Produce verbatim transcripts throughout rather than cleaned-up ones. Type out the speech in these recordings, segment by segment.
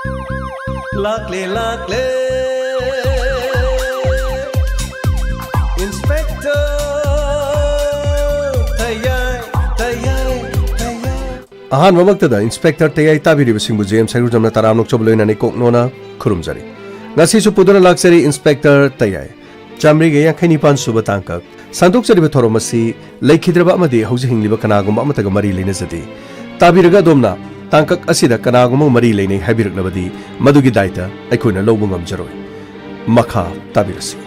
ꯂꯥꯛꯂꯦ, ꯂꯥꯛꯂꯦ, Inspector ꯇꯌꯥꯏ, ꯇꯌꯥꯏ, ꯇꯌꯥꯏ꯫ ꯑꯍꯥꯟꯕꯃꯛꯇꯗ Inspector ꯇꯌꯥꯏ ꯇꯥꯕꯤꯔꯤꯕꯁꯤꯡꯕꯨ J M ꯁꯩꯒꯨꯖꯝꯅ ꯇꯔꯥꯝꯅ ꯑꯣꯛꯆꯕ ꯂꯣꯏꯅꯅ ꯏꯀꯣꯛ ꯅꯣꯟꯅ ꯈꯨꯔꯨꯝꯖꯔꯤ꯫ ꯉꯁꯤꯁꯨ ꯄꯨꯗꯨꯅ ꯂꯥꯛꯆꯔꯤ Inspector ꯇꯌꯥꯏ꯫ ꯆꯥꯃꯔꯤꯒ ꯌꯥꯡꯈꯩ ꯅꯤꯄꯥꯟ ꯁꯨꯕ ꯇꯥꯡꯀꯛ꯫ ꯁꯟꯗꯣꯛꯆꯔꯤꯕ ꯊꯧꯔꯝ ꯑꯁꯤ ꯂꯩꯈꯤꯗ꯭ꯔꯕ ꯑꯃꯗꯤ ꯍꯧꯖꯤꯛ ꯍꯤꯡꯂꯤꯕ ꯀꯅꯥꯒꯨꯝꯕ ꯑꯃꯠꯇꯒ ꯃꯔꯤ ꯂꯩꯅꯖꯗꯦ꯫ ꯇꯥꯕꯤꯔꯒ ꯑꯗꯣꯝꯅ ꯇꯥꯡꯀꯛ ꯑꯁꯤꯗ ꯀꯅꯥꯒꯨꯝꯕ ꯃꯔꯤ ꯂꯩꯅꯩ ꯍꯥꯏꯕꯤꯔꯛꯂꯕꯗꯤ ꯃꯗꯨꯒꯤ ꯗꯥꯏꯇ ꯑꯩꯈꯣꯏꯅ ꯂꯧꯕ ꯉꯝꯖꯔꯣꯏ꯫ ꯃꯈꯥ ꯇꯥꯕꯤꯔꯁꯤ꯫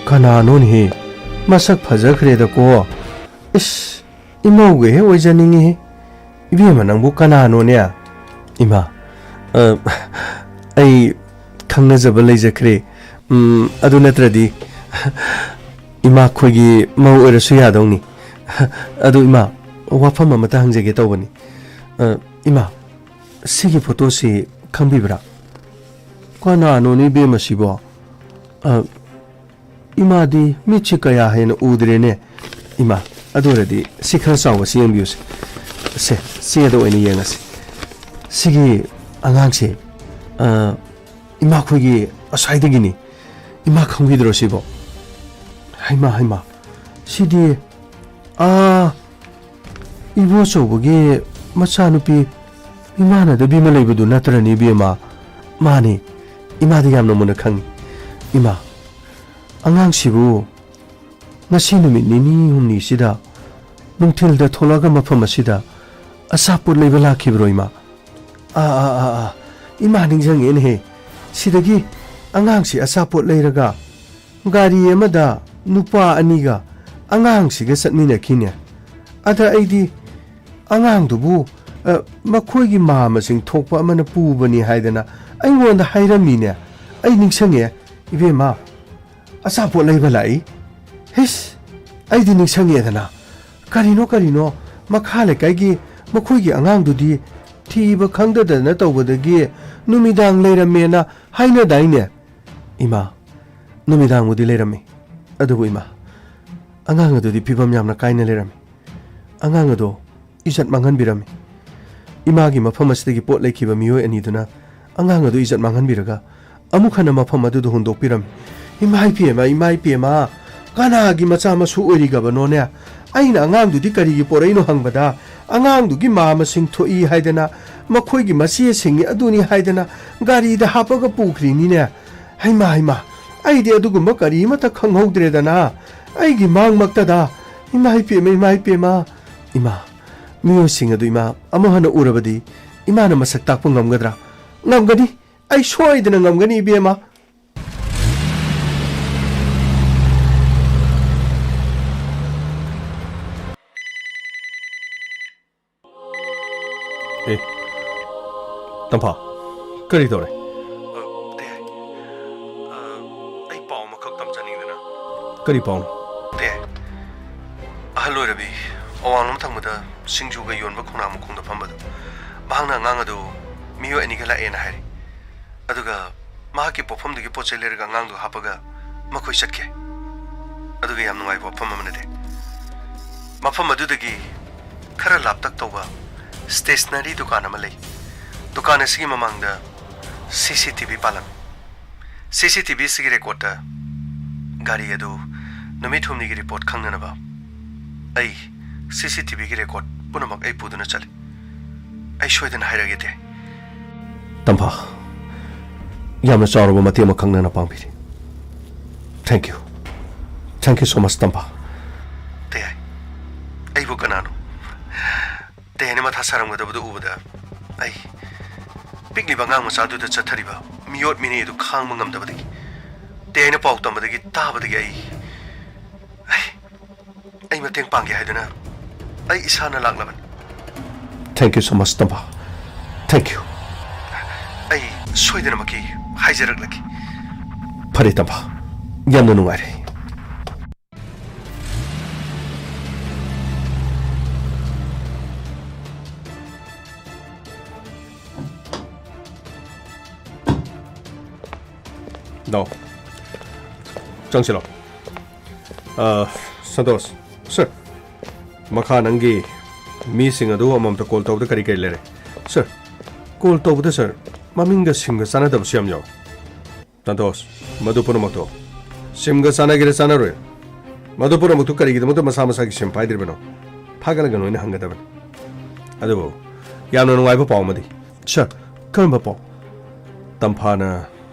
ꯀꯅꯥꯅꯣꯅꯦꯍꯦ? ꯃꯁꯛ ꯐꯖꯈ꯭ꯔꯦꯗꯀꯣ꯫ ꯏꯁ, ꯏꯃꯧꯒ ꯍꯦꯛ ꯑꯣꯏꯖꯅꯤꯡꯉꯤꯍꯦ꯫ ꯏꯕꯦꯝꯃ, ꯅꯪꯕꯨ ꯀꯅꯥꯅꯣꯅꯦ? ꯏꯃꯥ, ꯑ, ꯑꯩ ꯈꯪꯅꯖꯕ ꯂꯩꯖꯈ꯭ꯔꯦ꯫ ꯎꯝ, ꯑꯗꯨ ꯅꯠꯇ꯭ꯔꯗꯤ ꯏꯃꯥ ꯈꯣꯏꯒꯤ ꯃꯧ ꯑꯣꯏꯔꯁꯨ ꯌꯥꯗꯧꯅꯤ꯫ ꯑꯗꯨ ꯏꯃꯥ, ꯋꯥꯐꯝ ꯑꯃꯇ ꯍꯪꯖꯒꯦ ꯇꯧꯕꯅꯤ꯫ ꯑ, ꯏꯃꯥ, ꯁꯤꯒꯤ ꯐꯣꯇꯣꯁꯤ ꯈꯪꯕꯤꯕ꯭ꯔꯥ? ꯀꯅꯥꯅꯣꯅꯦ ꯏꯕꯦꯝꯃ ꯁꯤꯕꯣ? ꯑ, ꯏꯃꯥꯗꯤ ꯃꯤꯠꯁꯤ ꯀꯌꯥ ꯍꯦꯟꯅ ꯎꯗ꯭ꯔꯦꯅꯦ꯫ ꯏꯃꯥ, ꯑꯗꯨ ꯑꯣꯏꯔꯗꯤ ꯁꯤ ꯈꯔ ꯆꯥꯎꯕꯁꯤ ꯌꯦꯡꯕꯤꯌꯨꯁꯦ꯫ ꯁꯦ, ꯁꯤ ꯑꯗ ꯑꯣꯏꯅ ꯌꯦꯡꯉꯁꯤ꯫ ꯁꯤꯒꯤ ꯑꯉꯥꯡꯁꯦ, ꯑ, ꯏꯃꯥꯈꯣꯏꯒꯤ ꯑꯁ꯭ꯋꯥꯏꯗꯒꯤꯅꯤ꯫ ꯏꯃꯥ ꯈꯪꯕꯤꯗ꯭ꯔꯣ ꯁꯤꯕꯣ? ꯍꯩꯃꯥ, ꯍꯩꯃꯥ, ꯁꯤꯗꯤ, ꯑꯥ, ꯏꯕꯣꯆꯧꯕꯒꯤ ꯃꯆꯥꯅꯨꯄꯤ ꯏꯃꯥꯟꯅꯗꯕꯤ ꯑꯃ ꯂꯩꯕꯗꯨ ꯅꯠꯇ꯭ꯔꯅꯦ, ꯏꯕꯦꯝꯃ? ꯃꯥꯅꯤ, ꯏꯃꯥꯗꯤ ꯌꯥꯝꯅ ꯃꯨꯟꯅ ꯈꯪꯉꯤ꯫ ꯏꯃꯥ, ꯑꯉꯥꯡꯁꯤꯕꯨ ꯉꯁꯤ ꯅꯨꯃꯤꯠ ꯅꯤꯅꯤ ꯍꯨꯝꯅꯤꯁꯤꯗ ꯅꯨꯡꯊꯤꯜꯗ ꯊꯣꯛꯂꯛꯑꯒ ꯃꯐꯝ ꯑꯁꯤꯗ ꯑꯆꯥꯄꯣꯠ ꯂꯩꯕ ꯂꯥꯛꯈꯤꯕ꯭ꯔꯣ, ꯏꯃꯥ? ꯑꯥ, ꯑꯥ, ꯑꯥ, ꯑꯥ, ꯏꯃꯥ ꯅꯤꯡꯁꯤꯡꯉꯦꯅꯦꯍꯦ꯫ ꯁꯤꯗꯒꯤ ꯑꯉꯥꯡꯁꯤ ꯑꯆꯥꯄꯣꯠ ꯂꯩꯔꯒ ꯒꯥꯔꯤ ꯑꯃꯗ ꯅꯨꯄꯥ ꯑꯅꯤꯒ ꯑꯉꯥꯡꯁꯤꯒ ꯆꯠꯃꯤꯟꯅꯈꯤꯅꯦ꯫ ꯑꯗ ꯑꯩꯗꯤ ꯑꯉꯥꯡꯗꯨꯕꯨ, ꯑ, ꯃꯈꯣꯏꯒꯤ ꯃꯥꯝꯃꯁꯤꯡ ꯊꯣꯛꯄ ꯑꯃꯅ ꯄꯨꯕꯅꯤ ꯍꯥꯏꯗꯅ ꯑꯩꯉꯣꯟꯗ ꯍꯥꯏꯔꯝꯃꯤꯅꯦ꯫ ꯑꯩ ꯅꯤꯡꯁꯤꯡꯉꯦ, ꯏꯕꯦꯝꯃ, ꯑꯆꯥꯄꯣꯠ ꯂꯩꯕ ꯂꯥꯛꯏ꯫ ꯍꯤꯁ, ꯑꯩꯗꯤ ꯅꯤꯡꯁꯤꯡꯉꯦꯗꯅ꯫ ꯀꯔꯤꯅꯣ, ꯀꯔꯤꯅꯣ, ꯃꯈꯥ ꯂꯩꯀꯥꯏꯒꯤ ꯃꯈꯣꯏꯒꯤ ꯑꯉꯥꯡꯗꯨꯗꯤ ꯊꯤꯕ ꯈꯪꯗꯗꯅ ꯇꯧꯕꯗꯒꯤ ꯅꯨꯃꯤꯗꯥꯡ ꯂꯩꯔꯝꯃꯦꯅ ꯍꯥꯏꯅꯗꯥꯏꯅꯦ? ꯏꯃꯥ, ꯅꯨꯃꯤꯗꯥꯡꯕꯨꯗꯤ ꯂꯩꯔꯝꯃꯤ꯫ ꯑꯗꯨꯕꯨ ꯏꯃꯥ, ꯑꯉꯥꯡ ꯑꯗꯨꯗꯤ ꯐꯤꯕꯝ ꯌꯥꯝꯅ ꯀꯥꯏꯅ ꯂꯩꯔꯝꯃꯤ꯫ ꯑꯉꯥꯡ ꯑꯗꯣ ꯏꯖꯠ ꯃꯥꯡꯍꯟꯕꯤꯔꯝꯃꯤ꯫ ꯏꯃꯥꯒꯤ ꯃꯐꯝ ꯑꯁꯤꯗꯒꯤ ꯄꯣꯠ ꯂꯩꯈꯤꯕ ꯃꯤꯑꯣꯏ ꯑꯅꯤꯗꯨꯅ ꯑꯉꯥꯡ ꯑꯗꯨ ꯏꯖꯠ ꯃꯥꯡꯍꯟꯕꯤꯔꯒ ꯑꯃꯨꯛ ꯍꯟꯅ ꯃꯐꯝ ꯑꯗꯨꯗ ꯍꯨꯟꯗꯣꯛꯄꯤꯔꯝꯃꯤ꯫ "ꯏꯃꯥ ꯏꯄꯦꯝꯃ, ꯏꯃꯥ ꯏꯄꯦꯝꯃ, ꯀꯅꯥꯒꯤ ꯃꯆꯥ ꯃꯁꯨ ꯑꯣꯏꯔꯤꯒꯕꯅꯣꯅꯦ? ꯑꯩꯅ ꯑꯉꯥꯡꯗꯨꯗꯤ ꯀꯔꯤꯒꯤ ꯄꯣꯔꯛꯏꯅꯣ ꯍꯪꯕꯗ, ꯑꯉꯥꯡꯗꯨꯒꯤ ꯃꯥ ꯃꯁꯤꯡ ꯊꯣꯛꯏ ꯍꯥꯏꯗꯅ, ꯃꯈꯣꯏꯒꯤ ꯃꯆꯦꯁꯤꯡꯅꯤ ꯑꯗꯨꯅꯤ ꯍꯥꯏꯗꯅ ꯒꯥꯔꯤꯗ ꯍꯥꯞꯄꯒ ꯄꯨꯈ꯭ꯔꯤꯅꯤꯅꯦ꯫ ꯍꯩꯃꯥ, ꯍꯩꯃꯥ, ꯑꯩꯗꯤ ꯑꯗꯨꯒꯨꯝꯕ ꯀꯔꯤꯃꯠꯇ ꯈꯪꯍꯧꯗ꯭ꯔꯦꯗꯅ꯫ ꯑꯩꯒꯤ ꯃꯥꯡꯃꯛꯇꯗ, ꯏꯃꯥ ꯏꯄꯦꯝꯃ, ꯏꯃꯥ ꯏꯄꯦꯝꯃ, ꯏꯃꯥ, ꯃꯤꯑꯣꯏꯁꯤꯡ ꯑꯗꯨ ꯏꯃꯥ ꯑꯃꯨꯛ ꯍꯟꯅ ꯎꯔꯕꯗꯤ ꯏꯃꯥꯅ ꯃꯁꯛ ꯇꯥꯛꯄ ꯉꯝꯒꯗ꯭ꯔꯥ?" "ꯉꯝꯒꯅꯤ, ꯑꯩ ꯁꯣꯏꯗꯅ ꯉꯝꯒꯅꯤ, ꯏꯕꯦꯝꯃ꯫" ꯑꯦ, ꯇꯝꯐꯥ, ꯀꯔꯤ ꯇꯧꯔꯦ? ꯑ, ꯇꯦ, ꯑ, ꯑꯩ ꯄꯥꯎ ꯑꯃꯈꯛ ꯇꯝꯖꯅꯤꯡꯗꯅ꯫ ꯀꯔꯤ ꯄꯥꯎꯅꯣ? ꯇꯦ, ꯑꯍꯜ ꯑꯣꯏꯔꯕꯤ, ꯑꯋꯥꯡꯂꯣꯝ ꯊꯪꯕꯗ ꯁꯤꯡꯖꯨꯒ ꯌꯣꯟꯕ ꯈꯣꯡꯅꯥꯡ ꯃꯈꯣꯡꯗ ꯐꯝꯕꯗꯣ, ꯃꯍꯥꯛꯅ ꯑꯉꯥꯡ ꯑꯗꯨ ꯃꯤꯑꯣꯏ ꯑꯅꯤꯒ ꯂꯥꯛꯑꯦꯅ ꯍꯥꯏꯔꯤ꯫ ꯑꯗꯨꯒ ꯃꯍꯥꯛꯀꯤ ꯄꯣꯠꯐꯝꯗꯒꯤ ꯄꯣꯠ ꯆꯩ ꯂꯩꯔꯒ ꯑꯉꯥꯡꯗꯨ ꯍꯥꯞꯄꯒ ꯃꯈꯣꯏ ꯆꯠꯈꯤ꯫ ꯑꯗꯨꯒ ꯌꯥꯝ ꯅꯨꯡꯉꯥꯏꯕ ꯋꯥꯐꯝ ꯑꯃꯅꯗꯤ, ꯃꯐꯝ ꯑꯗꯨꯗꯒꯤ ꯈꯔ ꯂꯥꯞꯇꯛ ꯇꯧꯕ stationery ꯗꯨꯀꯥꯟ ꯑꯃ ꯂꯩ꯫ ꯗꯨꯀꯥꯟ ꯑꯁꯤꯒꯤ ꯃꯃꯥꯡꯗ C C T V ꯄꯥꯜꯂꯝꯃꯤ꯫ C C T V ꯑꯁꯤꯒꯤ recordꯇ ꯒꯥꯔꯤ ꯑꯗꯨ ꯅꯨꯃꯤꯠ ꯍꯨꯝꯅꯤꯒꯤ report ꯈꯪꯅꯅꯕ ꯑꯩ C C T V ꯒꯤ record ꯄꯨꯝꯅꯃꯛ ꯑꯩ ꯄꯨꯗꯨꯅ ꯆꯠꯂꯤ꯫ ꯑꯩ ꯁꯣꯏꯗꯅ ꯍꯥꯏꯔꯒꯦ, ꯇꯦ꯫ ꯇꯝꯐꯥ, ꯌꯥꯝꯅ ꯆꯥꯎꯔꯕ ꯃꯇꯦꯡ ꯑꯃꯈꯛ ꯅꯪꯅ ꯄꯥꯡꯕꯤꯔꯤ꯫ Thank you. Thank you so much, ꯇꯝꯐꯥ꯫ ꯇꯦ, ꯑꯩꯕꯨ ꯀꯅꯥꯅꯣ? ꯇꯦ ꯍꯥꯏꯅ ꯃꯊꯥ ꯁꯥꯔꯝꯒꯗꯕꯗꯨ ꯎꯕꯗ ꯑꯩ ꯄꯤꯛꯂꯤꯕ ꯑꯉꯥꯡ ꯃꯆꯥꯗꯨꯗ ꯆꯠꯊꯔꯤꯕ ꯃꯤꯑꯣꯠ ꯃꯤꯅꯩ ꯑꯗꯨ ꯈꯥꯡꯕ ꯉꯝꯗꯕꯗꯒꯤ, ꯇꯦ ꯍꯥꯏꯅ ꯄꯥꯎ ꯇꯝꯕꯗꯒꯤ, ꯇꯥꯕꯗꯒꯤ ꯑꯩ, ꯑꯩ, ꯑꯩ ꯃꯇꯦꯡ ꯄꯥꯡꯒꯦ ꯍꯥꯏꯗꯨꯅ ꯑꯩ ꯏꯁꯥꯅ ꯂꯥꯛꯂꯕꯅꯤ꯫ Thank you so much, Tampha. Thank you. ꯑꯩ ꯁꯣꯏꯗꯅꯃꯛꯀꯤ ꯍꯥꯏꯖꯔꯛꯂꯒꯦ꯫ ꯐꯔꯦ, ꯇꯝꯐꯥ꯫ ꯌꯥꯝꯅ ꯅꯨꯡꯉꯥꯏꯔꯦ꯫ ꯂꯥꯎ꯫ ꯆꯪꯁꯤꯜꯂꯣ꯫ ꯑ, ꯁꯟꯇꯣꯁ꯫ Sir꯫ ꯃꯈꯥ ꯅꯪꯒꯤ ꯃꯤꯁꯤꯡ ꯑꯗꯨ ꯑꯃꯃꯝꯇ ꯀꯣꯜ ꯇꯧꯕꯗ ꯀꯔꯤ ꯀꯔꯤ ꯂꯩꯔꯦ? ꯁꯥꯔ, ꯀꯣꯜ ꯇꯧꯕꯗ, ꯁꯥꯔ, ꯃꯃꯤꯡꯒ ꯁꯤꯝꯒ ꯆꯥꯟꯅꯗꯕꯁꯨ ꯌꯥꯝ ꯌꯥꯎꯋꯤ꯫ ꯇꯥꯟꯊꯣꯛꯑꯁꯤ꯫ ꯃꯗꯨ ꯄꯨꯝꯅꯃꯛꯇꯣ ꯁꯤꯝꯒ ꯆꯥꯟꯅꯒꯦꯔꯥ ꯆꯥꯟꯅꯔꯣꯏ, ꯃꯗꯨ ꯄꯨꯝꯅꯃꯛꯇꯨ ꯀꯔꯤꯒꯤꯗꯃꯛꯇ ꯃꯁꯥ ꯃꯁꯥꯒꯤ ꯁꯤꯝ ꯄꯥꯏꯗ꯭ꯔꯤꯕꯅꯣ? ꯐꯥꯒꯠꯂꯒ ꯅꯣꯏꯅ ꯍꯪꯒꯗꯕꯅꯤ꯫ ꯑꯗꯨꯕꯨ ꯌꯥꯝꯅ ꯅꯨꯡꯉꯥꯏꯕ ꯄꯥꯎ ꯑꯃꯗꯤ꯫ ꯁꯥꯔ, ꯀꯔꯝꯕ ꯄꯥꯎ? ꯇꯝꯐꯥꯅ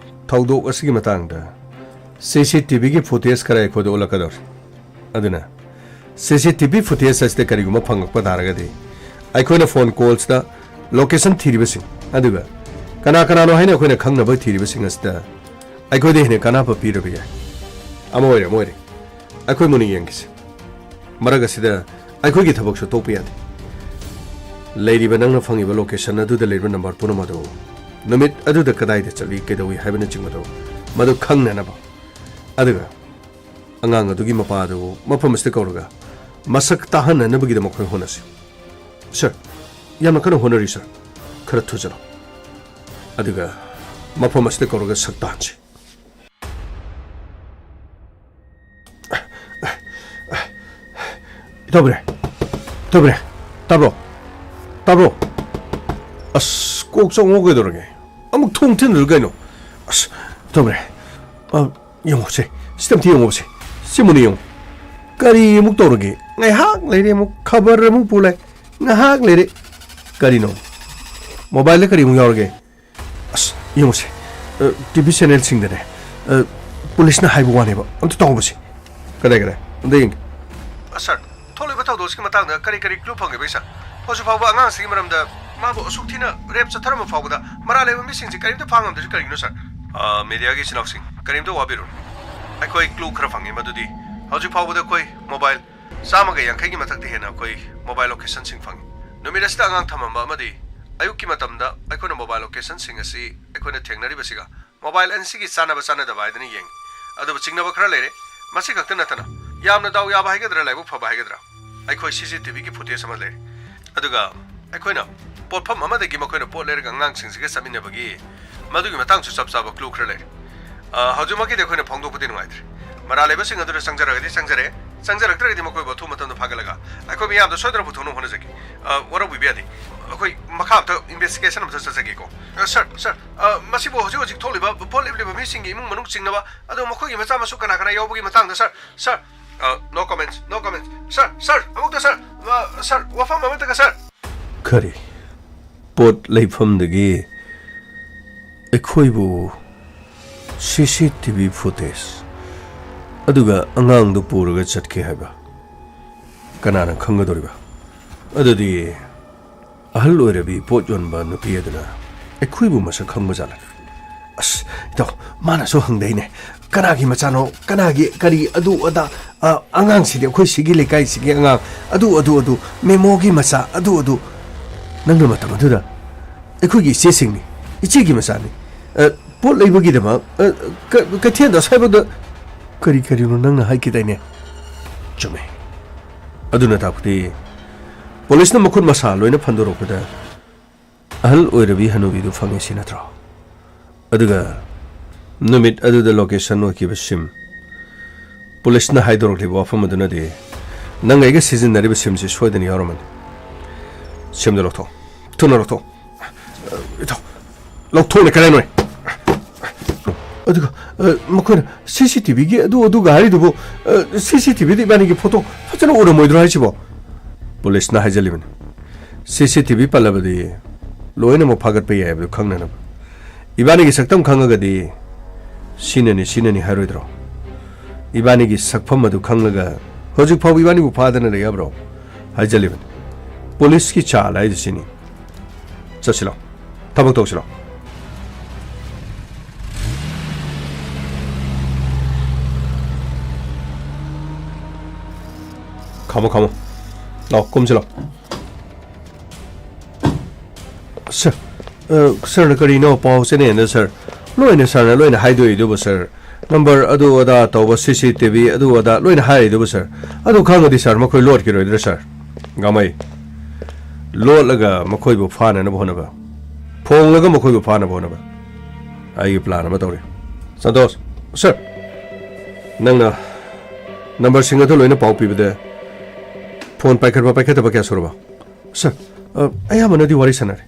ꯊꯧꯗꯣꯛ ꯑꯁꯤꯒꯤ ꯃꯇꯥꯡꯗ ꯁꯤ ꯁꯤ ꯇꯤ ꯚꯤꯒꯤ ꯐꯨꯇꯦꯖ ꯈꯔ ꯑꯩꯈꯣꯏꯗ ꯎꯠꯂꯛꯀꯗꯧꯔꯤ꯫ ꯑꯗꯨꯅ ꯁꯤ ꯁꯤ ꯇꯤ ꯚꯤ ꯐꯨꯇꯦꯖ ꯑꯁꯤꯗ ꯀꯔꯤꯒꯨꯝꯕ ꯐꯪꯂꯛꯄ ꯇꯥꯔꯒꯗꯤ, ꯑꯩꯈꯣꯏꯅ ꯐꯣꯟ ꯀꯣꯜꯁꯇ ꯂꯣꯀꯦꯁꯟ ꯊꯤꯔꯤꯕꯁꯤꯡ, ꯑꯗꯨꯒ ꯀꯅꯥ ꯀꯅꯥꯅꯣ ꯍꯥꯏꯅ ꯑꯩꯈꯣꯏꯅ ꯈꯪꯅꯕ ꯊꯤꯔꯤꯕꯁꯤꯡ ꯑꯁꯤꯗ ꯑꯩꯈꯣꯏꯗ ꯍꯦꯟꯅ ꯀꯥꯟꯅꯕ ꯄꯤꯔꯕ ꯌꯥꯏ꯫ ꯑꯃ ꯑꯣꯏꯔꯦ, ꯑꯃ ꯑꯣꯏꯔꯦ꯫ ꯑꯩꯈꯣꯏ ꯃꯨꯟꯅ ꯌꯦꯡꯈꯤꯁꯤ꯫ ꯃꯔꯛ ꯑꯁꯤꯗ ꯑꯩꯈꯣꯏꯒꯤ ꯊꯕꯛꯁꯨ ꯇꯣꯛꯄ ꯌꯥꯗꯦ꯫ ꯂꯩꯔꯤꯕ ꯅꯪꯅ ꯐꯪꯉꯤꯕ ꯂꯣꯀꯦꯁꯟ ꯑꯗꯨꯗ ꯂꯩꯔꯤꯕ ꯅꯝꯕꯔ ꯄꯨꯝꯅꯃꯛ ꯑꯗꯨ ꯅꯨꯃꯤꯠ ꯑꯗꯨꯗ ꯀꯗꯥꯏꯗ ꯆꯠꯂꯤ, ꯀꯩꯗꯧꯏ ꯍꯥꯏꯕꯅꯆꯤꯡꯕꯗꯨ ꯃꯗꯨ ꯈꯪꯅꯅꯕ꯫ ꯑꯗꯨꯒ ꯑꯉꯥꯡ ꯑꯗꯨꯒꯤ ꯃꯄꯥ ꯑꯗꯨ ꯃꯐꯝ ꯑꯁꯤꯗ ꯀꯧꯔꯒ ꯃꯁꯛ ꯇꯥꯍꯟꯅꯅꯕꯒꯤꯗꯃꯛ ꯑꯩꯈꯣꯏ ꯍꯣꯠꯅꯁꯤ꯫ ꯁꯥꯔ, ꯌꯥꯝꯅ ꯀꯟꯅ ꯍꯣꯠꯅꯔꯤ, ꯁꯥꯔ꯫ ꯈꯔ ꯊꯨꯖꯜꯂꯣ꯫ ꯑꯗꯨꯒ ꯃꯐꯝ ꯑꯁꯤꯗ ꯀꯧꯔꯒ ꯁꯛ ꯇꯥꯍꯟꯁꯤ꯫ ꯏꯇꯥꯎꯕꯤꯔꯦ, ꯏꯇꯥꯎꯕꯤꯔꯦ, ꯇꯥꯕ꯭ꯔꯣ? ꯇꯥꯕ꯭ꯔꯣ? ꯑꯁ, ꯀꯣꯛ ꯆꯪꯉꯣ ꯀꯩꯗꯧꯔꯒꯦ? ꯑꯃꯨꯛ ꯊꯣꯡ ꯊꯤꯟꯗꯣꯏꯔꯣ ꯀꯩꯅꯣ? ꯑꯁ, ꯏꯇꯥꯎꯕꯤꯔꯦ, ꯑ, ꯌꯦꯡꯉꯣ ꯁꯦ, ꯁꯤꯗ ꯑꯝꯇ ꯌꯦꯡꯉꯣ ꯁꯦ, ꯁꯤ ꯃꯨꯟꯅ ꯌꯦꯡꯉꯣ꯫ ꯀꯔꯤ ꯑꯃꯨꯛ ꯇꯧꯔꯒꯦ? ꯉꯥꯏꯍꯥꯛ ꯂꯩꯔꯦ ꯑꯃꯨꯛ ꯈꯕꯔ ꯑꯃꯨꯛ ꯄꯨ ꯂꯥꯛꯑꯦ, ꯉꯥꯏꯍꯥꯛ ꯂꯩꯔꯦ꯫ ꯀꯔꯤꯅꯣ? ꯃꯣꯕꯥꯏꯜꯗ ꯀꯔꯤ ꯑꯃꯨꯛ ꯌꯥꯎꯔꯒꯦ? ꯑꯁ, ꯌꯦꯡꯉꯨꯁꯦ꯫ ꯑ, ꯇꯤ ꯚꯤ ꯆꯦꯅꯦꯜꯁꯤꯡꯗꯅꯦ, ꯑ, ꯄꯨꯂꯤꯁꯅ ꯍꯥꯏꯕ ꯋꯥꯅꯦꯕ꯫ ꯑꯝꯇ ꯇꯥꯎꯕꯁꯦ꯫ ꯀꯗꯥꯏ, ꯀꯗꯥꯏ? ꯑꯝꯇ ꯌꯦꯡꯒꯦ꯫ ꯑ, ꯁꯥꯔ, ꯊꯣꯛꯂꯤꯕ ꯊꯧꯗꯣꯛꯁꯤꯒꯤ ꯃꯇꯥꯡꯗ ꯀꯔꯤ ꯀꯔꯤ ꯀ꯭ꯂꯨ ꯐꯪꯒꯦ, ꯁꯥꯔ? ꯍꯧꯖꯤꯛ ꯐꯥꯎꯕ ꯑꯉꯥꯡꯁꯤꯒꯤ ꯃꯔꯝꯗ, ꯃꯥꯕꯨ ꯑꯁꯨꯛ ꯊꯤꯅ ꯔꯦꯞ ꯆꯠꯊꯔꯝꯕ ꯐꯥꯎꯕꯗ ꯃꯔꯥꯜ ꯂꯩꯕ ꯃꯤꯁꯤꯡꯁꯤ ꯀꯔꯤꯝꯇ ꯐꯥ ꯉꯝꯗ꯭ꯔꯤꯁꯤ ꯀꯔꯤꯒꯤꯅꯣ, ꯁꯥꯔ? ꯑ, ꯃꯦꯗꯤꯌꯥꯒꯤ ꯏꯆꯤꯟ ꯏꯅꯥꯎꯁꯤꯡ, ꯀꯔꯤꯝꯇ ꯋꯥꯕꯤꯔꯨꯅꯨ꯫ ꯑꯩꯈꯣꯏ ꯀ꯭ꯂꯨ ꯈꯔ ꯐꯪꯉꯤ, ꯃꯗꯨꯗꯤ ꯍꯧꯖꯤꯛ ꯐꯥꯎꯕꯗ ꯑꯩꯈꯣꯏ ꯃꯣꯕꯥꯏꯜ ꯆꯥꯝꯃꯒ ꯌꯥꯡꯈꯩꯒꯤ ꯃꯊꯛꯇ ꯍꯦꯟꯅ ꯑꯩꯈꯣꯏ ꯃꯣꯕꯥꯏꯜ ꯂꯣꯀꯦꯁꯟꯁꯤꯡ ꯐꯪꯉꯤ꯫ ꯅꯨꯃꯤꯠ ꯑꯁꯤꯗ ꯑꯉꯥꯡ ꯊꯝꯃꯝꯕ ꯑꯃꯗꯤ ꯑꯌꯨꯛꯀꯤ ꯃꯇꯝꯗ ꯑꯩꯈꯣꯏꯅ ꯃꯣꯕꯥꯏꯜ ꯂꯣꯀꯦꯁꯟꯁꯤꯡ ꯑꯁꯤ ꯑꯩꯈꯣꯏꯅ ꯊꯦꯡꯅꯔꯤꯕꯁꯤꯒ ꯃꯣꯕꯥꯏꯜ ꯑꯅꯤꯁꯤꯒꯤ ꯆꯥꯟꯅꯕ ꯆꯥꯟꯅꯗꯕ ꯍꯥꯏꯗꯅ ꯌꯦꯡꯉꯤ꯫ ꯑꯗꯨꯕꯨ ꯆꯤꯡꯅꯕ ꯈꯔ ꯂꯩꯔꯦ꯫ ꯃꯁꯤ ꯈꯛꯇ ꯅꯠꯇꯅ ꯌꯥꯝꯅ ꯗꯥꯎ ꯌꯥꯕ ꯍꯥꯏꯒꯗ꯭ꯔꯥ, ꯂꯥꯏꯕꯛ ꯐꯕ ꯍꯥꯏꯒꯗ꯭ꯔꯥ, ꯑꯩꯈꯣꯏ ꯁꯤ ꯁꯤ ꯇꯤ ꯚꯤꯒꯤ ꯐꯨꯇꯦꯖ ꯑꯃ ꯂꯩꯔꯦ꯫ ꯑꯗꯨꯒ ꯑꯩꯈꯣꯏꯅ ꯄꯣꯠꯐꯝ ꯑꯃꯗꯒꯤ ꯃꯈꯣꯏꯅ ꯄꯣꯠ ꯂꯩꯔꯒ ꯑꯉꯥꯡꯁꯤꯡꯁꯤꯒ ꯆꯠꯃꯤꯟꯅꯕꯒꯤ ꯃꯗꯨꯒꯤ ꯃꯇꯥꯡꯁꯨ ꯆꯞ ꯆꯥꯕ ꯀ꯭ꯂꯨ ꯈꯔ ꯂꯩꯔꯦ꯫ ꯑ, ꯍꯧꯖꯤꯛꯃꯛꯀꯤꯗꯤ ꯑꯩꯈꯣꯏꯅ ꯐꯣꯡꯗꯣꯛꯄꯗꯤ ꯅꯨꯡꯉꯥꯏꯇ꯭ꯔꯦ꯫ ꯃꯔꯥꯜ ꯂꯩꯕꯁꯤꯡ ꯑꯗꯨꯅ ꯆꯪꯖꯔꯒꯗꯤ ꯆꯪꯖꯔꯦ, ꯆꯪꯖꯔꯛꯇ꯭ꯔꯒꯗꯤ ꯃꯈꯣꯏꯕꯨ ꯑꯊꯨꯕ ꯃꯇꯝꯗ ꯐꯥꯒꯠꯂꯒ ꯑꯩꯈꯣꯏ ꯃꯤꯌꯥꯝꯗ ꯁꯣꯏꯗꯅ ꯄꯨꯊꯣꯛꯅꯕ ꯍꯣꯠꯅꯖꯒꯦ꯫ ꯑ, ꯋꯥꯔꯧꯕꯤꯕ ꯌꯥꯗꯦ꯫ ꯑꯩꯈꯣꯏ ꯃꯈꯥ ꯑꯝꯇ investigation ꯑꯝꯇ ꯆꯠꯆꯒꯦꯀꯣ꯫ ꯑ, ꯁꯥꯔ, ꯁꯥꯔ, ꯑ, ꯃꯁꯤꯕꯨ ꯍꯧꯖꯤꯛ ꯍꯧꯖꯤꯛ ꯊꯣꯛꯂꯤꯕ ꯄꯣꯠ ꯂꯦꯞꯂꯤꯕ ꯃꯤꯁꯤꯡꯒꯤ ꯏꯃꯨꯡ ꯃꯅꯨꯡ ꯆꯤꯡꯅꯕ, ꯑꯗꯨꯒ ꯃꯈꯣꯏꯒꯤ ꯃꯆꯥ ꯃꯁꯨ ꯀꯅꯥ ꯀꯅꯥ ꯌꯥꯎꯕꯒꯤ ꯃꯇꯥꯡꯗ, ꯁꯥꯔ, ꯁꯥꯔ, ꯑ, no comments, no comments꯫ ꯁꯥꯔ, ꯁꯥꯔ, ꯑꯃꯨꯛꯇ, ꯁꯥꯔ, ꯑ, ꯁꯥꯔ, ꯋꯥꯐꯝ ꯑꯃꯇꯒ, ꯁꯥꯔ꯫ ꯀꯔꯤ? ꯄꯣꯠ ꯂꯩꯐꯝꯗꯒꯤ ꯑꯩꯈꯣꯏꯕꯨ CCTV footage ꯑꯗꯨꯒ ꯑꯉꯥꯡꯗꯨ ꯄꯨꯔꯒ ꯆꯠꯈꯤ ꯍꯥꯏꯕ ꯀꯅꯥꯅ ꯈꯪꯒꯗꯧꯔꯤꯕ? ꯑꯗꯨꯗꯤ ꯑꯍꯜ ꯑꯣꯏꯔꯕꯤ ꯄꯣꯠ ꯌꯣꯟꯕ ꯅꯨꯄꯤ ꯑꯗꯨꯅ ꯑꯩꯈꯣꯏꯕꯨ ꯃꯁꯛ ꯈꯪꯕ ꯖꯥꯠꯂ? ꯑꯁ, ꯏꯇꯥꯎ, ꯃꯥꯅꯁꯨ ꯍꯪꯗꯣꯏꯅꯦ, "ꯀꯅꯥꯒꯤ ꯃꯆꯥꯅꯣ? ꯀꯅꯥꯒꯤ ꯀꯔꯤ ꯑꯗꯨ ꯑꯗꯥ? ꯑ, ꯑꯉꯥꯡꯁꯤꯗꯤ ꯑꯩꯈꯣꯏ ꯁꯤꯒꯤ ꯂꯩꯀꯥꯏꯁꯤꯒꯤ ꯑꯉꯥꯡ, ꯑꯗꯨ, ꯑꯗꯨ, ꯑꯗꯨ, ꯃꯦꯃꯣꯒꯤ ꯃꯆꯥ, ꯑꯗꯨ, ꯑꯗꯨ"꯫ ꯅꯪꯅ ꯃꯇꯝ ꯑꯗꯨꯗ ꯑꯩꯈꯣꯏꯒꯤ ꯏꯆꯦꯁꯤꯡꯅꯤ, ꯏꯆꯦꯒꯤ ꯃꯆꯥꯅꯤ, ꯑ, ꯄꯣꯠ ꯂꯩꯕꯒꯤꯗꯃꯛ, ꯑ, ꯀ-, ꯀꯩꯊꯦꯜꯗ ꯑꯁꯥꯏꯕꯧꯗ ꯀꯔꯤ ꯀꯔꯤꯅꯣ ꯅꯪꯅ ꯍꯥꯏꯈꯤꯗꯥꯏꯅꯦ? ꯆꯨꯝꯃꯦ꯫ ꯑꯗꯨꯅ ꯇꯥꯛꯄꯗꯤ ꯄꯨꯂꯤꯁꯅ ꯃꯈꯨꯠ ꯃꯁꯥ ꯂꯣꯏꯅ ꯐꯟꯗꯣꯔꯛꯄꯗ ꯑꯍꯜ ꯑꯣꯏꯔꯕꯤ ꯍꯅꯨꯕꯤꯗꯨ ꯐꯪꯉꯦ ꯁꯤ ꯅꯠꯇ꯭ꯔꯣ? ꯑꯗꯨꯒ ꯅꯨꯃꯤꯠ ꯑꯗꯨꯗ location ꯑꯣꯏꯈꯤꯕ ꯁꯤꯝ, ꯄꯨꯂꯤꯁꯅ ꯍꯥꯏꯗꯣꯔꯛꯂꯤꯕ ꯋꯥꯐꯝ ꯑꯗꯨꯅꯗꯤ ꯅꯪ ꯑꯩꯒ ꯁꯤꯖꯤꯟꯅꯔꯤꯕ ꯁꯤꯝꯁꯤ ꯁꯣꯏꯗꯅ ꯌꯥꯎꯔꯝꯃꯅꯤ꯫ ꯁꯤꯝꯗꯣ ꯂꯧꯊꯣꯛ, ꯊꯨꯅ ꯂꯧꯊꯣꯛ꯫ ꯏꯇꯥꯎ, ꯂꯧꯊꯣꯛꯅꯦ ꯀꯗꯥꯏꯅꯣ? ꯑꯗꯨꯒ, ꯑ, ꯃꯈꯣꯏꯅ CCTVꯒꯤ ꯑꯗꯨ ꯑꯗꯨꯒ ꯍꯥꯏꯔꯤꯗꯨꯕꯨ, ꯑ, CCTVꯗ ꯏꯕꯥꯅꯤꯒꯤ ꯐꯣꯇꯣ ꯐꯖꯅ ꯎꯔꯝꯃꯣꯏꯗ꯭ꯔꯣ ꯍꯥꯏꯁꯤꯕꯣ? ꯄꯨꯂꯤꯁꯅ ꯍꯥꯏꯖꯜꯂꯤꯕꯅꯤ꯫ CCTV ꯄꯜꯂꯕꯗꯤ ꯂꯣꯏꯅꯃꯛ ꯐꯥꯒꯠꯄ ꯌꯥꯏ ꯍꯥꯏꯕꯗꯨ ꯈꯪꯅꯅꯕ꯫ ꯏꯕꯥꯅꯤꯒꯤ ꯁꯛꯇꯝ ꯈꯪꯉꯒꯗꯤ ꯁꯤꯅꯅꯤ, ꯁꯤꯅꯅꯤ ꯍꯥꯏꯔꯣꯏꯗ꯭ꯔꯣ? ꯏꯕꯥꯅꯤꯒꯤ ꯁꯛꯐꯝ ꯑꯗꯨ ꯈꯪꯂꯒ ꯍꯧꯖꯤꯛ ꯐꯥꯎꯕ ꯏꯕꯥꯅꯤꯕꯨ ꯐꯥꯗꯅ ꯂꯩ ꯍꯥꯏꯕ꯭ꯔꯣ? ꯍꯥꯏꯖꯜꯂꯤꯕꯅꯤ꯫ ꯄꯨꯂꯤꯁꯀꯤ ꯆꯥꯜ ꯍꯥꯏꯗꯨ ꯁꯤꯅꯤ꯫ ꯆꯠꯁꯤꯂꯣ꯫ ꯊꯕꯛ ꯇꯧꯁꯤꯂꯣ꯫ ꯈꯥꯝꯃꯣ, ꯈꯥꯝꯃꯣ꯫ ꯂꯥꯎ, ꯀꯨꯝꯁꯤꯂꯣ꯫ ꯁꯥꯔ, ꯑ, ꯁꯥꯔꯅ ꯀꯔꯤꯅꯣ ꯄꯥꯎ ꯆꯦꯅꯦꯅ, ꯁꯥꯔ? ꯂꯣꯏꯅ ꯁꯥꯔꯅ ꯂꯣꯏꯅ ꯍꯥꯏꯗꯣꯛꯏꯗꯨꯕꯨ, ꯁꯥꯔ꯫ ꯅꯝꯕꯔ ꯑꯗꯨ ꯑꯗꯥ ꯇꯧꯕ, CCTV ꯑꯗꯨ ꯑꯗꯥ ꯂꯣꯏꯅ ꯍꯥꯏꯔꯤꯗꯨꯕꯨ, ꯁꯥꯔ꯫ ꯑꯗꯨ ꯈꯪꯉꯗꯤ, ꯁꯥꯔ, ꯃꯈꯣꯏ ꯂꯣꯠꯈꯤꯔꯣꯏꯗ꯭ꯔꯥ, ꯁꯥꯔ? ꯒꯥꯃꯩ, ꯂꯣꯠꯂꯒ ꯃꯈꯣꯏꯕꯨ ꯐꯥꯅꯅꯕ ꯍꯣꯠꯅꯕ, ꯐꯣꯡꯂꯒ ꯃꯈꯣꯏꯕꯨ ꯐꯥꯅꯕ ꯍꯣꯠꯅꯕ꯫ ꯑꯩꯒꯤ plan ꯑꯃ ꯇꯧꯔꯤ꯫ ꯁꯟꯇꯣꯁ, ꯁꯥꯔ, ꯅꯪꯅ ꯅꯝꯕꯔꯁꯤꯡ ꯑꯗꯨ ꯂꯣꯏꯅ ꯄꯥꯎ ꯄꯤꯕꯗ ꯐꯣꯟ ꯄꯥꯏꯈꯠꯄ ꯄꯥꯏꯈꯠꯇꯕ ꯀꯌꯥ ꯁꯨꯔꯕ? ꯁꯥꯔ, ꯑ, ꯑꯌꯥꯝꯕꯅꯗꯤ ꯋꯥꯔꯤ ꯁꯥꯟꯅꯔꯦ꯫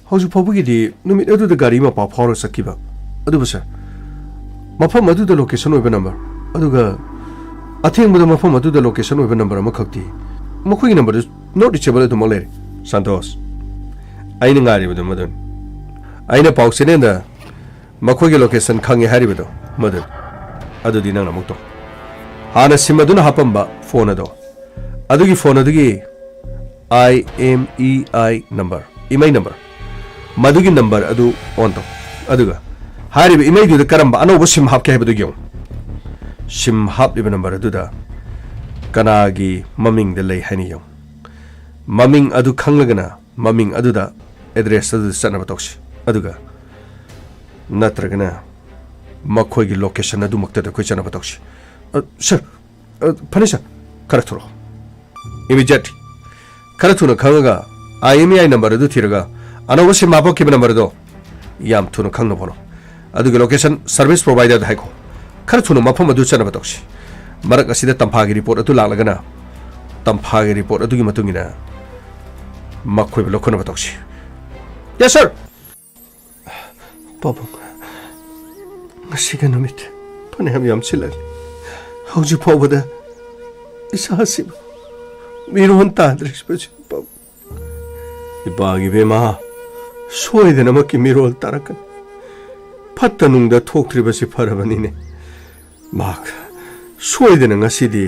ꯍꯧꯖꯤꯛ ꯐꯥꯎꯕꯒꯤꯗꯤ ꯅꯨꯃꯤꯠ ꯑꯗꯨꯗ ꯒꯥꯔꯤ ꯑꯃ ꯄꯥꯎ ꯐꯥꯎꯔ ꯆꯠꯈꯤꯕ꯫ ꯑꯗꯨꯕꯨ ꯁꯥꯔ, ꯃꯐꯝ ꯑꯗꯨꯗ ꯂꯣꯀꯦꯁꯟ ꯑꯣꯏꯕ ꯅꯝꯕꯔ, ꯑꯗꯨꯒ ꯑꯊꯦꯡꯕꯗ ꯃꯐꯝ ꯑꯗꯨꯗ ꯂꯣꯀꯦꯁꯟ ꯑꯣꯏꯕ ꯅꯝꯕꯔ ꯑꯃꯈꯛꯇꯤ, ꯃꯈꯣꯏꯒꯤ ꯅꯝꯕꯔꯗꯨ not reachable ꯑꯗꯨꯃꯛ ꯂꯩꯔꯦ꯫ ꯁꯥꯟꯇꯣꯁ, ꯑꯩꯅ ꯉꯥꯏꯔꯤꯕꯗꯨ ꯃꯗꯨꯅꯤ꯫ ꯑꯩꯅ ꯄꯥꯎ ꯆꯦꯅꯦꯜꯗ ꯃꯈꯣꯏꯒꯤ ꯂꯣꯀꯦꯁꯟ ꯈꯪꯉꯦ ꯍꯥꯏꯔꯤꯕꯗꯣ ꯃꯗꯨꯅꯤ꯫ ꯑꯗꯨꯗꯤ ꯅꯪꯅ ꯑꯃꯨꯛ ꯇꯧ꯫ ꯍꯥꯟꯅ ꯁꯤꯝ ꯑꯗꯨꯅ ꯍꯥꯞꯄꯝꯕ ꯐꯣꯟ ꯑꯗꯣ, ꯑꯗꯨꯒꯤ ꯐꯣꯟ ꯑꯗꯨꯒꯤ I M E I number, IMEI number, ꯃꯗꯨꯒꯤ ꯅꯝꯕꯔ ꯑꯗꯨ ꯑꯣꯟ ꯇꯧ꯫ ꯑꯗꯨꯒ ꯍꯥꯏꯔꯤꯕ ꯏꯃꯩꯗꯨꯗ ꯀꯔꯝꯕ ꯑꯅꯧꯕ ꯁꯤꯝ ꯍꯥꯞꯀꯦ ꯍꯥꯏꯕꯗꯨ ꯌꯦꯡꯉꯨ꯫ ꯁꯤꯝ ꯍꯥꯞꯂꯤꯕ ꯅꯝꯕꯔ ꯑꯗꯨꯗ ꯀꯅꯥꯒꯤ ꯃꯃꯤꯡꯗ ꯂꯩ ꯍꯥꯏꯅ ꯌꯦꯡꯉꯨ꯫ ꯃꯃꯤꯡ ꯑꯗꯨ ꯈꯪꯂꯒꯅ ꯃꯃꯤꯡ ꯑꯗꯨꯗ, ꯑꯦꯗ꯭ꯔꯦꯁ ꯑꯗꯨꯗ ꯆꯠꯅꯕ ꯇꯧꯁꯤ꯫ ꯑꯗꯨꯒ ꯅꯠꯇ꯭ꯔꯒꯅ ꯃꯈꯣꯏꯒꯤ ꯂꯣꯀꯦꯁꯟ ꯑꯗꯨꯃꯛꯇꯗ ꯑꯩꯈꯣꯏ ꯆꯠꯅꯕ ꯇꯧꯁꯤ꯫ ꯑ, ꯁꯥꯔ, ꯑ, ꯐꯅꯤ ꯁꯥꯔ, ꯈꯔ ꯊꯨꯔꯣ꯫ ꯏꯃꯤꯗꯤꯌꯦꯠ꯫ ꯈꯔ ꯊꯨꯅ ꯈꯪꯉꯒ I M E I number ꯑꯗꯨ ꯊꯤꯔꯒ ꯑꯅꯧꯕ ꯁꯤꯝ ꯍꯥꯞꯄꯛꯈꯤꯕ ꯅꯝꯕꯔ ꯑꯗꯣ ꯌꯥꯝ ꯊꯨꯅ ꯈꯪꯅꯕ ꯍꯣꯠꯅꯧ꯫ ꯑꯗꯨꯒ ꯂꯣꯀꯦꯁꯟ ꯁꯔꯚꯤꯁ ꯄ꯭ꯔꯣꯚꯥꯏꯗꯔꯗ ꯍꯥꯏꯈꯣ꯫ ꯈꯔ ꯊꯨꯅ ꯃꯐꯝ ꯑꯗꯨ ꯆꯠꯅꯕ ꯇꯧꯁꯤ꯫ ꯃꯔꯛ ꯑꯁꯤꯗ ꯇꯝꯐꯥꯒꯤ ꯔꯤꯄꯣꯔꯠ ꯑꯗꯨ ꯂꯥꯛꯂꯒꯅ ꯇꯝꯐꯥꯒꯤ ꯔꯤꯄꯣꯔꯠ ꯑꯗꯨꯒꯤ ꯃꯇꯨꯡ ꯏꯟꯅ ꯃꯈꯣꯏꯕꯨ ꯂꯧꯈꯠꯅꯕ ꯇꯧꯁꯤ꯫ ꯌꯦꯁ, ꯁꯥꯔ꯫ ꯄꯥꯕꯨꯡ, ꯉꯁꯤꯒꯤ ꯅꯨꯃꯤꯠ ꯐꯅꯌꯥꯝ ꯌꯥꯝꯁꯤꯜꯂꯛꯂꯤ꯫ ꯍꯧꯖꯤꯛ ꯐꯥꯎꯕꯗ ꯏꯆꯥꯁꯤꯕꯨ ꯃꯤꯔꯣꯟ ꯇꯥꯗ꯭ꯔꯤꯕꯁꯤ, ꯄꯥꯕꯨꯡ꯫ ꯏꯄꯥꯒꯤ ꯕꯦꯃꯥ, ꯁꯣꯏꯗꯅꯃꯛꯀꯤ ꯃꯤꯔꯣꯜ ꯇꯥꯔꯛꯀꯅꯤ꯫ ꯐꯠꯇ ꯅꯨꯡꯗ ꯊꯣꯛꯇ꯭ꯔꯤꯕꯁꯤ ꯐꯔꯕꯅꯤꯅꯦ꯫ ꯃꯍꯥꯛ ꯁꯣꯏꯗꯅ ꯉꯁꯤꯗꯤ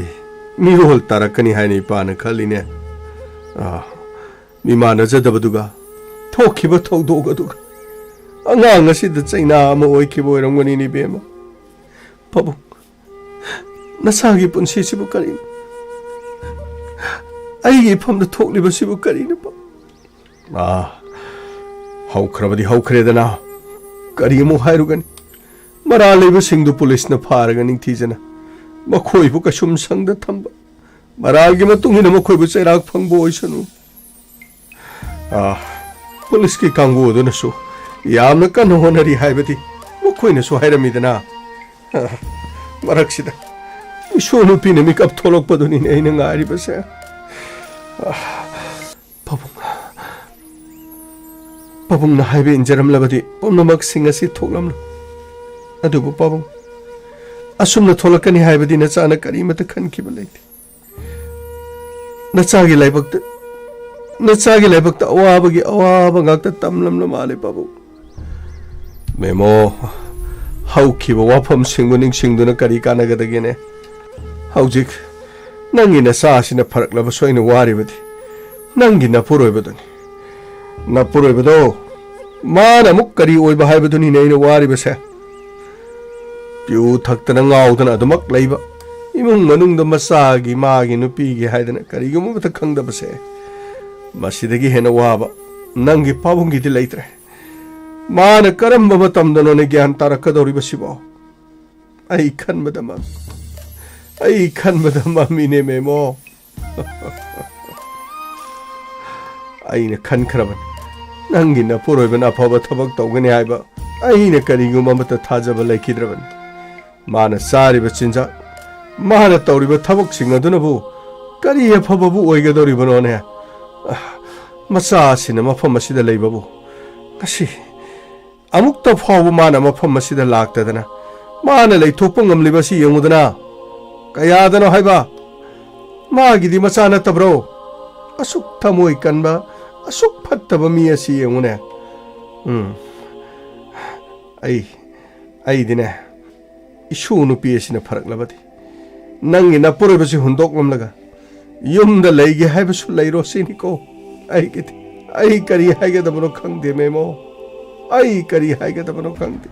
ꯃꯤꯔꯣꯜ ꯇꯥꯔꯛꯀꯅꯤ ꯍꯥꯏꯅ ꯏꯄꯥꯅ ꯈꯜꯂꯤꯅꯦ꯫ ꯑꯥ, ꯃꯤꯃꯥꯟꯅꯖꯗꯕꯗꯨꯒ, ꯊꯣꯛꯈꯤꯕ ꯊꯧꯗꯣꯛ ꯑꯗꯨꯒ, ꯑꯉꯥꯡ ꯑꯁꯤꯗ ꯆꯩꯅꯥ ꯑꯃ ꯑꯣꯏꯈꯤꯕ ꯑꯣꯏꯔꯝꯒꯅꯤꯅꯦ, ꯏꯕꯦꯝꯃ꯫ ꯄꯥꯕꯨꯡ, ꯅꯆꯥꯒꯤ ꯄꯨꯟꯁꯤꯁꯤꯕꯨ ꯀꯔꯤꯅꯣ? ꯑꯩꯒꯤ ꯏꯐꯝꯗ ꯊꯣꯛꯂꯤꯕꯁꯤꯕꯨ ꯀꯔꯤꯅꯣ, ꯄꯥꯕꯨꯡ? ꯑꯥ, ꯍꯧꯈ꯭ꯔꯕꯗꯤ ꯍꯧꯈ꯭ꯔꯦꯗꯅ, ꯀꯔꯤ ꯑꯃꯨꯛ ꯍꯥꯏꯔꯨꯒꯅꯤ? ꯃꯔꯥꯜ ꯂꯩꯕꯁꯤꯡꯗꯨ ꯄꯨꯂꯤꯁꯅ ꯐꯥꯔꯒ ꯅꯤꯡꯊꯤꯖꯅ ꯃꯈꯣꯏꯕꯨ ꯀꯩꯁꯨꯝ ꯁꯪꯗ ꯊꯝꯕ, ꯃꯔꯥꯜꯒꯤ ꯃꯇꯨꯡ ꯏꯟꯅ ꯃꯈꯣꯏꯕꯨ ꯆꯩꯔꯥꯛ ꯐꯪꯕ ꯑꯣꯏꯁꯅꯨ꯫ ꯑꯥ, ꯄꯨꯂꯤꯁꯀꯤ ꯀꯥꯡꯕꯨ ꯑꯗꯨꯅꯁꯨ ꯌꯥꯝꯅ ꯀꯟꯅ ꯍꯣꯠꯅꯔꯤ ꯍꯥꯏꯕꯗꯤ ꯃꯈꯣꯏꯅꯁꯨ ꯍꯥꯏꯔꯝꯃꯤꯗꯅ꯫ ꯑꯥ, ꯃꯔꯛꯁꯤꯗ ꯏꯁꯨ ꯅꯨꯄꯤꯅ ꯃꯤꯀꯞ ꯊꯣꯛꯂꯛꯄꯗꯨꯅꯤꯅꯦ ꯑꯩꯅ ꯉꯥꯏꯔꯤꯕꯁꯦ꯫ ꯄꯥꯕꯨꯡ, ꯄꯥꯕꯨꯡꯅ ꯍꯥꯏꯕ ꯏꯟꯖꯔꯝꯂꯕꯗꯤ ꯄꯨꯝꯅꯃꯛꯁꯤꯡ ꯑꯁꯤ ꯊꯣꯛꯂꯝꯂꯣꯏ꯫ ꯑꯗꯨꯕꯨ ꯄꯥꯕꯨꯡ, ꯑꯁꯨꯝꯅ ꯊꯣꯛꯂꯛꯀꯅꯤ ꯍꯥꯏꯕꯗꯤ ꯅꯆꯥꯅ ꯀꯔꯤꯃꯠꯇ ꯈꯟꯈꯤꯕ ꯂꯩꯇꯦ꯫ ꯅꯆꯥꯒꯤ ꯂꯥꯏꯕꯛꯇ, ꯅꯆꯥꯒꯤ ꯂꯥꯏꯕꯛꯇ ꯑꯋꯥꯕꯒꯤ ꯑꯋꯥꯕ ꯉꯥꯛꯇ ꯇꯝꯂꯝꯂ ꯃꯥꯜꯂꯦ ꯄꯥꯕꯨꯡ꯫ ꯃꯦꯃꯣ, ꯍꯧꯈꯤꯕ ꯋꯥꯐꯝꯁꯤꯡꯕꯨ ꯅꯤꯡꯁꯤꯡꯗꯨꯅ ꯀꯔꯤ ꯀꯥꯟꯅꯒꯗꯒꯦꯅꯦ? ꯍꯧꯖꯤꯛ ꯅꯪꯒꯤ ꯅꯆꯥ ꯑꯁꯤꯅ ꯐꯔꯛꯂꯕꯁꯨ ꯑꯩꯅ ꯋꯥꯔꯤꯕꯗꯤ ꯅꯪꯒꯤ ꯅꯄꯨꯔꯣꯏꯕꯗꯨꯅꯤ꯫ ꯅꯄꯨꯔꯣꯏꯕꯗꯣ, ꯃꯥꯅ ꯑꯃꯨꯛ ꯀꯔꯤ ꯑꯣꯏꯕ ꯍꯥꯏꯕꯗꯨꯅꯤꯅꯦ ꯑꯩꯅ ꯋꯥꯔꯤꯕꯁꯦ꯫ ꯄꯤꯌꯨ ꯊꯛꯇꯅ ꯉꯥꯎꯗꯅ ꯑꯗꯨꯃꯛ ꯂꯩꯕ, ꯏꯃꯨꯡ ꯃꯅꯨꯡꯗ ꯃꯆꯥꯒꯤ, ꯃꯥꯒꯤ, ꯅꯨꯄꯤꯒꯤ ꯍꯥꯏꯗꯅ ꯀꯔꯤꯒꯨꯝꯕ ꯑꯃꯠꯇ ꯈꯪꯗꯕꯁꯦ, ꯃꯁꯤꯗꯒꯤ ꯍꯦꯟꯅ ꯋꯥꯕ ꯅꯪꯒꯤ ꯄꯥꯕꯨꯡꯒꯤꯗꯤ ꯂꯩꯇ꯭ꯔꯦ꯫ ꯃꯥꯅ ꯀꯔꯝꯕ ꯃꯇꯝꯗꯅꯣꯅꯦ ꯒ꯭ꯌꯥꯟ ꯇꯥꯔꯛꯀꯗꯧꯔꯤꯕꯁꯤꯕꯣ? ꯑꯩ ꯈꯟꯕꯗ ꯃꯝ-, ꯑꯩ ꯈꯟꯕꯗ ꯃꯝꯃꯤꯅꯦ, ꯃꯦꯃꯣ꯫ ꯑꯩꯅ ꯈꯟꯈ꯭ꯔꯕꯅꯤ, ꯅꯪꯒꯤ ꯅꯄꯨꯔꯣꯏꯕꯅ ꯑꯐꯕ ꯊꯕꯛ ꯇꯧꯒꯅꯤ ꯍꯥꯏꯕ ꯑꯩꯅ ꯀꯔꯤꯒꯨꯝꯕ ꯑꯃꯠꯇ ꯊꯥꯖꯕ ꯂꯩꯈꯤꯗ꯭ꯔꯕꯅꯤ꯫ ꯃꯥꯅ ꯆꯥꯔꯤꯕ ꯆꯤꯟꯖꯥꯛ, ꯃꯥꯅ ꯇꯧꯔꯤꯕ ꯊꯕꯛꯁꯤꯡ ꯑꯗꯨꯅꯕꯨ ꯀꯔꯤ ꯑꯐꯕꯕꯨ ꯑꯣꯏꯒꯗꯧꯔꯤꯕꯅꯣꯅꯦ? ꯃꯆꯥ ꯑꯁꯤꯅ ꯃꯐꯝ ꯑꯁꯤꯗ ꯂꯩꯕꯕꯨ ꯉꯁꯤ ꯑꯃꯨꯛꯇ ꯐꯥꯎꯕ ꯃꯥꯅ ꯃꯐꯝ ꯑꯁꯤꯗ ꯂꯥꯛꯇꯗꯅ ꯃꯥꯅ ꯂꯩꯊꯣꯛꯄ ꯉꯝꯂꯤꯕ ꯑꯁꯤ ꯌꯦꯡꯉꯨꯗꯅ꯫ ꯀꯌꯥꯗꯅꯣ ꯍꯥꯏꯕ? ꯃꯥꯒꯤꯗꯤ ꯃꯆꯥ ꯅꯠꯇꯕ꯭ꯔꯣ? ꯑꯁꯨꯛ ꯊꯃꯣꯏ ꯀꯟꯕ, ꯑꯁꯨꯛ ꯐꯠꯇꯕ ꯃꯤ ꯑꯁꯤ ꯌꯦꯡꯉꯨꯅꯦ꯫ ꯎꯝ꯫ ꯑꯩ, ꯑꯩꯗꯤꯅꯦ, ꯏꯁꯨ ꯅꯨꯄꯤ ꯑꯁꯤꯅ ꯐꯔꯛꯂꯕꯗꯤ ꯅꯪꯒꯤ ꯅꯄꯨꯔꯣꯏꯕꯁꯤ ꯍꯨꯟꯗꯣꯛꯂꯝꯂꯒ ꯌꯨꯝꯗ ꯂꯩꯒꯦ ꯍꯥꯏꯕꯁꯨ ꯂꯩꯔꯣ ꯁꯤꯅꯤꯀꯣ꯫ ꯑꯩꯒꯤꯗꯤ, ꯑꯩ ꯀꯔꯤ ꯍꯥꯏꯒꯗꯕꯅꯣ ꯈꯪꯗꯦ, ꯃꯦꯃꯣ꯫ ꯑꯩ ꯀꯔꯤ ꯍꯥꯏꯒꯗꯕꯅꯣ ꯈꯪꯗꯦ꯫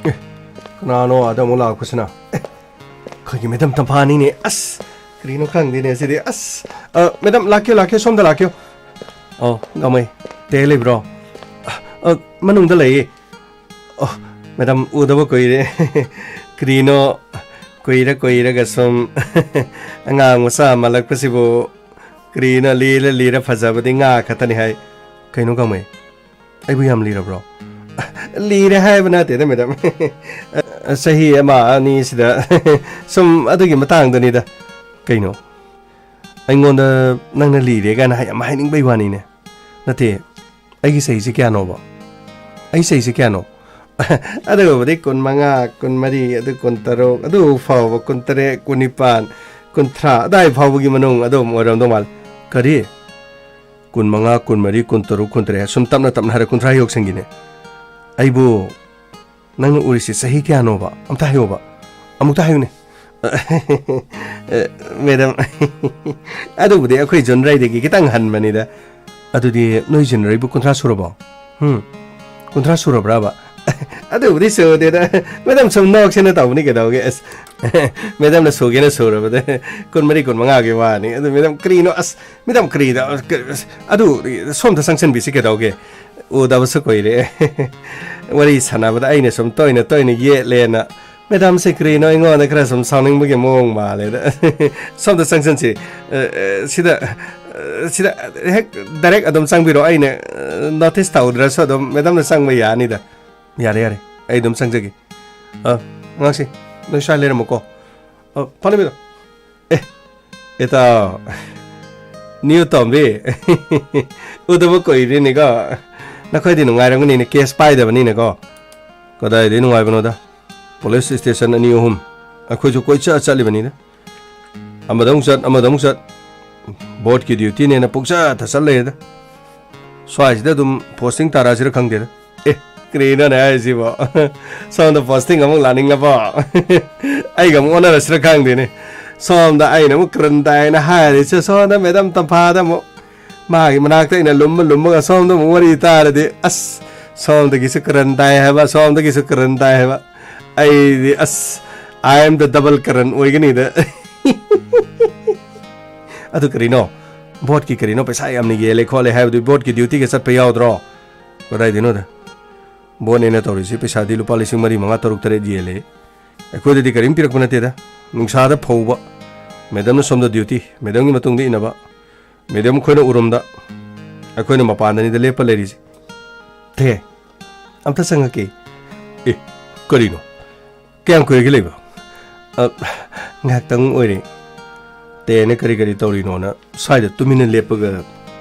ꯑꯦ, ꯀꯅꯥꯅꯣ ꯑꯥꯗ ꯑꯃꯨꯛ ꯂꯥꯛꯄꯁꯤꯅ? ꯑꯦ, ꯑꯩꯈꯣꯏꯒꯤ ꯃꯦꯗꯝ ꯇꯝꯐꯥꯅꯤꯅꯦ꯫ ꯑꯁ, ꯀꯔꯤꯅꯣ ꯈꯪꯗꯦꯅꯦ ꯁꯤꯗꯤ꯫ ꯑꯁ, ꯑ, ꯃꯦꯗꯝ, ꯂꯥꯛꯀꯦ, ꯂꯥꯛꯀꯦ, ꯁꯣꯝꯗ ꯂꯥꯛꯀꯦ꯫ ꯑꯣ, ꯒꯥꯃꯩ, ꯇꯦ ꯂꯩꯕ꯭ꯔꯣ? ꯑ, ꯃꯅꯨꯡꯗ ꯂꯩꯌꯦ꯫ ꯑꯣ, ꯃꯦꯗꯝ, ꯎꯗꯕ ꯀꯨꯏꯔꯦ꯫ ꯀꯔꯤꯅꯣ, ꯀꯨꯏꯔ ꯀꯨꯏꯔꯒ ꯁꯨꯝ ꯑꯉꯥꯡ ꯃꯆꯥ ꯃꯥꯜꯂꯛꯄꯁꯤꯕꯨ? ꯀꯔꯤꯅꯣ, ꯂꯤꯔ ꯂꯤꯔ ꯐꯖꯕꯗꯤ ꯉꯥ ꯈꯛꯇꯅꯤ ꯍꯥꯏ꯫ ꯀꯩꯅꯣ ꯀꯥꯃꯩ, ꯑꯩꯕꯨ ꯌꯥꯝ ꯂꯤꯔꯕ꯭ꯔꯣ? ꯂꯤꯔꯦ ꯍꯥꯏꯕ ꯅꯠꯇꯦꯗ, ꯃꯦꯗꯥꯝ꯫ ꯆꯍꯤ ꯑꯃ ꯑꯅꯤꯁꯤꯗ ꯁꯨꯝ ꯑꯗꯨꯒꯤ ꯃꯇꯥꯡꯗꯅꯤꯗ꯫ ꯀꯩꯅꯣ? ꯑꯩꯉꯣꯟꯗ ꯅꯪꯅ ꯂꯤꯔꯦ ꯀꯥꯏꯅ ꯍꯥꯏ-, ꯌꯥꯝ ꯍꯥꯏꯅꯤꯡꯕꯩ ꯋꯥꯅꯤꯅꯦ꯫ ꯅꯠꯇꯦ, ꯑꯩꯒꯤ ꯆꯍꯤꯁꯦ ꯀꯌꯥꯅꯣꯕ? ꯑꯩ ꯆꯍꯤꯁꯦ ꯀꯌꯥꯅꯣ? ꯑꯗꯨꯒꯨꯝꯕꯗꯤ ꯀꯨꯟꯃꯉꯥ, ꯀꯨꯟꯃꯔꯤ, ꯑꯗꯨ ꯀꯨꯟꯇꯔꯨꯛ, ꯑꯗꯨ ꯐꯥꯎꯕ ꯀꯨꯟꯇꯔꯦꯠ, ꯀꯨꯟꯅꯤꯄꯥꯟ, ꯀꯨꯟꯊ꯭ꯔꯥ ꯑꯗꯥꯏ ꯐꯥꯎꯕꯒꯤ ꯃꯅꯨꯡ ꯑꯗꯨꯝ ꯑꯣꯏꯔꯝꯗꯧ ꯃꯥꯜꯂꯤ꯫ ꯀꯔꯤ? ꯀꯨꯟꯃꯉꯥ, ꯀꯨꯟꯃꯔꯤ, ꯀꯨꯟꯇꯔꯨꯛ, ꯀꯨꯟꯇꯔꯦꯠ, ꯁꯨꯝ ꯇꯞꯅ ꯇꯞꯅ ꯍꯥꯏꯔ ꯀꯨꯟꯊ꯭ꯔꯥ ꯌꯧꯁꯟꯈꯤꯅꯦ꯫ ꯑꯩꯕꯨ ꯅꯪꯅ ꯎꯔꯤꯁꯤ ꯆꯍꯤ ꯀꯌꯥꯅꯣꯕ? ꯑꯝꯇ ꯍꯥꯏꯌꯣꯕ꯫ ꯑꯃꯨꯛꯇ ꯍꯥꯏꯌꯨꯅꯦ꯫ ꯃꯦꯗꯥꯝ, ꯑꯗꯨꯕꯨꯗꯤ ꯑꯩꯈꯣꯏ ꯖꯣꯟꯔꯩꯗꯒꯤ ꯈꯤꯇꯪ ꯍꯟꯕꯅꯤꯗ꯫ ꯑꯗꯨꯗꯤ ꯅꯣꯏ ꯖꯣꯟꯔꯩꯕꯨ ꯀꯨꯟꯊ꯭ꯔꯥ ꯁꯨꯔꯕꯣ? ꯍꯨꯝ? ꯀꯨꯟꯊ꯭ꯔꯥ ꯁꯨꯔꯕ꯭ꯔꯕ? ꯑꯗꯨꯕꯨꯗꯤ ꯁꯨꯗꯦꯗ꯫ ꯃꯦꯗꯥꯝ ꯁꯨꯝ ꯅꯣꯛꯁꯦꯅ ꯇꯧꯕꯅꯤ ꯀꯩꯗꯧꯒꯦ? ꯑꯁ, ꯃꯦꯗꯥꯝꯅ ꯁꯨꯒꯦꯅ ꯁꯨꯔꯕꯗ ꯀꯨꯟꯃꯔꯤ, ꯀꯨꯟꯃꯉꯥꯒꯤ ꯋꯥꯅꯤ꯫ ꯑꯗꯨ ꯃꯦꯗꯥꯝ, ꯀꯔꯤꯅꯣ? ꯑꯁ, ꯃꯦꯗꯥꯝ, ꯀꯔꯤꯗ? ꯑꯁ, ꯀ-, ꯑꯁ, ꯑꯗꯨ ꯁꯣꯝꯗ ꯆꯪꯁꯟꯕꯤꯁꯤ ꯀꯩꯗꯧꯒꯦ? ꯎꯗꯕꯁꯨ ꯀꯨꯏꯔꯦ꯫ ꯋꯥꯔꯤ ꯁꯥꯟꯅꯕꯗ ꯑꯩꯅ ꯁꯨꯝ ꯇꯣꯏꯅ ꯇꯣꯏꯅ ꯌꯦꯠꯂꯦꯅ꯫ ꯃꯦꯗꯥꯝꯁꯦ ꯀꯔꯤꯅꯣ ꯑꯩꯉꯣꯟꯗ ꯈꯔ ꯁꯨꯝ ꯁꯥꯎꯅꯤꯡꯕꯒꯤ ꯃꯑꯣꯡ ꯃꯥꯜꯂꯦꯗ꯫ ꯁꯣꯝꯗ ꯆꯪꯁꯤꯟꯁꯤ꯫ ꯑ, ꯑ, ꯁꯤꯗ, ꯑ, ꯁꯤꯗ ꯍꯦꯛ direct ꯑꯗꯨꯝ ꯆꯪꯕꯤꯔꯣ꯫ ꯑꯩꯅ, ꯑ, notice ꯇꯧꯗ꯭ꯔꯁꯨ ꯑꯗꯨꯝ ꯃꯦꯗꯥꯝꯅ ꯆꯪꯕ ꯌꯥꯅꯤꯗ꯫ ꯌꯥꯔꯦ, ꯌꯥꯔꯦ꯫ ꯑꯩ ꯑꯗꯨꯝ ꯆꯪꯖꯒꯦ꯫ ꯑ, ꯑꯉꯥꯡꯁꯤ, ꯅꯣꯏ ꯁ꯭ꯋꯥꯏ ꯂꯩꯔꯝꯃꯨꯀꯣ꯫ ꯑ, ꯐꯥꯅꯕꯤꯗꯣ꯫ ꯑꯦ, ꯏꯇꯥꯎ꯫ ꯅꯤꯌꯨ ꯇꯣꯝꯕꯤ꯫ ꯎꯗꯕ ꯀꯨꯏꯔꯦꯅꯦꯀꯣ꯫ ꯅꯈꯣꯏꯗꯤ ꯅꯨꯡꯉꯥꯏꯔꯝꯒꯅꯤꯅꯦ, case ꯄꯥꯏꯗꯕꯅꯤꯅꯀꯣ꯫ ꯀꯗꯥꯏꯗꯩ ꯅꯨꯡꯉꯥꯏꯕꯅꯣꯗ? Police station ꯑꯅꯤ ꯑꯍꯨꯝ꯫ ꯑꯩꯈꯣꯏꯁꯨ ꯀꯣꯏꯆꯠ ꯆꯠꯂꯤꯕꯅꯤꯗ꯫ ꯑꯃꯗ ꯑꯃꯨꯛ ꯆꯠ, ꯑꯃꯗ ꯑꯃꯨꯛ ꯆꯠ꯫ Boatꯀꯤ dutyꯅꯦꯅ ꯄꯨꯡꯆꯠꯇ ꯆꯠ ꯂꯩꯔꯦꯗ꯫ ꯁ꯭ꯋꯥꯏꯁꯤꯗ ꯑꯗꯨꯝ posting ꯇꯥꯔꯛꯑꯁꯤꯔ ꯈꯪꯗꯦꯗ꯫ ꯑꯦ, ꯀꯔꯤꯅꯣꯅꯦ ꯍꯥꯏꯁꯤꯕꯣ? ꯁꯣꯝꯗ posting ꯑꯃꯨꯛ ꯂꯥꯛꯅꯤꯡꯂꯕꯣ? ꯑꯩꯒ ꯑꯃꯨꯛ ꯑꯣꯟꯅꯔꯁꯤꯔ ꯈꯪꯗꯦꯅꯦ꯫ ꯁꯣꯝꯗ ꯑꯩꯅ ꯑꯃꯨꯛ ꯀꯔꯟ ꯇꯥꯏꯅ ꯍꯥꯏꯔꯤꯁꯦ, ꯁꯣꯝꯗ ꯃꯦꯗꯥꯝ ꯇꯝꯐꯥꯗ ꯑꯃꯨꯛ ꯃꯥꯒꯤ ꯃꯅꯥꯛꯇ ꯑꯩꯅ ꯂꯨꯝꯃ ꯂꯨꯝꯃꯒ ꯁꯣꯝꯗ ꯑꯃꯨꯛ ꯋꯥꯔꯤ ꯇꯥꯔꯗꯤ, ꯑꯁ, ꯁꯣꯝꯗꯒꯤꯁꯨ ꯀꯔꯟ ꯇꯥꯏ ꯍꯥꯏꯕ, ꯁꯣꯝꯗꯒꯤꯁꯨ ꯀꯔꯟ ꯇꯥꯏ ꯍꯥꯏꯕ꯫ ꯑꯩꯗꯤ, ꯑꯁ, I am the double ꯀꯔꯟ ꯑꯣꯏꯒꯅꯤꯗ꯫ ꯑꯗꯨ ꯀꯔꯤꯅꯣ? Boatꯀꯤ ꯀꯔꯤꯅꯣ ꯄꯩꯁꯥ ꯌꯥꯝꯅ ꯌꯦꯜꯂꯦ ꯈꯣꯠꯂꯦ ꯍꯥꯏꯕꯗꯨ? Boatꯀꯤ dutyꯒ ꯆꯠꯄ ꯌꯥꯎꯗ꯭ꯔꯣ? ꯀꯗꯥꯏꯗꯩꯅꯣꯗ? Boatꯅꯦꯅ ꯇꯧꯔꯤꯁꯤ ꯄꯩꯁꯥꯗꯤ ꯂꯨꯄꯥ ꯂꯤꯁꯤꯡ ꯃꯔꯤ, ꯃꯉꯥ, ꯇꯔꯨꯛ, ꯇꯔꯦꯠ ꯌꯦꯜꯂꯦ꯫ ꯑꯩꯈꯣꯏꯗꯗꯤ ꯀꯔꯤꯝ ꯄꯤꯔꯛꯄ ꯅꯠꯇꯦꯗ꯫ ꯅꯨꯡꯁꯥꯗ ꯐꯧꯕ꯫ ꯃꯦꯗꯥꯝꯅ ꯁꯣꯝꯗ duty, ꯃꯦꯗꯥꯝꯒꯤ ꯃꯇꯨꯡꯗ ꯏꯟꯅꯕ꯫ ꯃꯦꯗꯝ, ꯑꯩꯈꯣꯏꯅ ꯎꯔꯨꯝꯗ, ꯑꯩꯈꯣꯏꯅ ꯃꯄꯥꯟꯗꯅꯤꯗ ꯂꯦꯞꯄ ꯂꯩꯔꯤꯁꯦ꯫ ꯊꯦ, ꯑꯝꯇ ꯆꯪꯉꯛꯀꯦ꯫ ꯑꯦ, ꯀꯔꯤꯅꯣ? ꯀꯌꯥꯝ ꯀꯨꯏꯔꯒꯦ ꯂꯩꯕ? ꯑ, ꯉꯥꯏꯍꯥꯛꯇꯪ ꯑꯣꯏꯔꯦ꯫ ꯇꯦꯅ ꯀꯔꯤ ꯀꯔꯤ ꯇꯧꯔꯤꯅꯣꯅ ꯁ꯭ꯋꯥꯏꯗ ꯇꯨꯃꯤꯟꯅ ꯂꯦꯞꯄꯒ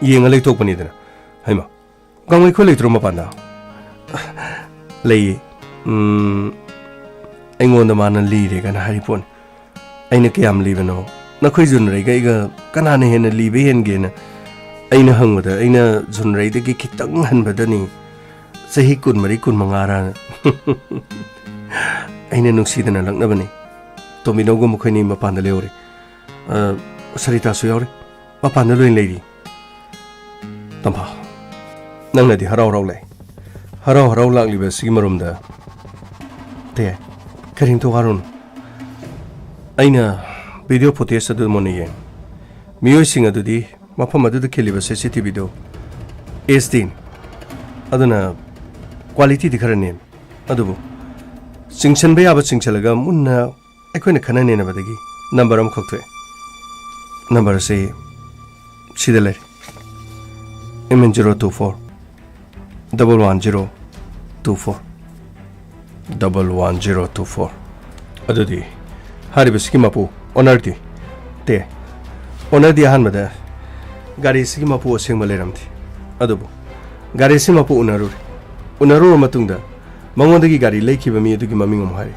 ꯌꯦꯡꯉ ꯂꯩꯊꯣꯛꯄꯅꯤꯗꯅ꯫ ꯍꯩꯃꯥ, ꯒꯥꯡꯃꯩ ꯈꯣꯏ ꯂꯩꯇ꯭ꯔꯣ ꯃꯄꯥꯟꯗ? ꯂꯩꯌꯦ꯫ ꯎꯝ, ꯑꯩꯉꯣꯟꯗ ꯃꯥꯅ ꯂꯤꯔꯦ ꯀꯥꯏꯅ ꯍꯥꯏꯔꯤ ꯄꯣꯠꯅꯤ꯫ ꯑꯩꯅ ꯀꯌꯥꯝ ꯂꯤꯕꯅꯣ? ꯅꯈꯣꯏ ꯖꯨꯟꯔꯩꯒ ꯑꯩꯒ ꯀꯅꯥꯅ ꯍꯦꯟꯅ ꯂꯤꯕ ꯍꯦꯟꯒꯦꯅ ꯑꯩꯅ ꯍꯪꯕꯗ, ꯑꯩꯅ ꯖꯨꯟꯔꯩꯗꯒꯤ ꯈꯤꯇꯪ ꯍꯟꯕꯗꯅꯤ, ꯆꯍꯤ ꯀꯨꯟꯃꯔꯤ, ꯀꯨꯟꯃꯉꯥꯔꯥ꯫ ꯑꯩꯅ ꯅꯨꯡꯁꯤꯗꯅ ꯂꯛꯅꯕꯅꯤ꯫ ꯇꯣꯝꯕꯤꯅꯧꯒ ꯃꯈꯣꯏꯅꯤ ꯃꯄꯥꯟꯗ ꯂꯩꯍꯧꯔꯤ꯫ ꯑ, ꯁꯔꯤꯇꯥꯁꯨ ꯌꯥꯎꯔꯤ꯫ ꯃꯄꯥꯟꯗ ꯂꯣꯏꯅ ꯂꯩꯔꯤ꯫ ꯇꯝꯐꯥ, ꯅꯪꯅꯗꯤ ꯍꯔꯥꯎ ꯍꯔꯥꯎ ꯂꯩ꯫ ꯍꯔꯥꯎ ꯍꯔꯥꯎ ꯂꯥꯛꯂꯤꯕ ꯑꯁꯤꯒꯤ ꯃꯔꯨꯝꯗ꯫ ꯇꯦ, ꯀꯔꯤꯝꯇ ꯋꯥꯔꯨꯅꯨ꯫ ꯑꯩꯅ ꯚꯤꯗꯤꯑꯣ ꯐꯨꯇꯦꯖ ꯑꯗꯨ ꯃꯨꯟꯅ ꯌꯦꯡ꯫ ꯃꯤꯑꯣꯏꯁꯤꯡ ꯑꯗꯨꯗꯤ ꯃꯐꯝ ꯑꯗꯨꯗ ꯈꯤꯜꯂꯤꯕ ꯁꯤ ꯁꯤ ꯇꯤ ꯚꯤꯗꯨ ꯑꯦꯁ ꯗꯤꯅꯤ꯫ ꯑꯗꯨꯅ ꯀ꯭ꯋꯥꯂꯤꯇꯤꯗꯤ ꯈꯔ ꯅꯦꯝꯃꯤ꯫ ꯑꯗꯨꯕꯨ ꯆꯤꯡꯁꯤꯟꯕ ꯌꯥꯕ ꯆꯤꯡꯁꯤꯜꯂꯒ ꯃꯨꯟꯅ ꯑꯩꯈꯣꯏꯅ ꯈꯟꯅ ꯅꯩꯅꯕꯗꯒꯤ ꯅꯝꯕꯔ ꯑꯃꯈꯛ ꯊꯣꯛꯑꯦ꯫ ꯅꯝꯕꯔ ꯑꯁꯤ ꯁꯤꯗ ꯂꯩꯔꯦ꯫ M N zero two four double one zero two four. Double one zero two four. ꯑꯗꯨꯗꯤ ꯍꯥꯏꯔꯤꯕꯁꯤꯒꯤ ꯃꯄꯨ, ꯑꯣꯅꯔꯗꯤ? ꯇꯦ, ꯑꯣꯅꯔꯗꯤ ꯑꯍꯥꯟꯕꯗ ꯒꯥꯔꯤꯁꯤꯒꯤ ꯃꯄꯨ ꯑꯁꯦꯡꯕ ꯂꯩꯔꯝꯗꯦ꯫ ꯑꯗꯨꯕꯨ ꯒꯥꯔꯤꯁꯤ ꯃꯄꯨ ꯎꯅꯔꯨꯔꯦ꯫ ꯎꯅꯔꯨꯔ ꯃꯇꯨꯡꯗ ꯃꯉꯣꯟꯗꯒꯤ ꯒꯥꯔꯤ ꯂꯩꯈꯤꯕ ꯃꯤ ꯑꯗꯨꯒꯤ ꯃꯃꯤꯡ ꯑꯃꯨꯛ ꯍꯥꯏꯔꯦ꯫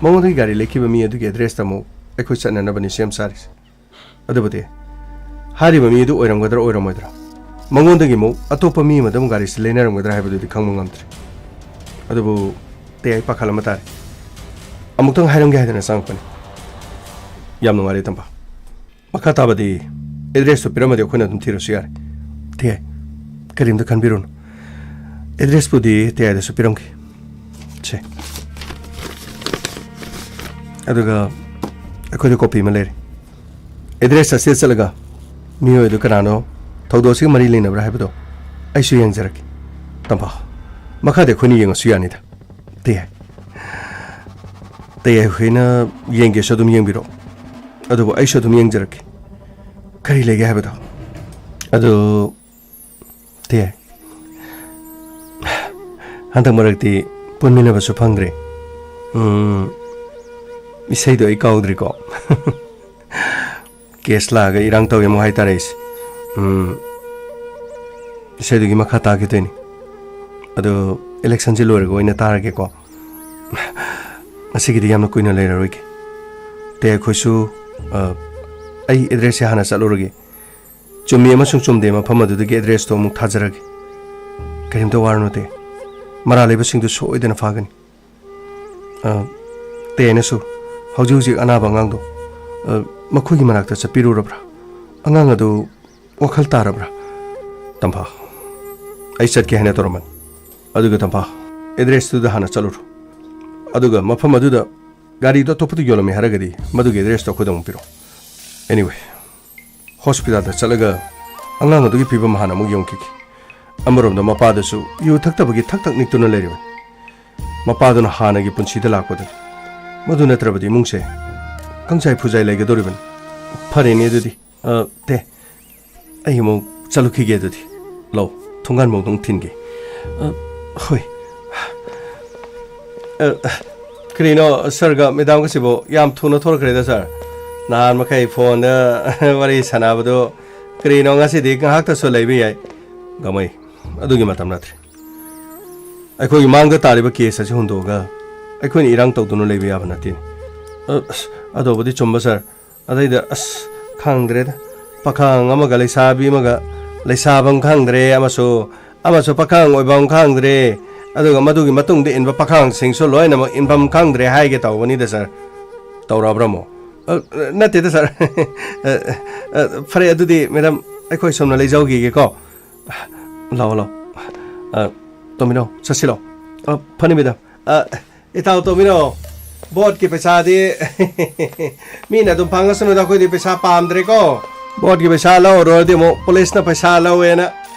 ꯃꯉꯣꯟꯗꯒꯤ ꯒꯥꯔꯤ ꯂꯩꯈꯤꯕ ꯃꯤ ꯑꯗꯨꯒꯤ ꯑꯦꯗ꯭ꯔꯦꯁꯇ ꯑꯃꯨꯛ ꯑꯩꯈꯣꯏ ꯆꯠꯅꯅꯕꯅꯤ ꯁꯦꯝ ꯁꯥꯔꯤꯁꯦ꯫ ꯑꯗꯨꯕꯨꯗꯤ ꯍꯥꯏꯔꯤꯕ ꯃꯤ ꯑꯗꯨ ꯑꯣꯏꯔꯝꯒꯗ꯭ꯔꯥ ꯑꯣꯏꯔꯝꯃꯣꯏꯗ꯭ꯔꯥ, ꯃꯉꯣꯟꯗꯒꯤ ꯑꯃꯨꯛ ꯑꯇꯣꯞꯄ ꯃꯤ ꯑꯃꯗ ꯑꯃꯨꯛ ꯒꯥꯔꯤꯁꯤ ꯂꯩꯅꯔꯝꯒꯗ꯭ꯔꯥ ꯍꯥꯏꯕꯗꯨꯗꯤ ꯈꯪꯕ ꯉꯝꯗ꯭ꯔꯦ꯫ ꯑꯗꯨꯕꯨ ꯇꯦ, ꯑꯩ ꯄꯥꯈꯠ ꯑꯃ ꯇꯥꯔꯦ꯫ ꯑꯃꯨꯛꯇꯪ ꯍꯥꯏꯔꯝꯒꯦ ꯍꯥꯏꯗꯅ ꯆꯪꯉꯛꯄꯅꯤ꯫ ꯌꯥꯝ ꯅꯨꯡꯉꯥꯏꯔꯦ ꯇꯝꯐꯥ꯫ ꯃꯈꯥ ꯇꯥꯕꯗꯤ ꯑꯦꯗ꯭ꯔꯦꯁꯇꯨ ꯄꯤꯔꯝꯃꯗꯤ ꯑꯩꯈꯣꯏꯅ ꯑꯗꯨꯝ ꯊꯤꯔꯁꯨ ꯌꯥꯔꯦ꯫ ꯇꯦ, ꯀꯔꯤꯝꯇ ꯈꯟꯕꯤꯔꯨꯅꯨ꯫ ꯑꯦꯗ꯭ꯔꯦꯁꯄꯨꯗꯤ ꯇꯦ ꯑꯥꯏꯗꯁꯨ ꯄꯤꯔꯝꯒꯦ꯫ ꯁꯦ꯫ ꯑꯗꯨꯒ ꯑꯩꯈꯣꯏꯗ ꯀꯣꯄꯤ ꯑꯃ ꯂꯩꯔꯦ꯫ ꯑꯦꯗ꯭ꯔꯦꯁ ꯑꯁꯤꯗ ꯆꯠꯂꯒ ꯃꯤꯑꯣꯏ ꯑꯗꯨ ꯀꯅꯥꯅꯣ, ꯊꯧꯗꯣꯛ ꯑꯁꯤꯒ ꯃꯔꯤ ꯂꯩꯅꯕ꯭ꯔꯥ ꯍꯥꯏꯕꯗꯣ ꯑꯩꯁꯨ ꯌꯦꯡꯖꯔꯛꯀꯦ꯫ ꯇꯝꯐꯥ, ꯃꯈꯥꯗꯤ ꯑꯩꯈꯣꯏꯅ ꯌꯦꯡꯉꯁꯨ ꯌꯥꯅꯤꯗ꯫ ꯇꯦ꯫ ꯇꯦ, ꯑꯩꯈꯣꯏꯅ ꯌꯦꯡꯒꯦꯁꯨ ꯑꯗꯨꯝ ꯌꯦꯡꯕꯤꯔꯣ꯫ ꯑꯗꯨꯕꯨ ꯑꯩꯁꯨ ꯑꯗꯨꯝ ꯌꯦꯡꯖꯔꯛꯀꯦ꯫ ꯀꯔꯤ ꯂꯩꯒꯦ ꯍꯥꯏꯕꯗꯣ? ꯑꯗꯨ, ꯇꯦ, ꯍꯟꯗꯛ ꯃꯔꯛꯇꯤ ꯄꯨꯟꯃꯤꯟꯅꯕꯁꯨ ꯐꯪꯗ꯭ꯔꯦ꯫ ꯎꯝ, ꯏꯁꯩꯗꯣ ꯑꯩ ꯀꯥꯎꯗ꯭ꯔꯤꯀꯣ꯫ ꯀꯦꯁ ꯂꯥꯛꯑꯒ ꯏꯔꯥꯡ ꯇꯧꯋꯦ ꯑꯃꯨꯛ ꯍꯥꯏꯇꯥꯔꯦ ꯑꯩꯁꯦ꯫ ꯎꯝ, ꯏꯁꯩꯗꯨꯒꯤ ꯃꯈꯥ ꯇꯥꯈꯤꯗꯣꯏꯅꯤ꯫ ꯑꯗꯣ ꯏꯂꯦꯛꯁꯟꯁꯦ ꯂꯣꯏꯔꯒ ꯑꯣꯏꯅ ꯇꯥꯔꯒꯦꯀꯣ꯫ ꯉꯁꯤꯒꯤꯗꯤ ꯌꯥꯝꯅ ꯀꯨꯏꯅ ꯂꯩꯔꯔꯣꯏꯒꯦ꯫ ꯇꯦ, ꯑꯩꯈꯣꯏꯁꯨ, ꯑ, ꯑꯩ ꯑꯦꯗ꯭ꯔꯦꯁꯁꯦ ꯍꯥꯟꯅ ꯆꯠꯂꯨꯔꯒꯦ꯫ ꯆꯨꯝꯃꯤ ꯑꯃꯁꯨꯡ ꯆꯨꯝꯗꯦ ꯃꯐꯝ ꯑꯗꯨꯗꯒꯤ ꯑꯦꯗ꯭ꯔꯦꯁꯇꯣ ꯑꯃꯨꯛ ꯊꯥꯖꯔꯒꯦ꯫ ꯀꯔꯤꯝꯇ ꯋꯥꯔꯨꯅꯨ ꯇꯦ꯫ ꯃꯔꯥꯜ ꯂꯩꯕꯁꯤꯡꯗꯨ ꯁꯣꯏꯗꯅ ꯐꯥꯒꯅꯤ꯫ ꯑ, ꯇꯦꯅꯁꯨ ꯍꯧꯖꯤꯛ ꯍꯧꯖꯤꯛ ꯑꯅꯥꯕ ꯑꯉꯥꯡꯗꯣ, ꯑ, ꯃꯈꯣꯏꯒꯤ ꯃꯅꯥꯛꯇ ꯆꯠꯄꯤꯔꯨꯔꯕ꯭ꯔꯥ? ꯑꯉꯥꯡ ꯑꯗꯨ ꯋꯥꯈꯜ ꯇꯥꯔꯕ꯭ꯔꯥ? ꯇꯝꯐꯥ, ꯑꯩ ꯆꯠꯀꯦ ꯍꯥꯏꯅ ꯇꯧꯔꯝꯕꯅꯤ꯫ ꯑꯗꯨꯒ ꯇꯝꯐꯥ, ꯑꯦꯗ꯭ꯔꯦꯁꯇꯨꯗ ꯍꯥꯟꯅ ꯆꯠꯂꯨꯔꯣ꯫ ꯑꯗꯨꯒ ꯃꯐꯝ ꯑꯗꯨꯗ ꯒꯥꯔꯤꯗꯣ ꯑꯇꯣꯞꯄꯗ ꯌꯣꯜꯂꯝꯃꯦ ꯍꯥꯏꯔꯒꯗꯤ ꯃꯗꯨꯒꯤ ꯑꯦꯗ꯭ꯔꯦꯁꯇꯣ ꯑꯩꯈꯣꯏꯗ ꯑꯃꯨꯛ ꯄꯤꯔꯛꯑꯣ꯫ Anyway, ꯍꯣꯁꯄꯤꯇꯥꯜꯗ ꯆꯠꯂꯒ ꯑꯉꯥꯡ ꯑꯗꯨꯒꯤ ꯐꯤꯕꯝ ꯍꯥꯟꯅ ꯑꯃꯨꯛ ꯌꯦꯡꯈꯤꯒꯦ꯫ ꯑꯃꯔꯣꯝꯗ ꯃꯄꯥꯗꯨꯁꯨ ꯌꯨ ꯊꯛꯇꯕꯒꯤ ꯊꯛ ꯊꯛ ꯅꯤꯛꯇꯨꯅ ꯂꯩꯔꯤꯕꯅꯤ꯫ ꯃꯄꯥꯗꯨꯅ ꯍꯥꯟꯅꯒꯤ ꯄꯨꯟꯁꯤꯗ ꯂꯥꯛꯄꯗꯨꯅꯤ꯫ ꯃꯗꯨ ꯅꯠꯇ꯭ꯔꯕꯗꯤ ꯏꯃꯨꯡꯁꯦ ꯀꯪꯖꯥꯏ ꯐꯨꯖꯥꯏ ꯂꯩꯒꯗꯧꯔꯤꯕꯅꯤ꯫ ꯐꯔꯦꯅꯦ ꯑꯗꯨꯗꯤ꯫ ꯑ, ꯇꯦ, ꯑꯩ ꯑꯃꯨꯛ ꯆꯠꯂꯨꯈꯤꯒꯦ ꯑꯗꯨꯗꯤ꯫ ꯂꯧ, ꯊꯣꯡꯒꯥꯟꯐꯥꯎꯗ ꯑꯃꯨꯛ ꯊꯤꯟꯒꯦ꯫ ꯑ, ꯍꯣꯏ꯫ ꯑ, ꯀꯔꯤꯅꯣ ꯁꯥꯔꯒ ꯃꯦꯗꯥꯝꯒꯁꯤꯕꯨ ꯌꯥꯝ ꯊꯨꯅ ꯊꯣꯔꯛꯈ꯭ꯔꯦꯗ ꯁꯥꯔ꯫ ꯅꯍꯥꯟ ꯃꯈꯩ ꯐꯣꯟꯗ ꯋꯥꯔꯤ ꯁꯥꯟꯅꯕꯗꯣ ꯀꯔꯤꯅꯣ ꯉꯁꯤꯗꯤ ꯉꯥꯏꯍꯥꯛꯇꯁꯨ ꯂꯩꯕ ꯌꯥꯏ꯫ ꯒꯃꯩ, ꯑꯗꯨꯒꯤ ꯃꯇꯝ ꯅꯠꯇ꯭ꯔꯦ꯫ ꯑꯩꯈꯣꯏꯒꯤ ꯃꯥꯡꯗ ꯇꯥꯔꯤꯕ ꯀꯦꯁ ꯑꯁꯤ ꯍꯨꯟꯗꯣꯛꯑꯒ ꯑꯩꯈꯣꯏꯅ ꯏꯔꯥꯡ ꯇꯧꯗꯨꯅ ꯂꯩꯕ ꯌꯥꯕ ꯅꯠꯇꯦ꯫ ꯑ, ꯑꯁ, ꯑꯗꯨꯕꯨꯗꯤ ꯆꯨꯝꯕ ꯁꯥꯔ꯫ ꯑꯗꯩꯗ ꯑꯁ ꯈꯪꯗ꯭ꯔꯦꯗ, ꯄꯥꯈꯪ ꯑꯃꯒ ꯂꯩꯁꯥꯕꯤ ꯑꯃꯒ, ꯂꯩꯁꯥꯐꯝ ꯈꯪꯗ꯭ꯔꯦ, ꯑꯃꯁꯨ ꯑꯃꯁꯨ ꯄꯥꯈꯪ ꯑꯣꯏꯐꯝ ꯈꯪꯗ꯭ꯔꯦ꯫ ꯑꯗꯨꯒ ꯃꯗꯨꯒꯤ ꯃꯇꯨꯡꯗ ꯏꯟꯕ ꯄꯥꯈꯪꯁꯤꯡꯁꯨ ꯂꯣꯏꯅꯃꯛ ꯏꯟꯐꯝ ꯈꯪꯗ꯭ꯔꯦ ꯍꯥꯏꯒꯦ ꯇꯧꯕꯅꯤꯗ ꯁꯥꯔ꯫ ꯇꯧꯔꯛꯑꯕ꯭ꯔꯥ ꯑꯃꯨꯛ? ꯑ, ꯅꯠꯇꯦꯗ ꯁꯥꯔ꯫ ꯑ, ꯑ, ꯐꯔꯦ ꯑꯗꯨꯗꯤ ꯃꯦꯗꯥꯝ, ꯑꯩꯈꯣꯏ ꯁꯣꯝꯅ ꯂꯩꯖꯧꯈꯤꯒꯦꯀꯣ꯫ ꯂꯥꯛꯑꯣ ꯂꯥꯛꯑꯣ꯫ ꯑ, ꯇꯣꯝꯕꯤꯅꯧ, ꯆꯠꯁꯤꯂꯣ꯫ ꯑ, ꯐꯅꯤ ꯃꯦꯗꯥꯝ꯫ ꯑ, ꯏꯇꯥꯎ ꯇꯣꯝꯕꯤꯅꯧ, ꯚꯣꯠꯀꯤ ꯄꯩꯁꯥꯗꯤ ꯃꯤꯅ ꯑꯗꯨꯝ ꯐꯪꯉꯁꯅꯨꯗ, ꯑꯩꯈꯣꯏꯗꯤ ꯄꯩꯁꯥ ꯄꯥꯝꯗ꯭ꯔꯦꯀꯣ꯫ ꯚꯣꯠꯀꯤ ꯄꯩꯁꯥ ꯂꯧꯔꯨꯔꯗꯤ ꯑꯃꯨꯛ ꯄꯨꯂꯤꯁꯅ ꯄꯩꯁꯥ ꯂꯧꯋꯦꯅ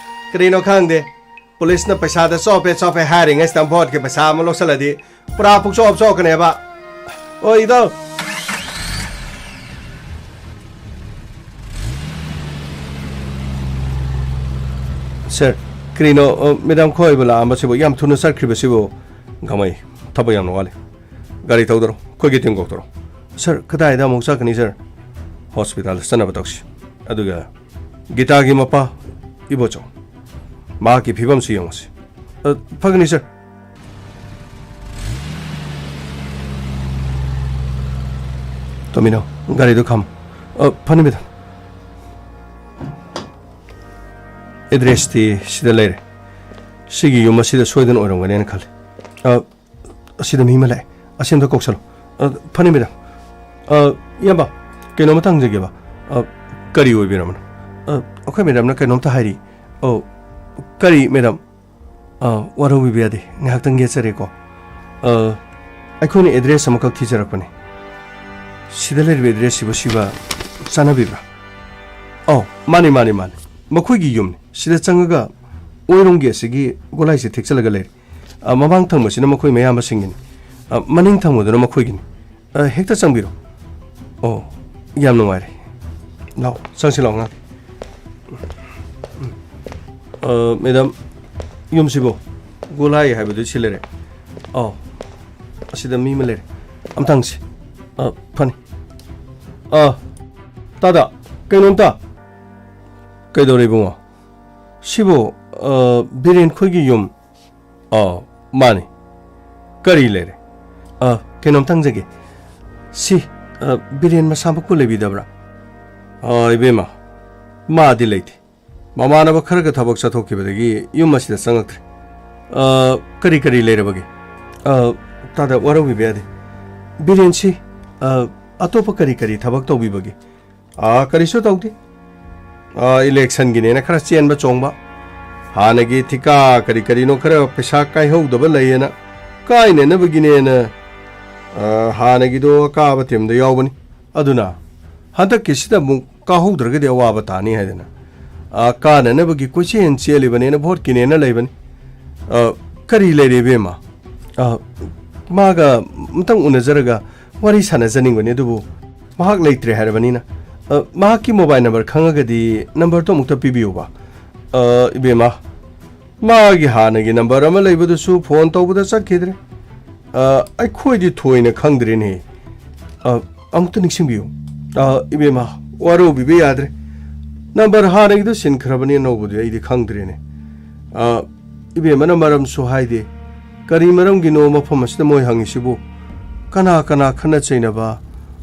ꯀꯔꯤꯅꯣ ꯈꯪꯗꯦ꯫ ꯄꯨꯂꯤꯁꯅ ꯄꯩꯁꯥꯗ ꯆꯣꯞꯄꯦ ꯆꯣꯞꯄꯦ ꯍꯥꯏꯔꯤꯉꯩꯁꯤꯗ ꯚꯣꯠꯀꯤ ꯄꯩꯁꯥ ꯑꯃ ꯂꯧꯁꯜꯂꯗꯤ ꯄꯨꯔꯥ ꯄꯨꯛꯆꯣꯞ ꯆꯣꯞꯀꯅꯦꯕ꯫ ꯑꯣ ꯏꯇꯥꯎ꯫ ꯁꯥꯔ, ꯀꯔꯤꯅꯣ, ꯑ, ꯃꯦꯗꯥꯝ ꯈꯣꯏꯕ ꯂꯥꯛꯑꯝꯕꯁꯤꯕꯨ? ꯌꯥꯝ ꯊꯨꯅ ꯆꯠꯈ꯭ꯔꯤꯕꯁꯤꯕꯨ? ꯒꯃꯩ, ꯊꯕꯛ ꯌꯥꯝꯅ ꯋꯥꯠꯂꯤ꯫ ꯒꯥꯔꯤ ꯊꯧꯗꯔꯣ, ꯑꯩꯈꯣꯏꯒꯤ ꯇꯦꯡꯀꯣꯛꯇꯔꯣ꯫ ꯁꯥꯔ, ꯀꯗꯥꯏꯗ ꯑꯃꯨꯛ ꯆꯠꯀꯅꯤ, ꯁꯥꯔ? ꯍꯣꯁꯄꯤꯇꯥꯜꯗ ꯆꯠꯅꯕ ꯇꯧꯁꯤ꯫ ꯑꯗꯨꯒ ꯒꯤꯇꯥꯒꯤ ꯃꯄꯥ, ꯏꯕꯣꯆꯧ, ꯃꯍꯥꯛꯀꯤ ꯐꯤꯕꯝꯁꯨ ꯌꯦꯡꯉꯨꯁꯤ꯫ ꯑ, ꯐꯒꯅꯤ, ꯁꯥꯔ꯫ ꯇꯣꯃꯤꯅꯣ, ꯒꯥꯔꯤꯗꯨ ꯈꯥꯝꯃꯨ꯫ ꯑ, ꯐꯅꯤ, ꯃꯦꯗꯥꯝ꯫ ꯑꯦꯗ꯭ꯔꯦꯁꯇꯤ ꯁꯤꯗ ꯂꯩꯔꯦ꯫ ꯁꯤꯒꯤ ꯌꯨꯝ ꯑꯁꯤꯗ ꯁꯣꯏꯗꯅ ꯑꯣꯏꯔꯝꯒꯅꯦꯅ ꯈꯜꯂꯤ꯫ ꯑ, ꯑꯁꯤꯗ ꯃꯤ ꯑꯃ ꯂꯥꯛꯑꯦ꯫ ꯑꯁꯤ ꯑꯝꯇ ꯀꯧꯁꯜꯂꯨ꯫ ꯑ, ꯐꯅꯤ, ꯃꯦꯗꯥꯝ꯫ ꯑ, ꯏꯌꯥꯝꯕ, ꯀꯩꯅꯣꯝꯇ ꯍꯪꯖꯒꯦꯕ꯫ ꯑ, ꯀꯔꯤ ꯑꯣꯏꯕꯤꯔꯕꯅꯣ? ꯑ, ꯑꯩꯈꯣꯏ ꯃꯦꯗꯥꯝꯅ ꯀꯩꯅꯣꯝꯇ ꯍꯥꯏꯔꯤ꯫ ꯑꯣ, ꯀꯔꯤ, ꯃꯦꯗꯥꯝ? ꯑ, ꯋꯥꯔꯧꯕꯤꯕ ꯌꯥꯗꯦ꯫ ꯉꯥꯏꯍꯥꯛꯇꯪ ꯌꯦꯠꯆꯔꯦꯀꯣ꯫ ꯑ, ꯑꯩꯈꯣꯏꯅ ꯑꯦꯗ꯭ꯔꯦꯁ ꯑꯃꯈꯛ ꯊꯤꯖꯔꯛꯄꯅꯦ꯫ ꯁꯤꯗ ꯂꯩꯔꯤꯕ ꯑꯦꯗ꯭ꯔꯦꯁꯁꯤꯕꯨ ꯁꯤꯒ ꯆꯥꯟꯅꯕꯤꯕ꯭ꯔꯥ? ꯑꯧ, ꯃꯥꯅꯤ, ꯃꯥꯅꯤ, ꯃꯥꯅꯤ꯫ ꯃꯈꯣꯏꯒꯤ ꯌꯨꯝꯅꯤ꯫ ꯁꯤꯗ ꯆꯪꯉꯒ ꯑꯣꯏꯔꯣꯝꯒꯤ ꯑꯁꯤꯒꯤ ꯒꯣꯂꯥꯏꯁꯦ ꯊꯦꯛꯆꯜꯂꯒ ꯂꯩꯔꯦ꯫ ꯑ, ꯃꯃꯥꯡ ꯊꯪꯕꯁꯤꯅ ꯃꯈꯣꯏ ꯃꯌꯥꯝꯕꯁꯤꯡꯒꯤꯅꯤ꯫ ꯑ, ꯃꯅꯤꯡ ꯊꯪꯕꯗꯨꯅ ꯃꯈꯣꯏꯒꯤꯅꯤ꯫ ꯑ, ꯍꯦꯛꯇ ꯆꯪꯕꯤꯔꯣ꯫ ꯑꯣ, ꯌꯥꯝ ꯅꯨꯡꯉꯥꯏꯔꯦ꯫ ꯂꯥꯛꯑꯣ, ꯆꯪꯁꯤ ꯂꯥꯛꯑꯣ, ꯉꯥꯛ꯫ ꯑ, ꯃꯦꯗꯥꯝ, ꯌꯨꯝꯁꯤꯕꯨ? ꯒꯣꯂꯥꯏ ꯍꯥꯏꯕꯗꯨ ꯁꯤ ꯂꯩꯔꯦ꯫ ꯑꯧ, ꯑꯁꯤꯗ ꯃꯤ ꯑꯃ ꯂꯩꯔꯦ꯫ ꯑꯝꯇ ꯍꯪꯁꯤ꯫ ꯑ, ꯐꯅꯤ꯫ ꯑ, ꯇꯥꯗ, ꯀꯩꯅꯣꯝꯇ꯫ ꯀꯩꯗꯧꯔꯦ, ꯏꯕꯨꯡꯉꯣ? ꯁꯤꯕꯨ, ꯑ, ꯕꯤꯔꯦꯟ ꯈꯣꯏꯒꯤ ꯌꯨꯝ? ꯑ, ꯃꯥꯅꯤ꯫ ꯀꯔꯤ ꯂꯩꯔꯦ? ꯑ, ꯀꯩꯅꯣꯝꯇ ꯍꯪꯖꯒꯦ꯫ ꯁꯤ, ꯑ, ꯕꯤꯔꯦꯟ ꯃꯁꯥꯃꯛꯄꯨ ꯂꯩꯕꯤꯗꯕ꯭ꯔꯥ? ꯑ, ꯏꯕꯦꯝꯃ, ꯃꯥꯗꯤ ꯂꯩꯇꯦ꯫ ꯃꯃꯥꯟꯅꯕ ꯈꯔꯒ ꯊꯕꯛ ꯆꯠꯊꯣꯛꯈꯤꯕꯗꯒꯤ ꯌꯨꯝ ꯑꯁꯤꯗ ꯆꯪꯉꯛꯇ꯭ꯔꯦ꯫ ꯑ, ꯀꯔꯤ ꯀꯔꯤ ꯂꯩꯔꯕꯒꯦ? ꯑ, ꯇꯥꯗ, ꯋꯥꯔꯧꯕꯤꯕ ꯌꯥꯗꯦ꯫ ꯕꯤꯔꯦꯟꯁꯤ, ꯑ, ꯑꯇꯣꯞꯄ ꯀꯔꯤ ꯀꯔꯤ ꯊꯕꯛ ꯇꯧꯕꯤꯕꯒꯦ? ꯑ, ꯀꯔꯤꯁꯨ ꯇꯧꯗꯦ꯫ ꯑ, ꯏꯂꯦꯛꯁꯟꯒꯤꯅꯦꯅ ꯈꯔ ꯆꯦꯟꯕ ꯆꯣꯡꯕ꯫ ꯍꯥꯟꯅꯒꯤ ꯊꯤꯀꯥ ꯀꯔꯤ ꯀꯔꯤꯅꯣ ꯈꯔ ꯄꯩꯁꯥ ꯀꯥꯏꯍꯧꯗꯕ ꯂꯩꯌꯦꯅ ꯀꯥꯏꯅꯅꯕꯒꯤꯅꯦꯅ, ꯑ, ꯍꯥꯟꯅꯒꯤꯗꯣ ꯑꯀꯥꯕ ꯇꯤꯝꯗ ꯌꯥꯎꯕꯅꯤ꯫ ꯑꯗꯨꯅ ꯍꯟꯗꯛꯀꯤꯁꯤꯗ ꯑꯃꯨꯛ ꯀꯥꯍꯧꯗ꯭ꯔꯒꯗꯤ ꯑꯋꯥꯕ ꯇꯥꯅꯤ ꯍꯥꯏꯗꯅ, ꯑ, ꯀꯥꯅꯅꯕꯒꯤ ꯀꯣꯏꯆꯦꯟ ꯆꯦꯜꯂꯤꯕꯅꯦꯅ, ꯚꯣꯠꯀꯤꯅꯦꯅ ꯂꯩꯕꯅꯤ꯫ ꯑ, ꯀꯔꯤ ꯂꯩꯔꯦ, ꯏꯕꯦꯝꯃ? ꯑ, ꯃꯥꯒ ꯑꯝꯇꯪ ꯎꯅꯖꯔꯒ ꯋꯥꯔꯤ ꯁꯥꯟꯅꯖꯅꯤꯡꯕꯅꯤ, ꯑꯗꯨꯕꯨ ꯃꯍꯥꯛ ꯂꯩꯇ꯭ꯔꯦ ꯍꯥꯏꯔꯕꯅꯤꯅ꯫ ꯑ, ꯃꯍꯥꯛꯀꯤ ꯃꯣꯕꯥꯏꯜ ꯅꯝꯕꯔ ꯈꯪꯉꯒꯗꯤ ꯅꯝꯕꯔꯗꯣ ꯑꯃꯨꯛꯇ ꯄꯤꯕꯤꯌꯨꯕ꯫ ꯑ, ꯏꯕꯦꯝꯃ, ꯃꯥꯒꯤ ꯍꯥꯟꯅꯒꯤ ꯅꯝꯕꯔ ꯑꯃ ꯂꯩꯕꯗꯨꯁꯨ ꯐꯣꯟ ꯇꯧꯕꯗ ꯆꯠꯈꯤꯗ꯭ꯔꯦ꯫ ꯑ, ꯑꯩꯈꯣꯏꯗꯤ ꯊꯣꯏꯅ ꯈꯪꯗ꯭ꯔꯦꯅꯦ꯫ ꯑ, ꯑꯃꯨꯛꯇ ꯅꯤꯡꯁꯤꯡꯕꯤꯌꯨ꯫ ꯑ, ꯏꯕꯦꯝꯃ, ꯋꯥꯔꯧꯕꯤꯕ ꯌꯥꯗ꯭ꯔꯦ꯫ ꯅꯝꯕꯔ ꯍꯥꯟꯅꯒꯤꯗꯨ ꯁꯤꯟꯈ꯭ꯔꯕꯅꯤ, ꯑꯅꯧꯕꯗꯨ ꯑꯩꯗꯤ ꯈꯪꯗ꯭ꯔꯦꯅꯦ꯫ ꯑ, ꯏꯕꯦꯝꯃꯅ ꯃꯔꯝꯁꯨ ꯍꯥꯏꯗꯦ꯫ ꯀꯔꯤ ꯃꯔꯝꯒꯤꯅꯣ ꯃꯐꯝ ꯑꯁꯤꯗ ꯃꯣꯏ ꯍꯪꯉꯤꯁꯤꯕꯨ? ꯀꯅꯥ ꯀꯅꯥ ꯈꯠꯅ ꯆꯩꯅꯕ,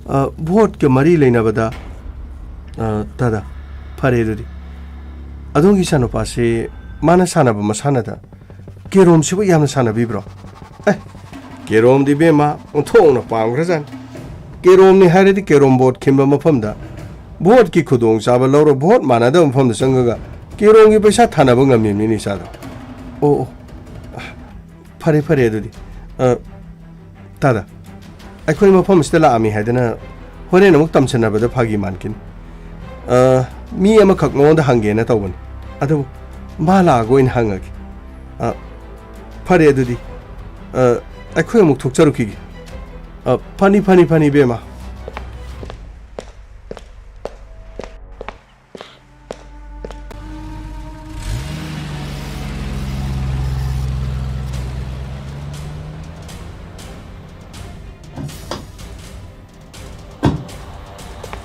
ꯑ, ꯚꯣꯠꯀ ꯃꯔꯤ ꯂꯩꯅꯕꯗ? ꯑ, ꯇꯥꯗ, ꯐꯔꯦ ꯑꯗꯨꯗꯤ꯫ ꯑꯗꯣꯝꯒꯤ ꯏꯆꯥꯅꯨꯄꯥꯁꯤ ꯃꯥꯅ ꯁꯥꯟꯅꯕ ꯃꯁꯥꯟꯅꯗ ꯀꯦꯔꯣꯝꯁꯤꯕꯨ ꯌꯥꯝꯅ ꯁꯥꯟꯅꯕꯤꯕ꯭ꯔꯣ? ꯑꯦ, ꯀꯦꯔꯣꯝꯗꯤ ꯏꯕꯦꯝꯃ ꯑꯣꯟꯊꯣꯛꯅ ꯄꯥꯝꯈ꯭ꯔꯖꯥꯠꯅꯤ꯫ ꯀꯦꯔꯣꯝꯅꯤ ꯍꯥꯏꯔꯗꯤ ꯀꯦꯔꯣꯝ ꯕꯣꯔꯗ ꯈꯤꯟꯕ ꯃꯐꯝꯗ ꯚꯣꯠꯀꯤ ꯈꯨꯗꯣꯡꯆꯥꯕ ꯂꯧꯔ ꯚꯣꯠ ꯃꯥꯟꯅꯗꯕ ꯃꯐꯝꯗ ꯆꯪꯉꯒ ꯀꯦꯔꯣꯝꯒꯤ ꯄꯩꯁꯥ ꯊꯥꯅꯕ ꯉꯝꯃꯤꯕꯅꯤꯅꯦ ꯏꯆꯥꯗꯣ꯫ ꯑꯣ, ꯑꯣ, ꯐꯔꯦ, ꯐꯔꯦ ꯑꯗꯨꯗꯤ꯫ ꯑ, ꯇꯥꯗ, ꯑꯩꯈꯣꯏ ꯃꯐꯝ ꯑꯁꯤꯗ ꯂꯥꯛꯑꯝꯃꯤ ꯍꯥꯏꯗꯅ ꯍꯣꯔꯦꯟ ꯑꯃꯨꯛ ꯇꯝꯁꯟꯅꯕꯗ ꯐꯥꯒꯤ ꯃꯥꯟꯈꯤꯅꯤ꯫ ꯑ, ꯃꯤ ꯑꯃꯈꯛ ꯃꯉꯣꯟꯗ ꯍꯪꯒꯦꯅ ꯇꯧꯕꯅꯤ, ꯑꯗꯨꯕꯨ ꯃꯥ ꯂꯥꯛꯑꯒ ꯑꯣꯏꯅ ꯍꯪꯉꯒꯦ꯫ ꯑ, ꯐꯔꯦ ꯑꯗꯨꯗꯤ꯫ ꯑ, ꯑꯩꯈꯣꯏ ꯑꯃꯨꯛ ꯊꯣꯛꯆꯔꯨꯈꯤꯒꯦ꯫ ꯑ, ꯐꯅꯤ, ꯐꯅꯤ, ꯐꯅꯤ, ꯏꯕꯦꯝꯃ꯫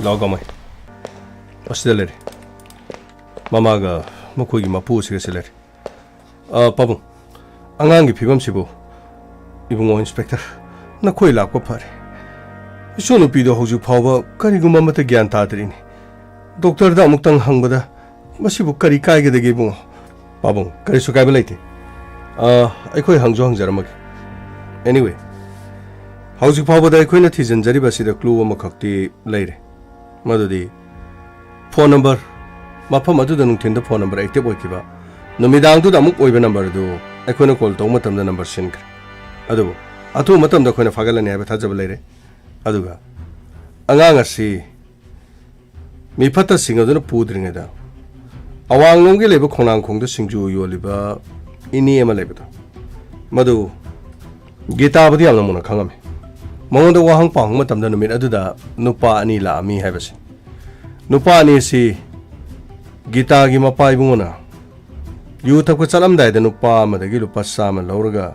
ꯂꯥꯛꯑꯣ, ꯀꯃꯥꯏ? ꯑꯁꯤꯗ ꯂꯩꯔꯦ꯫ ꯃꯃꯥꯒ ꯃꯈꯣꯏꯒꯤ ꯃꯄꯨ ꯑꯁꯤꯒ ꯁꯤ ꯂꯩꯔꯦ꯫ ꯑ, ꯄꯥꯕꯨꯡ, ꯑꯉꯥꯡꯒꯤ ꯐꯤꯕꯝꯁꯤꯕꯨ? ꯏꯕꯨꯡꯉꯣ ꯏꯟꯁꯄꯦꯛꯇꯔ, ꯅꯈꯣꯏ ꯂꯥꯛꯄ ꯐꯔꯦ꯫ ꯏꯁꯨ ꯅꯨꯄꯤꯗꯣ ꯍꯧꯖꯤꯛ ꯐꯥꯎꯕ ꯀꯔꯤꯒꯨꯝꯕ ꯑꯃꯠꯇ ꯒ꯭ꯌꯥꯟ ꯇꯥꯗ꯭ꯔꯤꯅꯤ꯫ ꯗꯣꯛꯇꯔꯗ ꯑꯃꯨꯛꯇꯪ ꯍꯪꯕꯗ ꯃꯁꯤꯕꯨ ꯀꯔꯤ ꯀꯥꯏꯒꯗꯒꯦ, ꯏꯕꯨꯡꯉꯣ? ꯄꯥꯕꯨꯡ, ꯀꯔꯤꯁꯨ ꯀꯥꯏꯕ ꯂꯩꯇꯦ꯫ ꯑ, ꯑꯩꯈꯣꯏ ꯍꯪꯖꯨ ꯍꯪꯖꯔꯝꯃꯒꯦ꯫ Anyway, ꯍꯧꯖꯤꯛ ꯐꯥꯎꯕꯗ ꯑꯩꯈꯣꯏꯅ ꯊꯤꯖꯤꯟꯖꯔꯤꯕ ꯑꯁꯤꯗ clue ꯑꯃꯈꯛꯇꯤ ꯂꯩꯔꯦ꯫ ꯃꯗꯨꯗꯤ phone number, ꯃꯐꯝ ꯑꯗꯨꯗ ꯅꯨꯡꯊꯤꯟꯗ phone number active ꯑꯣꯏꯈꯤꯕ, ꯅꯨꯃꯤꯗꯥꯡꯗꯨꯗ ꯑꯃꯨꯛ ꯑꯣꯏꯕ number ꯑꯗꯨ ꯑꯩꯈꯣꯏꯅ call ꯇꯧꯕ ꯃꯇꯝꯗ number ꯁꯤꯟꯈ꯭ꯔꯦ꯫ ꯑꯗꯨꯕꯨ ꯑꯊꯨꯕ ꯃꯇꯝꯗ ꯑꯩꯈꯣꯏꯅ ꯐꯥꯒꯠꯂꯅꯤ ꯍꯥꯏꯕ ꯊꯥꯖꯕ ꯂꯩꯔꯦ꯫ ꯑꯗꯨꯒ ꯑꯉꯥꯡ ꯑꯁꯤ ꯃꯤꯐꯠꯇꯁꯤꯡ ꯑꯗꯨꯅ ꯄꯨꯗ꯭ꯔꯤꯉꯩꯗ ꯑꯋꯥꯡꯂꯣꯝꯒꯤ ꯂꯩꯕ ꯈꯣꯡꯅꯥꯡꯈꯣꯡꯗ ꯁꯤꯡꯖꯨ ꯌꯣꯜꯂꯤꯕ ꯏꯅꯦ ꯑꯃ ꯂꯩꯕꯗꯣ, ꯃꯗꯨ ꯒꯤꯇꯥꯕꯨꯗꯤ ꯌꯥꯝꯅ ꯃꯨꯟꯅ ꯈꯪꯉꯝꯃꯤ꯫ ꯃꯉꯣꯟꯗ ꯋꯥꯍꯪ ꯄꯥꯎꯍꯪ ꯃꯇꯝꯗ ꯅꯨꯃꯤꯠ ꯑꯗꯨꯗ ꯅꯨꯄꯥ ꯑꯅꯤ ꯂꯥꯛꯑꯝꯃꯤ ꯍꯥꯏꯕꯁꯤ꯫ ꯅꯨꯄꯥ ꯑꯅꯤ ꯑꯁꯤ ꯒꯤꯇꯥꯒꯤ ꯃꯄꯥ ꯏꯕꯨꯡꯉꯣꯅ ꯌꯨ ꯊꯛꯄ ꯆꯠꯂꯝꯗꯥꯏꯗ ꯅꯨꯄꯥ ꯑꯃꯗꯒꯤ ꯂꯨꯄꯥ ꯆꯥꯝꯃ ꯂꯧꯔꯒ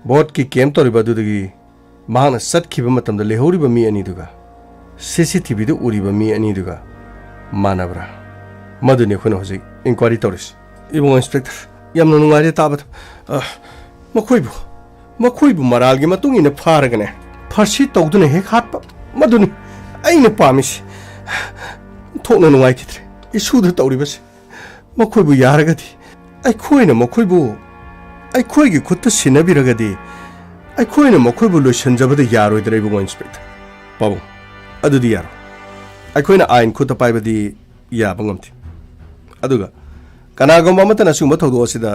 ꯚꯣꯠꯀꯤ ꯀꯦꯝ ꯇꯧꯔꯤꯕ ꯑꯗꯨꯗꯒꯤ ꯃꯍꯥꯛꯅ ꯆꯠꯈꯤꯕ ꯃꯇꯝꯗ ꯂꯩꯍꯧꯔꯤꯕ ꯃꯤ ꯑꯅꯤꯗꯨꯒ, ꯁꯤ ꯁꯤ ꯇꯤ ꯚꯤꯗ ꯎꯔꯤꯕ ꯃꯤ ꯑꯅꯤꯗꯨꯒ ꯃꯥꯟꯅꯕ꯭ꯔꯥ? ꯃꯗꯨꯅꯤ ꯑꯩꯈꯣꯏꯅ ꯍꯧꯖꯤꯛ ꯏꯟꯀ꯭ꯋꯥꯏꯔꯤ ꯇꯧꯔꯤꯁꯤ꯫ ꯏꯕꯨꯡꯉꯣ ꯏꯟꯁꯄꯦꯛꯇꯔ, ꯌꯥꯝꯅ ꯅꯨꯡꯉꯥꯏꯔꯦ ꯇꯥꯕꯗ꯫ ꯑ, ꯃꯈꯣꯏꯕꯨ, ꯃꯈꯣꯏꯕꯨ ꯃꯔꯥꯜꯒꯤ ꯃꯇꯨꯡ ꯏꯟꯅ ꯐꯥꯔꯒꯅꯦ, ꯐꯥꯔꯁꯤ ꯇꯧꯗꯨꯅ ꯍꯦꯛ ꯍꯥꯠꯄ, ꯃꯗꯨꯅꯤ ꯑꯩꯅ ꯄꯥꯝꯃꯤꯁꯤ꯫ ꯊꯣꯛꯅ ꯅꯨꯡꯉꯥꯏꯈꯤꯗ꯭ꯔꯦ ꯏꯁꯨꯗ ꯇꯧꯔꯤꯕꯁꯤ꯫ ꯃꯈꯣꯏꯕꯨ ꯌꯥꯔꯒꯗꯤ, ꯑꯩꯈꯣꯏꯅ ꯃꯈꯣꯏꯕꯨ ꯑꯩꯈꯣꯏꯒꯤ ꯈꯨꯠꯇ ꯁꯤꯟꯅꯕꯤꯔꯒꯗꯤ, ꯑꯩꯈꯣꯏꯅ ꯃꯈꯣꯏꯕꯨ ꯂꯣꯏꯁꯤꯟꯖꯕꯗ ꯌꯥꯔꯣꯏꯗ꯭ꯔꯥ, ꯏꯕꯨꯡꯉꯣ ꯏꯟꯁꯄꯦꯛꯇꯔ? ꯄꯥꯕꯨꯡ, ꯑꯗꯨꯗꯤ ꯌꯥꯔꯣꯏ꯫ ꯑꯩꯈꯣꯏꯅ ꯑꯥꯏꯟ ꯈꯨꯠꯇ ꯄꯥꯏꯕꯗꯤ ꯌꯥꯕ ꯉꯝꯗꯦ꯫ ꯑꯗꯨꯒ ꯀꯅꯥꯒꯨꯝꯕ ꯑꯃꯠꯇꯅ ꯑꯁꯤꯒꯨꯝꯕ ꯊꯧꯗꯣꯛ ꯑꯁꯤꯗ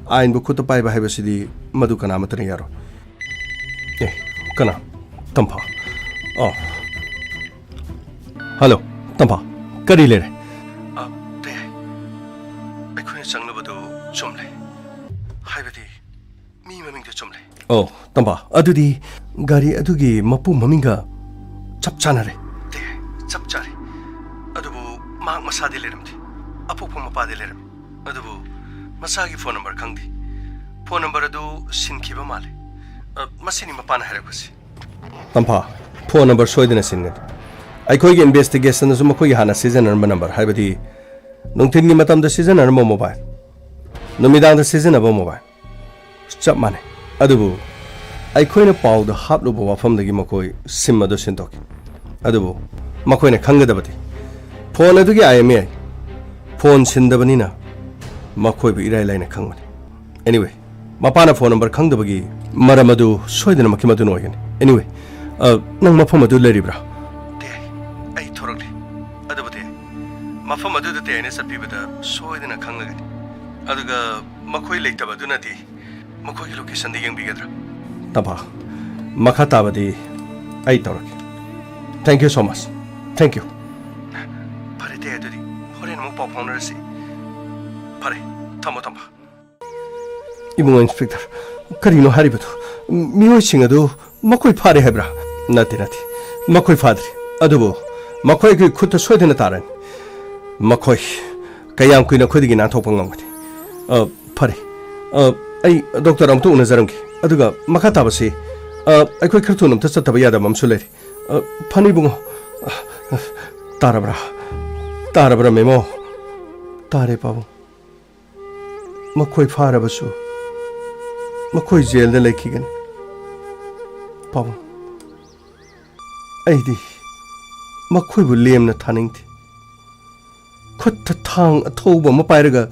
ꯑꯥꯏꯟꯕꯨ ꯈꯨꯠꯇ ꯄꯥꯏꯕ ꯍꯥꯏꯕꯁꯤꯗꯤ ꯃꯗꯨ ꯀꯅꯥ ꯑꯃꯠꯇꯅ ꯌꯥꯔꯣꯏ꯫ ꯑꯦ, ꯀꯅꯥ? ꯇꯝꯐꯥ꯫ ꯑꯣ꯫ ꯍꯜꯂꯣ, ꯇꯝꯐꯥ꯫ ꯀꯔꯤ ꯂꯩꯔꯦ? ꯑ, ꯇꯌꯥꯏ꯫ ꯑꯩꯈꯣꯏꯅ ꯆꯪꯂꯕꯗꯨ ꯆꯨꯝꯂꯦ꯫ ꯍꯥꯏꯕꯗꯤ, ꯃꯤ ꯃꯃꯤꯡꯗꯨ ꯆꯨꯝꯂꯦ꯫ ꯑꯣ, ꯇꯝꯐꯥ, ꯑꯗꯨꯗꯤ ꯒꯥꯔꯤ ꯑꯗꯨꯒꯤ ꯃꯄꯨ ꯃꯃꯤꯡꯒ ꯆꯞ ꯆꯥꯅꯔꯦ꯫ ꯇꯌꯥꯏ, ꯆꯞ ꯆꯥꯔꯦ꯫ ꯑꯗꯨꯕꯨ ꯃꯍꯥꯛ ꯃꯁꯥꯗꯤ ꯂꯩꯔꯝꯗꯦ꯫ ꯑꯄꯣꯛꯄ ꯃꯄꯥꯗꯤ ꯂꯩꯔꯝꯃꯤ꯫ ꯑꯗꯨꯕꯨ ꯃꯁꯥꯒꯤ ꯐꯣꯟ ꯅꯝꯕꯔ ꯈꯪꯗꯦ꯫ ꯐꯣꯟ ꯅꯝꯕꯔ ꯑꯗꯨ ꯁꯤꯟꯈꯤꯕ ꯃꯥꯜꯂꯦ꯫ ꯑ, ꯃꯁꯤꯅꯤ ꯃꯄꯥꯅ ꯍꯥꯏꯔꯛꯄꯁꯤ꯫ ꯇꯝꯐꯥ, ꯐꯣꯟ ꯅꯝꯕꯔ ꯁꯣꯏꯗꯅ ꯁꯤꯟꯒꯅꯤ꯫ ꯑꯩꯈꯣꯏꯒꯤ ꯏꯟꯚꯦꯁꯇꯤꯒꯦꯁꯟꯗꯁꯨ ꯃꯈꯣꯏꯒꯤ ꯍꯥꯟꯅ ꯁꯤꯖꯤꯟꯅꯔꯝꯕ ꯅꯝꯕꯔ, ꯍꯥꯏꯕꯗꯤ ꯅꯨꯡꯊꯤꯜꯒꯤ ꯃꯇꯝꯗ ꯁꯤꯖꯤꯟꯅꯔꯝꯕ ꯃꯣꯕꯥꯏꯜ, ꯅꯨꯃꯤꯗꯥꯡꯗ ꯁꯤꯖꯤꯟꯅꯕ ꯃꯣꯕꯥꯏꯜ ꯆꯞ ꯃꯥꯟꯅꯩ꯫ ꯑꯗꯨꯕꯨ ꯑꯩꯈꯣꯏꯅ ꯄꯥꯎꯗ ꯍꯥꯞꯂꯨꯕ ꯋꯥꯐꯝꯗꯒꯤ ꯃꯈꯣꯏ ꯁꯤꯝ ꯑꯗꯨ ꯁꯤꯟꯗꯣꯛꯈꯤ꯫ ꯑꯗꯨꯕꯨ ꯃꯈꯣꯏꯅ ꯈꯪꯒꯗꯕꯗꯤ ꯐꯣꯟ ꯑꯗꯨꯒꯤ ꯑꯥꯏ ꯑꯦꯝ ꯑꯦ ꯑꯥꯏ ꯐꯣꯟ ꯁꯤꯟꯗꯕꯅꯤꯅ ꯃꯈꯣꯏꯕꯨ ꯏꯔꯥꯏ ꯂꯥꯏꯅ ꯈꯪꯕꯅꯤ꯫ Anyway, ꯃꯄꯥꯅ ꯐꯣꯟ ꯅꯝꯕꯔ ꯈꯪꯗꯕꯒꯤ ꯃꯔꯝ ꯑꯗꯨ ꯁꯣꯏꯗꯅꯃꯛꯀꯤ ꯃꯗꯨꯅ ꯑꯣꯏꯒꯅꯤ꯫ Anyway, ꯑ, ꯅꯪ ꯃꯐꯝ ꯑꯗꯨ ꯂꯩꯔꯤꯕ꯭ꯔꯥ? ꯇꯦ, ꯑꯩ ꯊꯣꯔꯛꯂꯦ꯫ ꯑꯗꯨꯕꯨ ꯇꯦ, ꯃꯐꯝ ꯑꯗꯨꯗ ꯇꯦ ꯑꯩꯅ ꯆꯠꯄꯤꯕꯗ ꯁꯣꯏꯗꯅ ꯈꯪꯂꯒꯅꯤ꯫ ꯑꯗꯨꯒ ꯃꯈꯣꯏ ꯂꯩꯇꯕ ꯑꯗꯨꯅꯗꯤ ꯃꯈꯣꯏꯒꯤ ꯂꯣꯀꯦꯁꯟꯗ ꯌꯦꯡꯕꯤꯒꯗ꯭ꯔꯥ? ꯇꯝꯐꯥ, ꯃꯈꯥ ꯇꯥꯕꯗꯤ ꯑꯩ ꯇꯧꯔꯒꯦ꯫ Thank you so much. Thank you. ꯐꯔꯦ ꯇꯦ, ꯑꯗꯨꯗꯤ ꯍꯣꯔꯦꯟ ꯑꯃꯨꯛ ꯄꯥꯎ ꯐꯥꯎꯅꯔꯁꯤ꯫ ꯐꯔꯦ, ꯊꯝꯃꯣ ꯇꯝꯐꯥ꯫ ꯏꯕꯨꯡꯉꯣ ꯏꯟꯁꯄꯦꯛꯇꯔ, ꯀꯔꯤꯅꯣ ꯍꯥꯏꯔꯤꯕꯗꯨ? ꯃꯤꯑꯣꯏꯁꯤꯡ ꯑꯗꯨ ꯃꯈꯣꯏ ꯐꯥꯔꯦ ꯍꯥꯏꯕ꯭ꯔꯥ? ꯅꯠꯇꯦ, ꯅꯠꯇꯦ, ꯃꯈꯣꯏ ꯐꯥꯗ꯭ꯔꯤ꯫ ꯑꯗꯨꯕꯨ ꯃꯈꯣꯏ ꯑꯩꯈꯣꯏ ꯈꯨꯠꯇ ꯁꯣꯏꯗꯅ ꯇꯥꯔꯅꯤ꯫ ꯃꯈꯣꯏ ꯀꯌꯥꯝ ꯀꯨꯏꯅ ꯑꯩꯈꯣꯏꯗꯒꯤ ꯅꯥꯟꯊꯣꯛꯄ ꯉꯝꯒꯅꯤ? ꯑ, ꯐꯔꯦ꯫ ꯑ, ꯑꯩ ꯗꯣꯛꯇꯔ ꯑꯃꯨꯛꯇ ꯎꯅꯖꯔꯝꯒꯦ꯫ ꯑꯗꯨꯒ ꯃꯈꯥ ꯇꯥꯕꯁꯤ, ꯑ, ꯑꯩꯈꯣꯏ ꯈꯔ ꯊꯨꯅ ꯑꯝꯇ ꯆꯠꯇꯕ ꯌꯥꯗꯕ ꯑꯃꯁꯨ ꯂꯩꯔꯦ꯫ ꯑ, ꯐꯅꯤ ꯏꯕꯨꯡꯉꯣ꯫ ꯑ, ꯑ, ꯇꯥꯔꯕ꯭ꯔꯥ? ꯇꯥꯔꯕ꯭ꯔꯥ, ꯃꯦꯃꯣ? ꯇꯥꯔꯦ, ꯄꯥꯕꯨꯡ꯫ ꯃꯈꯣꯏ ꯐꯥꯔꯕꯁꯨ ꯃꯈꯣꯏ ꯖꯦꯜꯗ ꯂꯩꯈꯤꯒꯅꯤ꯫ ꯄꯥꯕꯨꯡ, ꯑꯩꯗꯤ ꯃꯈꯣꯏꯕꯨ ꯂꯦꯝꯅ ꯊꯥꯅꯤꯡꯗꯦ꯫ ꯈꯨꯠꯇ ꯊꯥꯡ ꯑꯊꯧꯕ ꯑꯃ ꯄꯥꯏꯔꯒ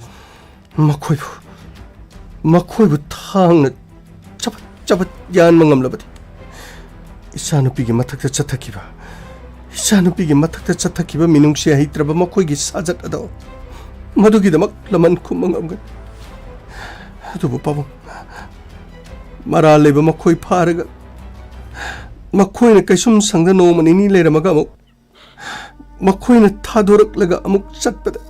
ꯃꯈꯣꯏꯕꯨ, ꯃꯈꯣꯏꯕꯨ ꯊꯥꯡꯅ ꯆꯕꯠ ꯆꯕꯠ ꯌꯥꯟꯕ ꯉꯝꯂꯕꯗꯤ, ꯏꯆꯥꯅꯨꯄꯤꯒꯤ ꯃꯊꯛꯇ ꯆꯠꯊꯈꯤꯕ, ꯏꯆꯥꯅꯨꯄꯤꯒꯤ ꯃꯊꯛꯇ ꯆꯠꯊꯈꯤꯕ ꯃꯤꯅꯨꯡꯁꯤ ꯍꯩꯇ꯭ꯔꯕ ꯃꯈꯣꯏꯒꯤ ꯁꯥꯖꯠ ꯑꯗꯣ, ꯃꯗꯨꯒꯤꯗꯃꯛ ꯂꯃꯟ ꯈꯨꯝꯕ ꯉꯝꯒꯅꯤ꯫ ꯑꯗꯨꯕꯨ ꯄꯥꯕꯨꯡ, ꯃꯔꯥꯜ ꯂꯩꯕ ꯃꯈꯣꯏ ꯐꯥꯔꯒ, ꯃꯈꯣꯏꯅ ꯀꯩꯁꯨꯝ ꯁꯪꯗ ꯅꯣꯡꯃ ꯅꯤꯅꯤ ꯂꯩꯔꯝꯃꯒ ꯑꯃꯨꯛ ꯃꯈꯣꯏꯅ ꯊꯥꯗꯣꯔꯛꯂꯒ ꯑꯃꯨꯛ ꯆꯠꯄꯗ,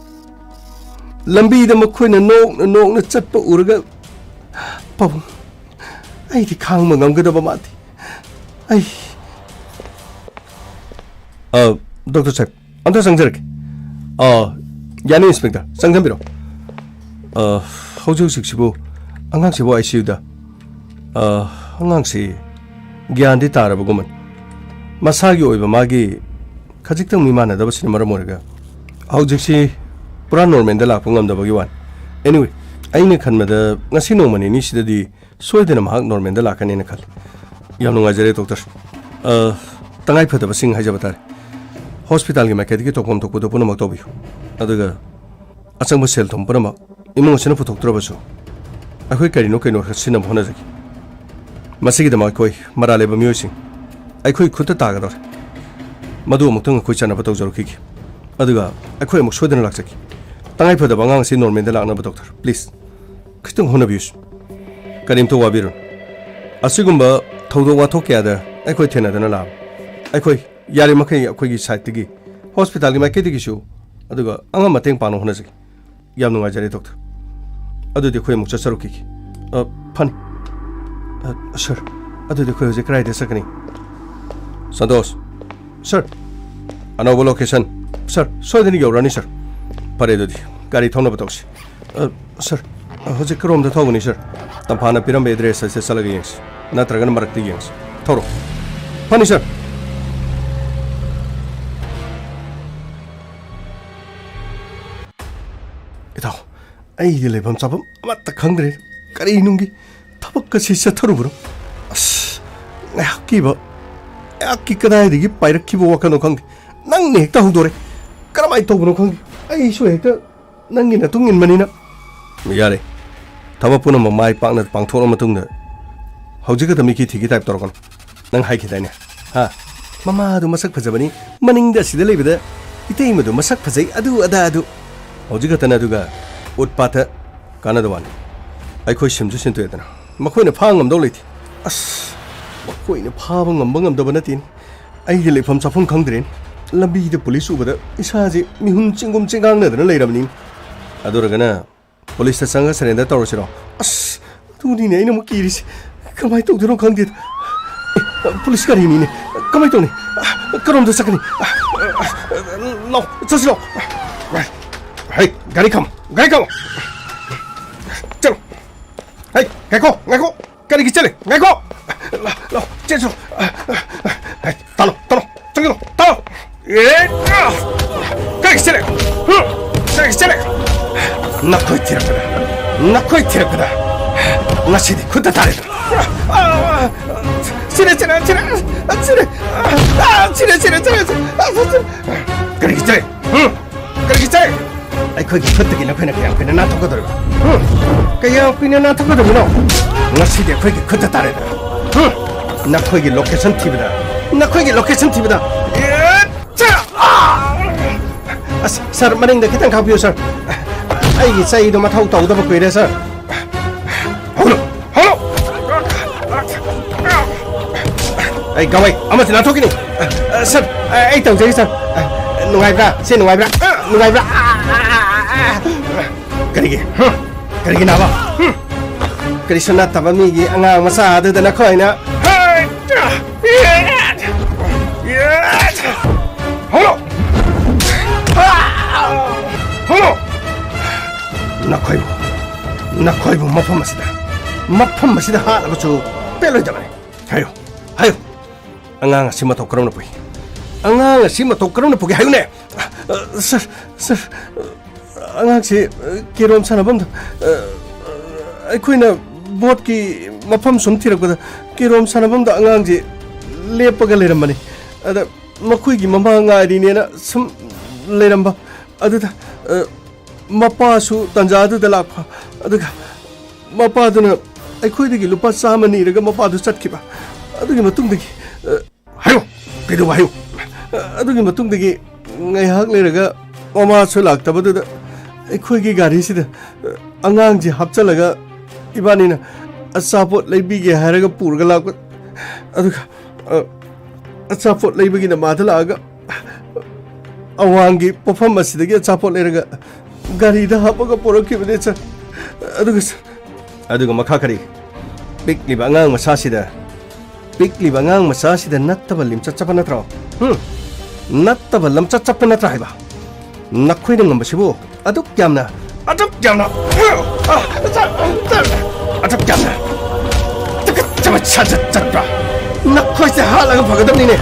ꯂꯝꯕꯤꯗ ꯃꯈꯣꯏꯅ ꯅꯣꯛꯅ ꯅꯣꯛꯅ ꯆꯠꯄ ꯎꯔꯒ, ꯄꯥꯕꯨꯡ, ꯑꯩꯗꯤ ꯈꯥꯡꯕ ꯉꯝꯒꯗꯕ ꯃꯥꯟꯗꯦ꯫ ꯑꯩ ꯑ, ꯗꯣꯛꯇꯔ ꯁꯥꯍꯦꯕ, ꯑꯝꯇ ꯆꯪꯖꯔꯛꯀꯦ꯫ ꯑ, ꯌꯥꯅꯤ, ꯏꯟꯁꯄꯦꯛꯇꯔ, ꯆꯪꯁꯤꯟꯕꯤꯔꯣ꯫ ꯑ, ꯍꯧꯖꯤꯛ ꯍꯧꯖꯤꯛꯁꯤꯕꯨ ꯑꯉꯥꯡꯁꯤꯕꯨ ꯑꯥꯏ ꯁꯤ ꯌꯨꯗ, ꯑ, ꯑꯉꯥꯡꯁꯤ ꯒ꯭ꯌꯥꯟꯗꯤ ꯇꯥꯔꯕꯒꯨꯝꯕꯅꯤ꯫ ꯃꯁꯥꯒꯤ ꯑꯣꯏꯕ ꯃꯥꯒꯤ ꯈꯖꯤꯛꯇꯪ ꯃꯤꯃꯥꯟꯅꯗꯕꯁꯤꯅ ꯃꯔꯝ ꯑꯣꯏꯔꯒ ꯍꯧꯖꯤꯛꯁꯤ ꯄꯨꯔꯥ ꯅꯣꯔꯃꯦꯜꯗ ꯂꯥꯛꯄ ꯉꯝꯗꯕꯒꯤ ꯋꯥꯅꯤ꯫ Anyway, ꯑꯩꯅ ꯈꯟꯕꯗ ꯉꯁꯤ ꯅꯣꯡꯃ ꯅꯤꯅꯤꯁꯤꯗꯗꯤ ꯁꯣꯏꯗꯅ ꯃꯍꯥꯛ ꯅꯣꯔꯃꯦꯜꯗ ꯂꯥꯛꯀꯅꯦꯅ ꯈꯜꯂꯤ꯫ ꯌꯥꯝ ꯅꯨꯡꯉꯥꯏꯖꯔꯦ, ꯗꯣꯛꯇꯔ꯫ ꯑ, ꯇꯉꯥꯏ ꯐꯗꯕꯁꯤꯡ ꯍꯥꯏꯖꯕ ꯇꯥꯔꯦ꯫ ꯍꯣꯁꯄꯤꯇꯥꯜꯒꯤ ꯃꯥꯏꯀꯩꯗꯒꯤ ꯇꯧꯐꯝ ꯊꯣꯛꯄꯗꯨ ꯄꯨꯝꯅꯃꯛ ꯇꯧꯕꯤꯌꯨ꯫ ꯑꯗꯨꯒ ꯑꯆꯪꯕ ꯁꯦꯜ ꯊꯨꯝ ꯄꯨꯝꯅꯃꯛ ꯏꯃꯨꯡ ꯑꯁꯤꯅ ꯄꯨꯊꯣꯛꯇ꯭ꯔꯕꯁꯨ ꯑꯩꯈꯣꯏ ꯀꯔꯤꯅꯣ ꯀꯩꯅꯣ ꯈꯔ ꯁꯤꯟꯅꯕ ꯍꯣꯠꯅꯖꯒꯦ꯫ ꯃꯁꯤꯒꯤꯗꯃꯛ ꯑꯩꯈꯣꯏ ꯃꯔꯥꯜ ꯂꯩꯕ ꯃꯤꯑꯣꯏꯁꯤꯡ ꯑꯩꯈꯣꯏ ꯈꯨꯠꯇ ꯇꯥꯒꯗꯧꯔꯦ꯫ ꯃꯗꯨ ꯑꯃꯨꯛꯇꯪ ꯑꯩꯈꯣꯏ ꯆꯠꯅꯕ ꯇꯧꯖꯔꯨꯈꯤꯒꯦ꯫ ꯑꯗꯨꯒ ꯑꯩꯈꯣꯏ ꯑꯃꯨꯛ ꯁꯣꯏꯗꯅ ꯂꯥꯛꯆꯒꯦ꯫ ꯇꯉꯥꯏ ꯐꯗꯕ ꯑꯉꯥꯡ ꯑꯁꯤ ꯅꯣꯔꯃꯦꯜꯗ ꯂꯥꯛꯅꯕ, ꯗꯣꯛꯇꯔ, ꯄ꯭ꯂꯤꯖ꯫ ꯈꯤꯇꯪ ꯍꯣꯠꯅꯕꯤꯌꯨ꯫ ꯀꯔꯤꯝꯇ ꯋꯥꯕꯤꯔꯨꯅꯨ꯫ ꯑꯁꯤꯒꯨꯝꯕ ꯊꯧꯗꯣꯛ ꯋꯥꯊꯣꯛ ꯀꯌꯥꯗ ꯑꯩꯈꯣꯏ ꯊꯦꯡꯅꯗꯨꯅ ꯂꯥꯛꯑꯕꯅꯤ꯫ ꯑꯩꯈꯣꯏ ꯌꯥꯔꯤꯃꯈꯩ ꯑꯩꯈꯣꯏꯒꯤ ꯁꯥꯏꯠꯇꯒꯤ ꯍꯣꯁꯄꯤꯇꯥꯜꯒꯤ ꯃꯥꯏꯀꯩꯗꯒꯤꯁꯨ, ꯑꯗꯨꯒ ꯑꯉꯝ ꯃꯇꯦꯡ ꯄꯥꯡꯅꯕ ꯍꯣꯠꯅꯖꯒꯦ꯫ ꯌꯥꯝ ꯅꯨꯡꯉꯥꯏꯖꯔꯦ, ꯗꯣꯛꯇꯔ꯫ ꯑꯗꯨꯗꯤ ꯑꯩꯈꯣꯏ ꯑꯃꯨꯛ ꯆꯠꯆꯔꯨꯈꯤꯒꯦ꯫ ꯑ, ꯐꯅꯤ꯫ ꯑ, ꯁꯔ, ꯑꯗꯨꯗꯤ ꯑꯩꯈꯣꯏ ꯍꯧꯖꯤꯛ ꯀꯗꯥꯏꯗ ꯆꯠꯀꯅꯤ? ꯁꯟꯇꯣꯁ꯫ ꯁꯔ, ꯑꯅꯧꯕ ꯂꯣꯀꯦꯁꯟ꯫ ꯁꯔ, ꯁꯣꯏꯗꯅ ꯌꯧꯔꯛꯑꯅꯤ, ꯁꯔ꯫ ꯐꯔꯦ, ꯑꯗꯨꯗꯤ ꯒꯥꯔꯤ ꯊꯧꯅꯕ ꯇꯧꯁꯤ꯫ ꯑ, ꯁꯥꯔ, ꯑ, ꯍꯧꯖꯤꯛ ꯀꯔꯣꯝꯗ ꯊꯧꯒꯅꯤ, ꯁꯥꯔ? ꯇꯝꯐꯥꯅ ꯄꯤꯔꯝꯕ ꯑꯦꯗ꯭ꯔꯦꯁ ꯑꯁꯤꯗ ꯆꯠꯂꯒ ꯌꯦꯡꯁꯤ꯫ ꯅꯠꯇ꯭ꯔꯒꯅ ꯃꯔꯛꯇ ꯌꯦꯡꯁꯤ꯫ ꯊꯧꯔꯣ꯫ ꯐꯅꯤ, ꯁꯥꯔ꯫ ꯏꯇꯥꯎ, ꯑꯩꯗꯤ ꯂꯩꯐꯝ ꯆꯥꯐꯝ ꯑꯃꯠꯇ ꯈꯪꯗ꯭ꯔꯦ꯫ ꯀꯔꯤ ꯅꯨꯡꯒꯤ ꯊꯕꯛ ꯑꯁꯤ ꯆꯠꯊꯔꯨꯕꯅꯣ? ꯑꯁ, ꯉꯥꯏꯍꯥꯛꯀꯤꯕ, ꯉꯥꯏꯍꯥꯛꯀꯤ ꯀꯗꯥꯏꯗꯒꯤ ꯄꯥꯏꯔꯛꯈꯤꯕ ꯋꯥꯈꯜꯅꯣ ꯈꯪꯗꯦ꯫ ꯅꯪꯅ ꯍꯦꯛꯇ ꯍꯧꯗꯣꯔꯛꯑꯦ꯫ ꯀꯔꯝꯍꯥꯏꯅ ꯇꯧꯕꯅꯣ ꯈꯪꯗꯦ꯫ ꯑꯩꯁꯨ ꯍꯦꯛꯇ ꯅꯪꯒꯤ ꯅꯇꯨꯡ ꯏꯟꯕꯅꯤꯅ꯫ ꯌꯥꯔꯦ꯫ ꯊꯕꯛ ꯄꯨꯝꯅꯃꯛ ꯃꯥꯏ ꯄꯥꯛꯅ ꯄꯥꯡꯊꯣꯛꯂ ꯃꯇꯨꯡꯗ ꯍꯧꯖꯤꯛ ꯈꯛꯇ ꯃꯤꯈꯤ ꯊꯤꯒꯤ ꯇꯥꯏꯞ ꯇꯧꯔꯛꯀꯅꯨ꯫ ꯅꯪ ꯍꯥꯏꯈꯤꯗꯥꯏꯅꯦ? ꯍꯥ? ꯃꯃꯥꯗꯨ ꯃꯁꯛ ꯐꯖꯕꯅꯤ, ꯃꯅꯤꯡꯗ ꯑꯁꯤꯗ ꯂꯩꯕꯗ ꯏꯇꯩꯃꯗꯨ ꯃꯁꯛ ꯐꯖꯩ, ꯑꯗꯨ ꯑꯗꯥ ꯑꯗꯨ꯫ ꯍꯧꯖꯤꯛ ꯈꯛꯇꯅ ꯑꯗꯨꯒ ꯎꯠꯄꯥꯠꯇ ꯀꯥꯟꯅꯗ ꯋꯥꯅꯤ꯫ ꯑꯩꯈꯣꯏ ꯁꯤꯝꯁꯨ ꯁꯤꯟꯇꯣꯛꯑꯦꯗꯅ꯫ ꯃꯈꯣꯏꯅ ꯐꯥ ꯉꯝꯗꯧ ꯂꯩꯇꯦ꯫ ꯑꯁ, ꯃꯈꯣꯏꯅ ꯐꯥꯕ ꯉꯝꯕ ꯉꯝꯗꯕ ꯅꯠꯇꯦꯅꯦ꯫ ꯑꯩꯒꯤ ꯂꯩꯐꯝ ꯆꯥꯐꯝ ꯈꯪꯗ꯭ꯔꯦꯅꯦ꯫ ꯂꯝꯕꯤꯗ ꯄꯨꯂꯤꯁ ꯎꯕꯗ ꯏꯁꯥꯁꯦ ꯃꯤꯍꯨꯟ ꯆꯤꯡꯒꯨꯝ ꯆꯤꯡꯒꯥꯡꯅꯗꯅ ꯂꯩꯔꯕꯅꯤ꯫ ꯑꯗꯨ ꯑꯣꯏꯔꯒꯅ ꯄꯨꯂꯤꯁꯇ ꯆꯪꯉꯒ ꯁꯔꯦꯟꯗꯔ ꯇꯧꯔꯁꯤꯔꯣ? ꯑꯁ, ꯑꯗꯨꯅꯤꯅꯦ ꯑꯩꯅ ꯑꯃꯨꯛ ꯀꯤꯔꯤꯁꯦ꯫ ꯀꯃꯥꯏꯅ ꯇꯧꯗꯣꯏꯅꯣ ꯈꯪꯗꯦ꯫ ꯑꯦ, ꯄꯨꯂꯤꯁ ꯒꯥꯔꯤꯅꯤꯅꯦ꯫ ꯀꯃꯥꯏꯅ ꯇꯧꯅꯤ? ꯀꯔꯣꯝꯗ ꯆꯠꯀꯅꯤ? ꯂꯥꯎ, ꯆꯠꯁꯤ ꯂꯥꯎ꯫ ꯍꯩ, ꯒꯥꯔꯤ ꯈꯥꯝꯃꯣ, ꯒꯥꯔꯤ ꯈꯥꯝꯃꯣ꯫ ꯆꯠꯂꯣ꯫ ꯍꯩ, ꯉꯥꯏꯈꯣ, ꯉꯥꯏꯈꯣ꯫ ꯀꯔꯤꯒꯤ ꯆꯠꯂꯤ? ꯉꯥꯏꯈꯣ! ꯂꯥꯎ, ꯂꯥꯎ, ꯆꯦꯟꯁꯤꯜꯂꯣ꯫ ꯍꯩ, ꯇꯥꯜꯂꯣ, ꯇꯥꯜꯂꯣ, ꯆꯪꯁꯤꯜꯂꯣ, ꯇꯥꯜꯂꯣ꯫ ꯑꯦ, ꯑ! ꯀꯔꯤꯒꯤ ꯆꯠꯂꯤ? ꯍꯨꯝ! ꯀꯔꯤꯒꯤ ꯆꯠꯂꯤ? ꯅꯈꯣꯏ ꯊꯤꯔꯛꯄꯗ, ꯅꯈꯣꯏ ꯊꯤꯔꯛꯄꯗ ꯉꯁꯤꯗꯤ ꯈꯨꯠꯇ ꯇꯥꯔꯦꯗꯅ꯫ ꯑ! ꯁꯤꯔꯦ, ꯁꯤꯔꯦ, ꯁꯤꯔꯦ! ꯁꯤꯔꯦ! ꯑ! ꯁꯤꯔꯦ, ꯁꯤꯔꯦ, ꯁꯤꯔꯦ, ꯁꯤꯔꯦ! ꯑ! ꯁꯤꯔꯦ! ꯀꯔꯤꯒꯤ ꯆꯠꯂꯤ? ꯍꯨꯝ! ꯀꯔꯤꯒꯤ ꯆꯥꯏ? ꯑꯩꯈꯣꯏꯒꯤ ꯈꯨꯠꯇꯒꯤ ꯅꯈꯣꯏꯅ ꯀꯌꯥꯝ ꯀꯨꯏꯅ ꯅꯥꯟꯊꯣꯛꯀꯗꯧꯔꯤꯕ? ꯍꯨꯝ? ꯀꯌꯥꯝ ꯀꯨꯏꯅ ꯅꯥꯟꯊꯣꯛꯀꯗꯧꯔꯤꯕꯅꯣ? ꯉꯁꯤꯗꯤ ꯑꯩꯈꯣꯏꯒꯤ ꯈꯨꯠꯇ ꯇꯥꯔꯦꯗꯅ꯫ ꯍꯨꯝ? ꯅꯈꯣꯏꯒꯤ ꯂꯣꯀꯦꯁꯟ ꯊꯤꯕꯗ, ꯅꯈꯣꯏꯒꯤ ꯂꯣꯀꯦꯁꯟ ꯊꯤꯕꯗ꯫ ꯑꯦ, ꯆꯥ! ꯑꯥ! ꯑꯁ, ꯁꯥꯔ, ꯃꯅꯤꯡꯗ ꯈꯤꯇꯪ ꯈꯥꯛꯄꯤꯌꯨ, ꯁꯥꯔ꯫ ꯑꯩꯒꯤ ꯆꯩꯗꯣ ꯃꯊꯧ ꯇꯧꯗꯕ ꯀꯨꯏꯔꯦ, ꯁꯥꯔ꯫ ꯍꯧꯅ! ꯍꯧꯅ! ꯑꯩ ꯒꯋꯥꯏ ꯑꯃꯁꯤ ꯅꯥꯟꯊꯣꯛꯈꯤꯅꯤ꯫ ꯑ, ꯑ, ꯁꯥꯔ, ꯑ, ꯑꯩ ꯇꯧꯖꯒꯦ, ꯁꯥꯔ꯫ ꯑ, ꯅꯨꯡꯉꯥꯏꯕ꯭ꯔꯥ? ꯁꯤ ꯅꯨꯡꯉꯥꯏꯕ꯭ꯔꯥ? ꯑ, ꯅꯨꯡꯉꯥꯏꯕ꯭ꯔꯥ? ꯑ, ꯑ, ꯑ, ꯑ, ꯑ꯫ ꯀꯔꯤꯒꯤ? ꯍꯨꯝ? ꯀꯔꯤꯒꯤ ꯅꯥꯕ? ꯍꯨꯝ? ꯀꯔꯤꯁꯨ ꯅꯠꯇꯕ ꯃꯤꯒꯤ ꯑꯉꯥꯡ ꯃꯆꯥ ꯑꯗꯨꯗ ꯅꯈꯣꯏꯅ꯫ ꯍꯩ! ꯍꯧꯅ! ꯍꯧꯅ! ꯅꯈꯣꯏꯕꯨ, ꯅꯈꯣꯏꯕꯨ ꯃꯐꯝ ꯑꯁꯤꯗ, ꯃꯐꯝ ꯑꯁꯤꯗ ꯍꯥꯠꯂꯕꯁꯨ ꯄꯦꯜꯂꯣꯏꯗꯕꯅꯤ꯫ ꯍꯥꯏꯌꯨ, ꯍꯥꯏꯌꯨ꯫ ꯑꯉꯥꯡ ꯑꯁꯤ ꯃꯇꯧ ꯀꯔꯝꯅ ꯄꯨꯏ? ꯑꯉꯥꯡ ꯑꯁꯤ ꯃꯇꯧ ꯀꯔꯝꯅ ꯄꯨꯒꯦ ꯍꯥꯏꯌꯨꯅꯦ? ꯑ, ꯁꯔ, ꯁꯔ, ꯑꯉꯥꯡꯁꯤ, ꯑ, ꯀꯦꯔꯣꯝ ꯁꯥꯟꯅꯐꯝꯗ, ꯑ, ꯑꯩꯈꯣꯏꯅ ꯕꯣꯠꯀꯤ ꯃꯐꯝ ꯁꯨꯝ ꯊꯤꯔꯛꯄꯗ ꯀꯦꯔꯣꯝ ꯁꯥꯟꯅꯐꯝꯗ ꯑꯉꯥꯡꯁꯤ ꯂꯦꯞꯄꯒ ꯂꯩꯔꯝꯕꯅꯤ꯫ ꯑꯗ ꯃꯈꯣꯏꯒꯤ ꯃꯃꯥ ꯉꯥꯏꯔꯤꯅꯦꯅ ꯁꯨꯝ ꯂꯩꯔꯝꯕ꯫ ꯑꯗꯨꯗ, ꯑ, ꯃꯄꯥꯁꯨ ꯇꯥꯟꯖꯥꯗꯨꯗ ꯂꯥꯛꯄ꯫ ꯑꯗꯨꯒ ꯃꯄꯥꯗꯨꯅ ꯑꯩꯈꯣꯏꯗꯒꯤ ꯂꯨꯄꯥ ꯆꯥꯝꯃ ꯅꯤꯔꯒ ꯃꯄꯥꯗꯨ ꯆꯠꯈꯤꯕ꯫ ꯑꯗꯨꯒꯤ ꯃꯇꯨꯡꯗꯒꯤ, ꯑ, ꯍꯥꯏꯌꯨ, ꯀꯩꯗꯧꯕ ꯍꯥꯏꯌꯨ꯫ ꯑ, ꯑꯗꯨꯒꯤ ꯃꯇꯨꯡꯗꯒꯤ ꯉꯥꯏꯍꯥꯛ ꯂꯩꯔꯒ ꯃꯃꯥꯁꯨ ꯂꯥꯛꯇꯕꯗꯨꯗ ꯑꯩꯈꯣꯏꯒꯤ ꯒꯥꯔꯤꯁꯤꯗ, ꯑ, ꯑꯉꯥꯡꯁꯤ ꯍꯥꯞꯆꯜꯂꯒ ꯏꯕꯥꯅꯤꯅ ꯑꯆꯥꯄꯣꯠ ꯂꯩꯕꯤꯒꯦ ꯍꯥꯏꯔꯒ ꯄꯨꯔꯒ ꯂꯥꯛꯄ꯫ ꯑꯗꯨꯒ, ꯑ, ꯑꯆꯥꯄꯣꯠ ꯂꯩꯕꯒꯤꯅ ꯃꯥꯗ ꯂꯥꯛꯑꯒ ꯑꯋꯥꯡꯒꯤ ꯄꯣꯠꯐꯝ ꯑꯁꯤꯗꯒꯤ ꯑꯆꯥꯄꯣꯠ ꯂꯩꯔꯒ ꯒꯥꯔꯤꯗ ꯍꯥꯞꯄꯒ ꯄꯨꯔꯛꯈꯤꯕꯅꯦ, ꯁꯔ꯫ ꯑꯗꯨꯒ, ꯁꯔ, ꯑꯗꯨꯒ ꯃꯈꯥ ꯀꯔꯤ? ꯄꯤꯛꯂꯤꯕ ꯑꯉꯥꯡ ꯃꯆꯥꯁꯤꯗ, ꯄꯤꯛꯂꯤꯕ ꯑꯉꯥꯡ ꯃꯆꯥꯁꯤꯗ ꯅꯠꯇꯕ ꯂꯝꯆꯠ ꯆꯠꯄ ꯅꯠꯇ꯭ꯔꯣ? ꯍꯨꯝ? ꯅꯠꯇꯕ ꯂꯝꯆꯠ ꯆꯠꯄ ꯅꯠꯇ꯭ꯔꯥ ꯍꯥꯏꯕ? ꯅꯈꯣꯏꯅ ꯉꯝꯕꯁꯤꯕꯨ ꯑꯗꯨꯛ ꯌꯥꯝꯅ, ꯑꯗꯨꯛ ꯌꯥꯝꯅ, ꯑꯗꯨꯛ ꯌꯥꯝꯅ ꯇꯨꯀꯠꯆꯕ ꯁꯥꯖꯠ ꯆꯠꯄ꯭ꯔꯥ? ꯅꯈꯣꯏꯁꯦ ꯍꯥꯠꯂꯒ ꯐꯒꯗꯕꯅꯤꯅꯦ꯫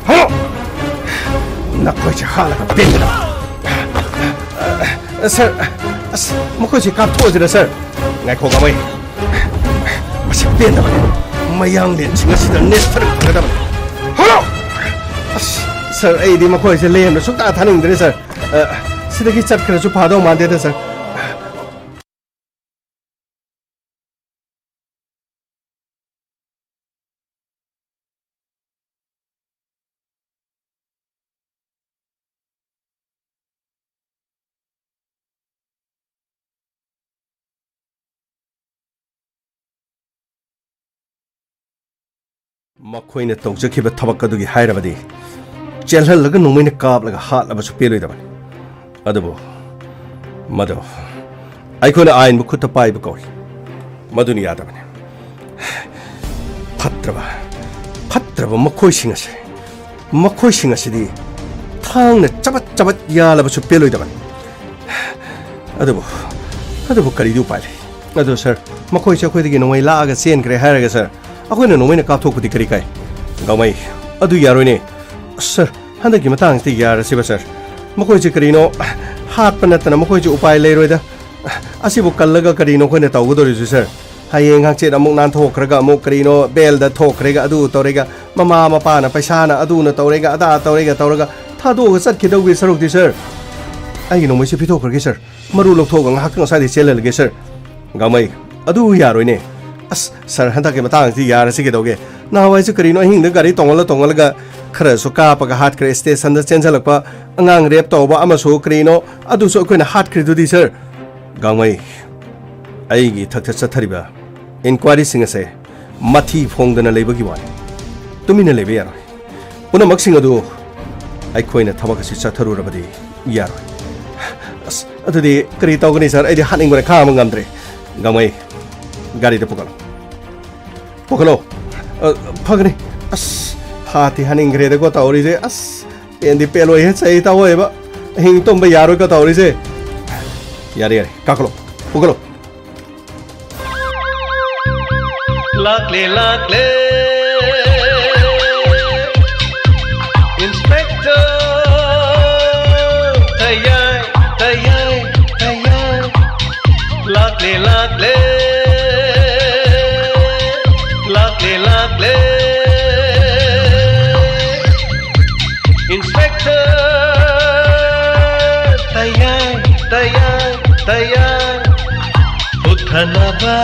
ꯍꯥꯠꯂꯣ! ꯅꯈꯣꯏꯁꯦ ꯍꯥꯠꯂꯒ ꯄꯦꯟꯒꯗꯕ꯫ ꯁꯔ, ꯑꯁ, ꯃꯈꯣꯏꯁꯦ ꯀꯥꯞꯊꯣꯛꯑꯁꯤꯔ, ꯁꯔ? ꯉꯥꯏꯈꯣ, ꯀꯥꯃꯩ꯫ ꯃꯁꯤ ꯄꯦꯟꯗꯕꯅꯤ꯫ ꯃꯌꯥꯡꯂꯦꯟꯁꯤꯡ ꯑꯁꯤꯗ ꯅꯦꯠꯊꯔꯛꯄꯒꯗꯕꯅꯤ꯫ ꯍꯜꯂꯣ! ꯑꯁ, ꯁꯔ, ꯑꯩꯗꯤ ꯃꯈꯣꯏꯁꯦ ꯂꯦꯝꯅ ꯁꯨꯡꯇꯥ ꯊꯥꯅꯤꯡꯗ꯭ꯔꯦ, ꯁꯔ꯫ ꯑ, ꯁꯤꯗꯒꯤ ꯆꯠꯈ꯭ꯔꯁꯨ ꯐꯥꯗꯧ ꯃꯥꯟꯗꯦꯗ, ꯁꯔ꯫ ꯃꯈꯣꯏꯅ ꯇꯧꯖꯈꯤꯕ ꯊꯕꯛ ꯑꯗꯨꯒꯤ ꯍꯥꯏꯔꯕꯗꯤ, ꯆꯦꯜꯍꯜꯂꯒ ꯅꯣꯡꯃꯩꯅ ꯀꯥꯞꯂꯒ ꯍꯥꯠꯂꯕꯁꯨ ꯄꯦꯜꯂꯣꯏꯗꯕꯅꯤ꯫ ꯑꯗꯨꯕꯨ ꯃꯗꯨ ꯑꯩꯈꯣꯏꯅ ꯑꯥꯏꯟꯕꯨ ꯈꯨꯠꯇ ꯄꯥꯏꯕ ꯀꯧꯏ꯫ ꯃꯗꯨꯅ ꯌꯥꯗꯕꯅꯤ꯫ ꯐꯠꯇ꯭ꯔꯕ, ꯐꯠꯇ꯭ꯔꯕ ꯃꯈꯣꯏꯁꯤꯡ ꯑꯁꯤ, ꯃꯈꯣꯏꯁꯤꯡ ꯑꯁꯤꯗꯤ ꯊꯥꯡꯅ ꯆꯕꯠ ꯆꯕꯠ ꯌꯥꯜꯂꯕꯁꯨ ꯄꯦꯜꯂꯣꯏꯗꯕꯅꯤ꯫ ꯑꯗꯨꯕꯨ ꯑꯗꯨꯕꯨ ꯀꯔꯤꯗꯤ ꯎꯄꯥꯏ ꯂꯩ? ꯑꯗꯣ ꯁꯥꯔ, ꯃꯈꯣꯏꯁꯦ ꯑꯩꯈꯣꯏꯗꯒꯤ ꯅꯣꯡꯃꯩ ꯂꯥꯛꯑꯒ ꯆꯦꯟꯈ꯭ꯔꯦ ꯍꯥꯏꯔꯒ ꯁꯥꯔ, ꯑꯩꯈꯣꯏꯅ ꯅꯣꯡꯃꯩꯅ ꯀꯥꯞꯊꯣꯛꯄꯗꯤ ꯀꯔꯤ ꯀꯥꯏ? ꯒꯥꯡꯃꯩ, ꯑꯗꯨ ꯌꯥꯔꯣꯏꯅꯦ꯫ ꯁꯥꯔ, ꯍꯟꯗꯛꯀꯤ ꯃꯇꯥꯡꯁꯤꯗꯤ ꯌꯥꯔꯁꯤꯕ ꯁꯥꯔ꯫ ꯃꯈꯣꯏꯁꯦ ꯀꯔꯤꯅꯣ ꯍꯥꯠꯄ ꯅꯠꯇꯅ ꯃꯈꯣꯏꯁꯦ ꯎꯄꯥꯏ ꯂꯩꯔꯣꯏꯗ꯫ ꯑꯁꯤꯕꯨ ꯀꯜꯂꯒ ꯀꯔꯤꯅꯣ ꯑꯩꯈꯣꯏꯅ ꯇꯧꯒꯗꯧꯔꯤꯁꯤ ꯁꯥꯔ? ꯍꯌꯦꯡ ꯍꯪꯆꯤꯠ ꯑꯃꯨꯛ ꯅꯥꯟꯊꯣꯛꯈ꯭ꯔꯒ ꯑꯃꯨꯛ ꯀꯔꯤꯅꯣ ꯕꯦꯜꯗ ꯊꯣꯛꯈ꯭ꯔꯦꯒ ꯑꯗꯨ ꯇꯧꯔꯦꯒ ꯃꯃꯥ ꯃꯄꯥꯅ ꯄꯩꯁꯥꯅ ꯑꯗꯨꯅ ꯇꯧꯔꯦꯒ ꯑꯗꯥ ꯇꯧꯔꯦꯒ ꯇꯧꯔꯒ ꯊꯥꯗꯣꯛꯑꯒ ꯆꯠꯈꯤꯗꯧꯒꯤ ꯁꯔꯨꯛꯇꯤ ꯁꯥꯔ, ꯑꯩꯒꯤ ꯅꯣꯡꯃꯩꯁꯦ ꯄꯤꯊꯣꯛꯈ꯭ꯔꯒꯦ ꯁꯥꯔ꯫ ꯃꯔꯨ ꯂꯧꯊꯣꯛꯑꯒ ꯉꯥꯏꯍꯥꯛꯇꯪ ꯉꯁꯥꯏꯗꯩ ꯆꯦꯜꯍꯜꯂꯒꯦ ꯁꯥꯔ꯫ ꯒꯥꯡꯃꯩ, ꯑꯗꯨ ꯌꯥꯔꯣꯏꯅꯦ꯫ ꯑꯁ ꯁꯥꯔ, ꯍꯟꯗꯛꯀꯤ ꯃꯇꯥꯡꯁꯤꯗꯤ ꯌꯥꯔꯁꯤ ꯀꯩꯗꯧꯒꯦ? ꯅꯍꯥꯟꯋꯥꯏꯁꯨ ꯀꯔꯤꯅꯣ ꯑꯍꯤꯡꯗ ꯒꯥꯔꯤ ꯇꯣꯡꯍꯜꯂ ꯇꯣꯡꯍꯜꯂꯒ ꯈꯔꯁꯨ ꯀꯥꯞꯄꯒ ꯍꯥꯠꯈ꯭ꯔꯦ, ꯁ꯭ꯇꯦꯁꯟꯗ ꯆꯦꯟꯁꯤꯜꯂꯛꯄ ꯑꯉꯥꯡ ꯔꯦꯞ ꯇꯧꯕ ꯑꯃꯁꯨ ꯀꯔꯤꯅꯣ ꯑꯗꯨꯁꯨ ꯑꯩꯈꯣꯏꯅ ꯍꯥꯠꯈ꯭ꯔꯤꯗꯨꯗꯤ ꯁꯥꯔ꯫ ꯒꯥꯡꯃꯩ, ꯑꯩꯒꯤ ꯏꯊꯛꯇ ꯆꯠꯊꯔꯤꯕ ꯏꯟꯀ꯭ꯋꯥꯏꯔꯤꯁꯤꯡ ꯑꯁꯦ ꯃꯊꯤ ꯐꯣꯡꯗꯅ ꯂꯩꯕꯒꯤ ꯋꯥꯅꯤ꯫ ꯇꯨꯃꯤꯟꯅ ꯂꯩꯕ ꯌꯥꯔꯣꯏ꯫ ꯄꯨꯝꯅꯃꯛꯁꯤꯡ ꯑꯗꯨ ꯑꯩꯈꯣꯏꯅ ꯊꯕꯛ ꯑꯁꯤ ꯆꯠꯊꯔꯨꯔꯕꯗꯤ ꯌꯥꯔꯣꯏ꯫ ꯑꯁ, ꯑꯗꯨꯗꯤ ꯀꯔꯤ ꯇꯧꯒꯅꯤ ꯁꯥꯔ? ꯑꯩꯗꯤ ꯍꯥꯠꯅꯤꯡꯕꯅ ꯈꯥꯡꯕ ꯉꯝꯗ꯭ꯔꯦ꯫ ꯒꯥꯡꯃꯩ, ꯒꯥꯔꯤꯗ ꯄꯨꯈꯠꯂꯣ꯫ ꯄꯨꯈꯠꯂꯣ꯫ ꯑ, ꯐꯒꯅꯤ꯫ ꯑꯁ, ꯍꯥꯠꯇꯤ ꯍꯥꯠꯅꯤꯡꯈ꯭ꯔꯦꯗꯀꯣ ꯇꯧꯔꯤꯁꯦ꯫ ꯑꯁ, ꯄꯦꯟꯗꯤ ꯄꯦꯜꯂꯣꯏꯍꯦ, ꯆꯩ ꯇꯧꯋꯦꯕ꯫ ꯑꯍꯤꯡ ꯇꯨꯝꯕ ꯌꯥꯔꯣꯏꯀꯣ ꯇꯧꯔꯤꯁꯦ꯫ ꯌꯥꯔꯦ, ꯌꯥꯔꯦ, ꯀꯥꯈꯠꯂꯣ, ꯄꯨꯈꯠꯂꯣ꯫ ꯂꯥꯛꯂꯦ, ꯂꯥꯛꯂꯦ꯫ ꯏꯟꯁꯄꯦꯛꯇꯔ ꯇꯌꯥꯏ, ꯇꯌꯥꯏ, ꯇꯌꯥꯏ꯫ ꯂꯥꯛꯂꯦ, ꯂꯥꯛꯂꯦ꯫ ꯂꯥꯛꯂꯦ, ꯂꯥꯛꯂꯦ꯫ ꯏꯟꯁꯄꯦꯛꯇꯔ ꯇꯌꯥꯏ, ꯇꯌꯥꯏ, ꯇꯌꯥꯏ꯫ ꯎꯠꯊꯅꯕ,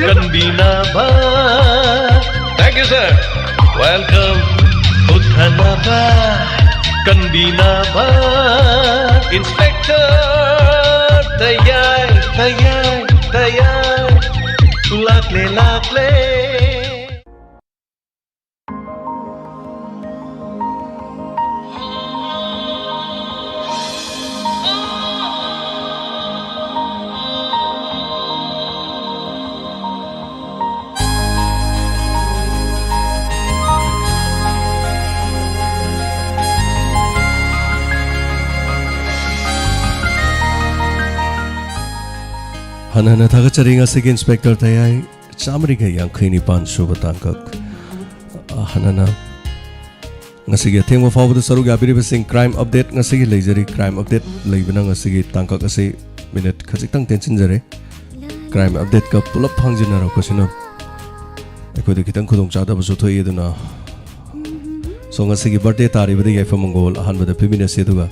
ꯀꯟꯕꯤꯅꯕ꯫ Thank you, sir. Welcome. ꯎꯠꯊꯅꯕ, ꯀꯟꯕꯤꯅꯕ꯫ ꯏꯟꯁꯄꯦꯛꯇꯔ ꯇꯌꯥꯏ, ꯇꯌꯥꯏ, ꯇꯌꯥꯏ꯫ ꯂꯥꯛꯂꯦ, ꯂꯥꯛꯂꯦ꯫ ꯍꯟꯅ ꯍꯟꯅ ꯊꯥꯒꯠꯆꯔꯤ ꯉꯁꯤꯒꯤ ꯏꯟꯁꯄꯦꯛꯇꯔ ꯇꯌꯥꯏ ꯆꯥꯃꯔꯤꯒ ꯌꯥꯡꯈꯩ ꯅꯤꯄꯥꯟ ꯁꯨꯕ ꯇꯥꯡꯀꯛ꯫ ꯑ, ꯍꯟꯅ ꯍꯟꯅ ꯉꯁꯤꯒꯤ ꯑꯊꯦꯡꯕ ꯐꯥꯎꯕꯗ ꯁꯔꯨꯛ ꯌꯥꯕꯤꯔꯤꯕꯁꯤꯡ, ꯀ꯭ꯔꯥꯏꯝ ꯑꯞꯗꯦꯠ ꯉꯁꯤꯒꯤ ꯂꯩꯖꯔꯤ꯫ ꯀ꯭ꯔꯥꯏꯝ ꯑꯞꯗꯦꯠ ꯂꯩꯕꯅ ꯉꯁꯤꯒꯤ ꯇꯥꯡꯀꯛ ꯑꯁꯤ ꯃꯤꯅꯤꯠ ꯈꯖꯤꯛꯇꯪ ꯇꯦꯟꯁꯤꯟꯖꯔꯦ꯫ ꯀ꯭ꯔꯥꯏꯝ ꯑꯞꯗꯦꯠꯀ ꯄꯨꯂꯞ ꯐꯥꯡꯖꯤꯟꯅꯔꯛꯄꯁꯤꯅ ꯑꯩꯈꯣꯏꯗ ꯈꯤꯇꯪ ꯈꯨꯗꯣꯡꯆꯥꯗꯕꯁꯨ ꯊꯣꯛꯏ꯫ ꯑꯗꯨꯅ, ꯁꯣ, ꯉꯁꯤꯒꯤ ꯕꯥꯔꯗꯦ ꯇꯥꯔꯤꯕꯗ ꯌꯥꯏꯐ ꯃꯪꯒꯣꯜ ꯑꯍꯥꯟꯕꯗ ꯄꯤꯃꯤꯟꯅꯁꯤ, ꯑꯗꯨꯒ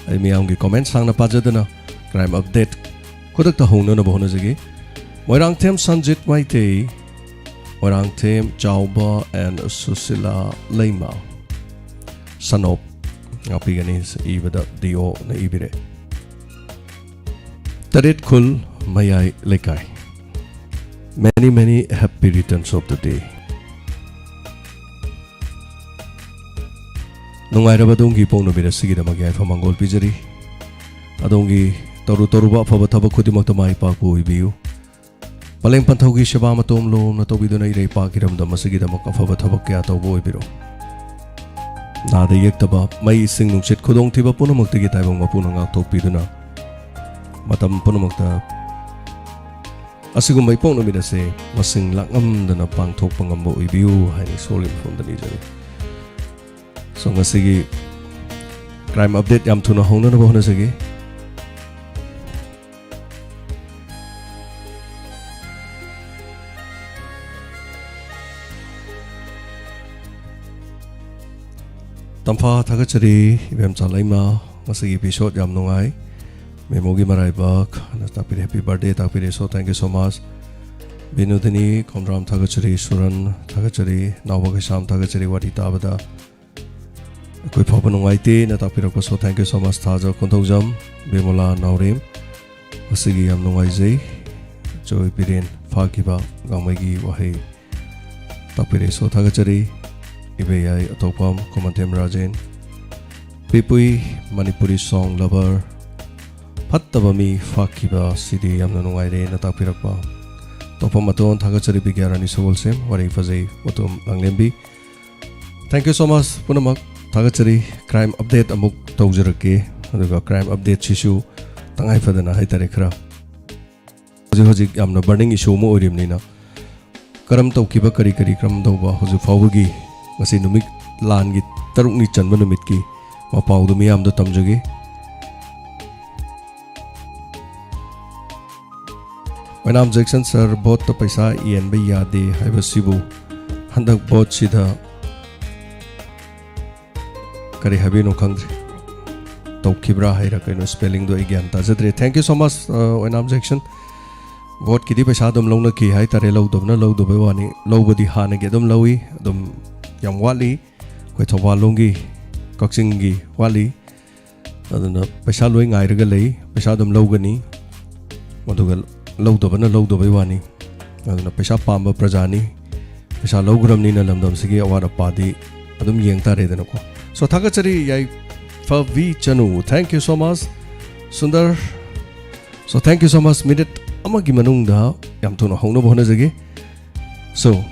ꯑꯩ ꯃꯤꯌꯥꯝꯒꯤ ꯀꯣꯃꯦꯟ ꯁꯥꯡꯅ ꯄꯥꯖꯗꯅ ꯀ꯭ꯔꯥꯏꯝ ꯑꯞꯗꯦꯠ ꯈꯨꯗꯛꯇ ꯍꯧꯅꯅꯕ ꯍꯣꯠꯅꯖꯒꯦ꯫ ꯃꯣꯏꯔꯥꯡꯊꯦꯝ ꯁꯟꯖꯤꯠ ꯃꯩꯇꯩ, ꯃꯣꯏꯔꯥꯡꯊꯦꯝ ꯆꯥꯎꯕ and ꯁꯨꯁꯤꯂꯥ ꯂꯩꯃ, ꯁꯅꯣꯞ ꯉꯥꯛꯄꯤꯒꯅꯤ ꯏꯕꯗ ꯗꯤ ꯑꯣꯅ ꯏꯕꯤꯔꯦ꯫ ꯇꯔꯦꯠ ꯈꯨꯜ ꯃꯌꯥꯏ ꯂꯩꯀꯥꯏ, many many happy returns of the day꯫ ꯅꯨꯡꯉꯥꯏꯔꯕ ꯑꯗꯣꯝꯒꯤ ꯏꯄꯣꯛ ꯅꯨꯃꯤꯠ ꯑꯁꯤꯒꯤꯗꯃꯛ ꯌꯥꯏꯐ ꯃꯪꯒꯣꯜ ꯄꯤꯖꯔꯤ꯫ ꯑꯗꯣꯝꯒꯤ ꯇꯧꯔꯨ ꯇꯧꯔꯨꯕ ꯑꯐꯕ ꯊꯕꯛ ꯈꯨꯗꯤꯡꯃꯛꯇ ꯃꯥꯏ ꯄꯥꯛꯄ ꯑꯣꯏꯕꯤꯌꯨ꯫ ꯄꯂꯦꯝ ꯄꯟꯊꯧꯒꯤ ꯁꯦꯕꯥ ꯃꯇꯣꯝ ꯂꯣꯝꯅ ꯇꯧꯕꯤꯗꯨꯅ ꯏꯔꯩꯄꯥꯛ ꯏꯔꯝꯗꯝ ꯑꯁꯤꯒꯤꯗꯃꯛ ꯑꯐꯕ ꯊꯕꯛ ꯀꯌꯥ ꯇꯧꯕ ꯑꯣꯏꯕꯤꯔꯣ꯫ ꯅꯥꯗ ꯌꯦꯛꯇꯕ, ꯃꯩ ꯏꯁꯤꯡ ꯅꯨꯡꯁꯤꯠ ꯈꯨꯗꯣꯡꯊꯤꯕ ꯄꯨꯝꯅꯃꯛꯇꯒꯤ ꯇꯥꯏꯕꯪ ꯃꯄꯨꯅ ꯉꯥꯛꯊꯣꯛꯄꯤꯗꯨꯅ ꯃꯇꯝ ꯄꯨꯝꯅꯃꯛꯇ ꯑꯁꯤꯒꯨꯝꯕ ꯏꯄꯣꯛ ꯅꯨꯃꯤꯠ ꯑꯁꯦ ꯃꯁꯤꯡ ꯂꯥꯛꯉꯝꯗꯅ ꯄꯥꯡꯊꯣꯛꯄ ꯉꯝꯕ ꯑꯣꯏꯕꯤꯌꯨ ꯍꯥꯏꯅ ꯏꯁꯣꯔꯒꯤ ꯃꯐꯝꯗ ꯅꯤꯖꯔꯤ꯫ ꯁꯣ, ꯉꯁꯤꯒꯤ ꯀ꯭ꯔꯥꯏꯝ ꯑꯞꯗꯦꯠ ꯌꯥꯝ ꯊꯨꯅ ꯍꯧꯅꯅꯕ ꯍꯣꯠꯅꯖꯒꯦ꯫ ꯇꯝꯐꯥ ꯊꯥꯒꯠꯆꯔꯤ ꯏꯕꯦꯝꯆꯥ ꯂꯩꯃ, ꯉꯁꯤꯒꯤ ꯏꯄꯤꯁꯣꯠ ꯌꯥꯝ ꯅꯨꯡꯉꯥꯏ꯫ ꯃꯦꯃꯣꯒꯤ ꯃꯔꯥꯏꯕꯛ ꯅ ꯇꯥꯛꯄꯤꯔꯦ, happy birthday ꯇꯥꯛꯄꯤꯔꯦ꯫ So, thank you so much꯫ ꯕꯤꯅꯣꯗꯤꯅꯤ ꯈꯣꯝꯗ꯭ꯔꯥꯝ ꯊꯥꯒꯠꯆꯔꯤ, ꯁꯨꯔꯟ ꯊꯥꯒꯠꯆꯔꯤ, ꯅꯥꯎꯕ ꯀꯩꯁꯥꯝ ꯊꯥꯒꯠꯆꯔꯤ꯫ ꯋꯥꯔꯤ ꯇꯥꯕꯗ ꯑꯩꯈꯣꯏ ꯐꯥꯎꯕ ꯅꯨꯡꯉꯥꯏꯇꯦꯅ ꯇꯥꯛꯄꯤꯔꯛꯄ꯫ So, thank you so much꯫ ꯊꯥꯖ ꯈꯣꯟꯊꯧꯖꯝ, ꯕꯤꯃꯣꯂꯥ ꯅꯥꯎꯔꯦꯝ, ꯉꯁꯤꯒꯤ ꯌꯥꯝ ꯅꯨꯡꯉꯥꯏꯖꯩ꯫ ꯖꯣꯏ ꯕꯤꯔꯦꯟ ꯐꯥꯈꯤꯕ ꯒꯥꯡꯃꯩꯒꯤ ꯋꯥꯍꯩ ꯇꯥꯛꯄꯤꯔꯦ꯫ So, ꯊꯥꯒꯠꯆꯔꯤ꯫ ꯏꯕꯦꯌꯥꯏ ꯑꯇꯣꯞꯄꯝ, ꯈꯨꯃꯟꯊꯦꯝ ꯔꯥꯖꯦꯟ, ꯄꯤꯄꯨꯏ ꯃꯅꯤꯄꯨꯔꯤ song lover, ꯐꯠꯇꯕ ꯃꯤ ꯐꯥꯈꯤꯕ ꯁꯤꯗꯤ ꯌꯥꯝꯅ ꯅꯨꯡꯉꯥꯏꯔꯦꯅ ꯇꯥꯛꯄꯤꯔꯛꯄ꯫ ꯇꯣꯞꯐꯝ ꯃꯇꯣꯟ ꯊꯥꯒꯠꯆꯔꯤ꯫ ꯕꯤꯒ꯭ꯌꯥꯔꯥꯅꯤ ꯁꯒꯣꯜꯁꯦꯝ, ꯋꯥꯔꯤ ꯐꯖꯩ, ꯃꯇꯣꯝ ꯂꯥꯡꯂꯦꯝꯕꯤ꯫ Thank you so much ꯄꯨꯝꯅꯃꯛ꯫ ꯊꯥꯒꯠꯆꯔꯤ꯫ ꯀ꯭ꯔꯥꯏꯝ ꯑꯞꯗꯦꯠ ꯑꯃꯨꯛ ꯇꯧꯖꯔꯛꯀꯦ꯫ ꯑꯗꯨꯒ ꯀ꯭ꯔꯥꯏꯝ ꯑꯞꯗꯦꯠꯁꯤꯁꯨ ꯇꯉꯥꯏ ꯐꯗꯅ ꯍꯥꯏꯇꯥꯔꯦ, ꯈꯔ ꯍꯧꯖꯤꯛ ꯍꯧꯖꯤꯛ ꯌꯥꯝꯅ burning issue ꯑꯃ ꯑꯣꯏꯔꯤꯕꯅꯤꯅ, ꯀꯔꯝ ꯇꯧꯈꯤꯕ, ꯀꯔꯤ ꯀꯔꯤ ꯀꯔꯝ ꯇꯧꯕ, ꯍꯧꯖꯤꯛ ꯐꯥꯎꯕꯒꯤ ꯉꯁꯤ ꯅꯨꯃꯤꯠ ꯂꯥꯟꯒꯤ ꯇꯔꯨꯛꯅꯤ ꯆꯟꯕ ꯅꯨꯃꯤꯠꯀꯤ ꯃꯄꯥꯎꯗꯨ ꯃꯤꯌꯥꯝꯗ ꯇꯝꯖꯒꯦ꯫ ꯑꯣꯏꯅꯥꯝ ꯖꯦꯛꯁꯟ ꯁꯔ, ꯚꯣꯠꯇ ꯄꯩꯁꯥ ꯌꯦꯟꯕ ꯌꯥꯗꯦ ꯍꯥꯏꯕꯁꯤꯕꯨ ꯍꯟꯗꯛ ꯚꯣꯠꯁꯤꯗ ꯀꯔꯤ ꯍꯥꯏꯕꯤꯅꯣ ꯈꯪꯗ꯭ꯔꯦ꯫ ꯇꯧꯈꯤꯕ꯭ꯔꯥ ꯍꯥꯏꯔ ꯀꯩꯅꯣ, spellingꯗꯣ ꯑꯩ ꯒ꯭ꯌꯥꯟ ꯇꯥꯖꯗ꯭ꯔꯦ꯫ Thank you so much, ꯑ, ꯑꯣꯏꯅꯥꯝ ꯖꯦꯛꯁꯟ꯫ ꯚꯣꯠꯀꯤꯗꯤ ꯄꯩꯁꯥ ꯑꯗꯨꯝ ꯂꯧꯅꯈꯤ ꯍꯥꯏꯇꯥꯔꯦ, ꯂꯧꯗꯕꯅ ꯂꯧꯗꯕꯩ ꯋꯥꯅꯤ꯫ ꯂꯧꯕꯗꯤ ꯍꯥꯟꯅꯒꯤ ꯑꯗꯨꯝ ꯂꯧꯏ, ꯑꯗꯨꯝ ꯌꯥꯝ ꯋꯥꯠꯂꯤ꯫ ꯑꯩꯈꯣꯏ ꯊꯧꯕꯥꯜ ꯂꯣꯝꯒꯤ, ꯀꯛꯆꯤꯡꯒꯤ ꯋꯥꯠꯂꯤ꯫ ꯑꯗꯨꯅ ꯄꯩꯁꯥ ꯂꯣꯏ ꯉꯥꯏꯔꯒ ꯂꯩ, ꯄꯩꯁꯥ ꯑꯗꯨꯝ ꯂꯧꯒꯅꯤ꯫ ꯑꯗꯨꯒ ꯂꯧꯗꯕꯅ ꯂꯧꯗꯕꯩ ꯋꯥꯅꯤ꯫ ꯑꯗꯨꯅ ꯄꯩꯁꯥ ꯄꯥꯝꯕ ꯄ꯭ꯔꯖꯥꯅꯤ, ꯄꯩꯁꯥ ꯂꯧꯈ꯭ꯔꯕꯅꯤꯅ ꯂꯝꯗꯝꯁꯤꯒꯤ ꯑꯋꯥꯠ ꯑꯄꯥꯗꯤ ꯑꯗꯨꯝ ꯌꯦꯡ ꯇꯥꯔꯦꯗꯅꯀꯣ꯫ So, ꯊꯥꯒꯠꯆꯔꯤ ꯌꯥꯏꯐꯕꯤ ꯆꯅꯨ, thank you so much꯫ Sundar, so thank you so much꯫ Minute ꯑꯃꯒꯤ ꯃꯅꯨꯡꯗ ꯌꯥꯝ ꯊꯨꯅ ꯍꯧꯅꯕ ꯍꯣꯠꯅꯖꯒꯦ꯫ So,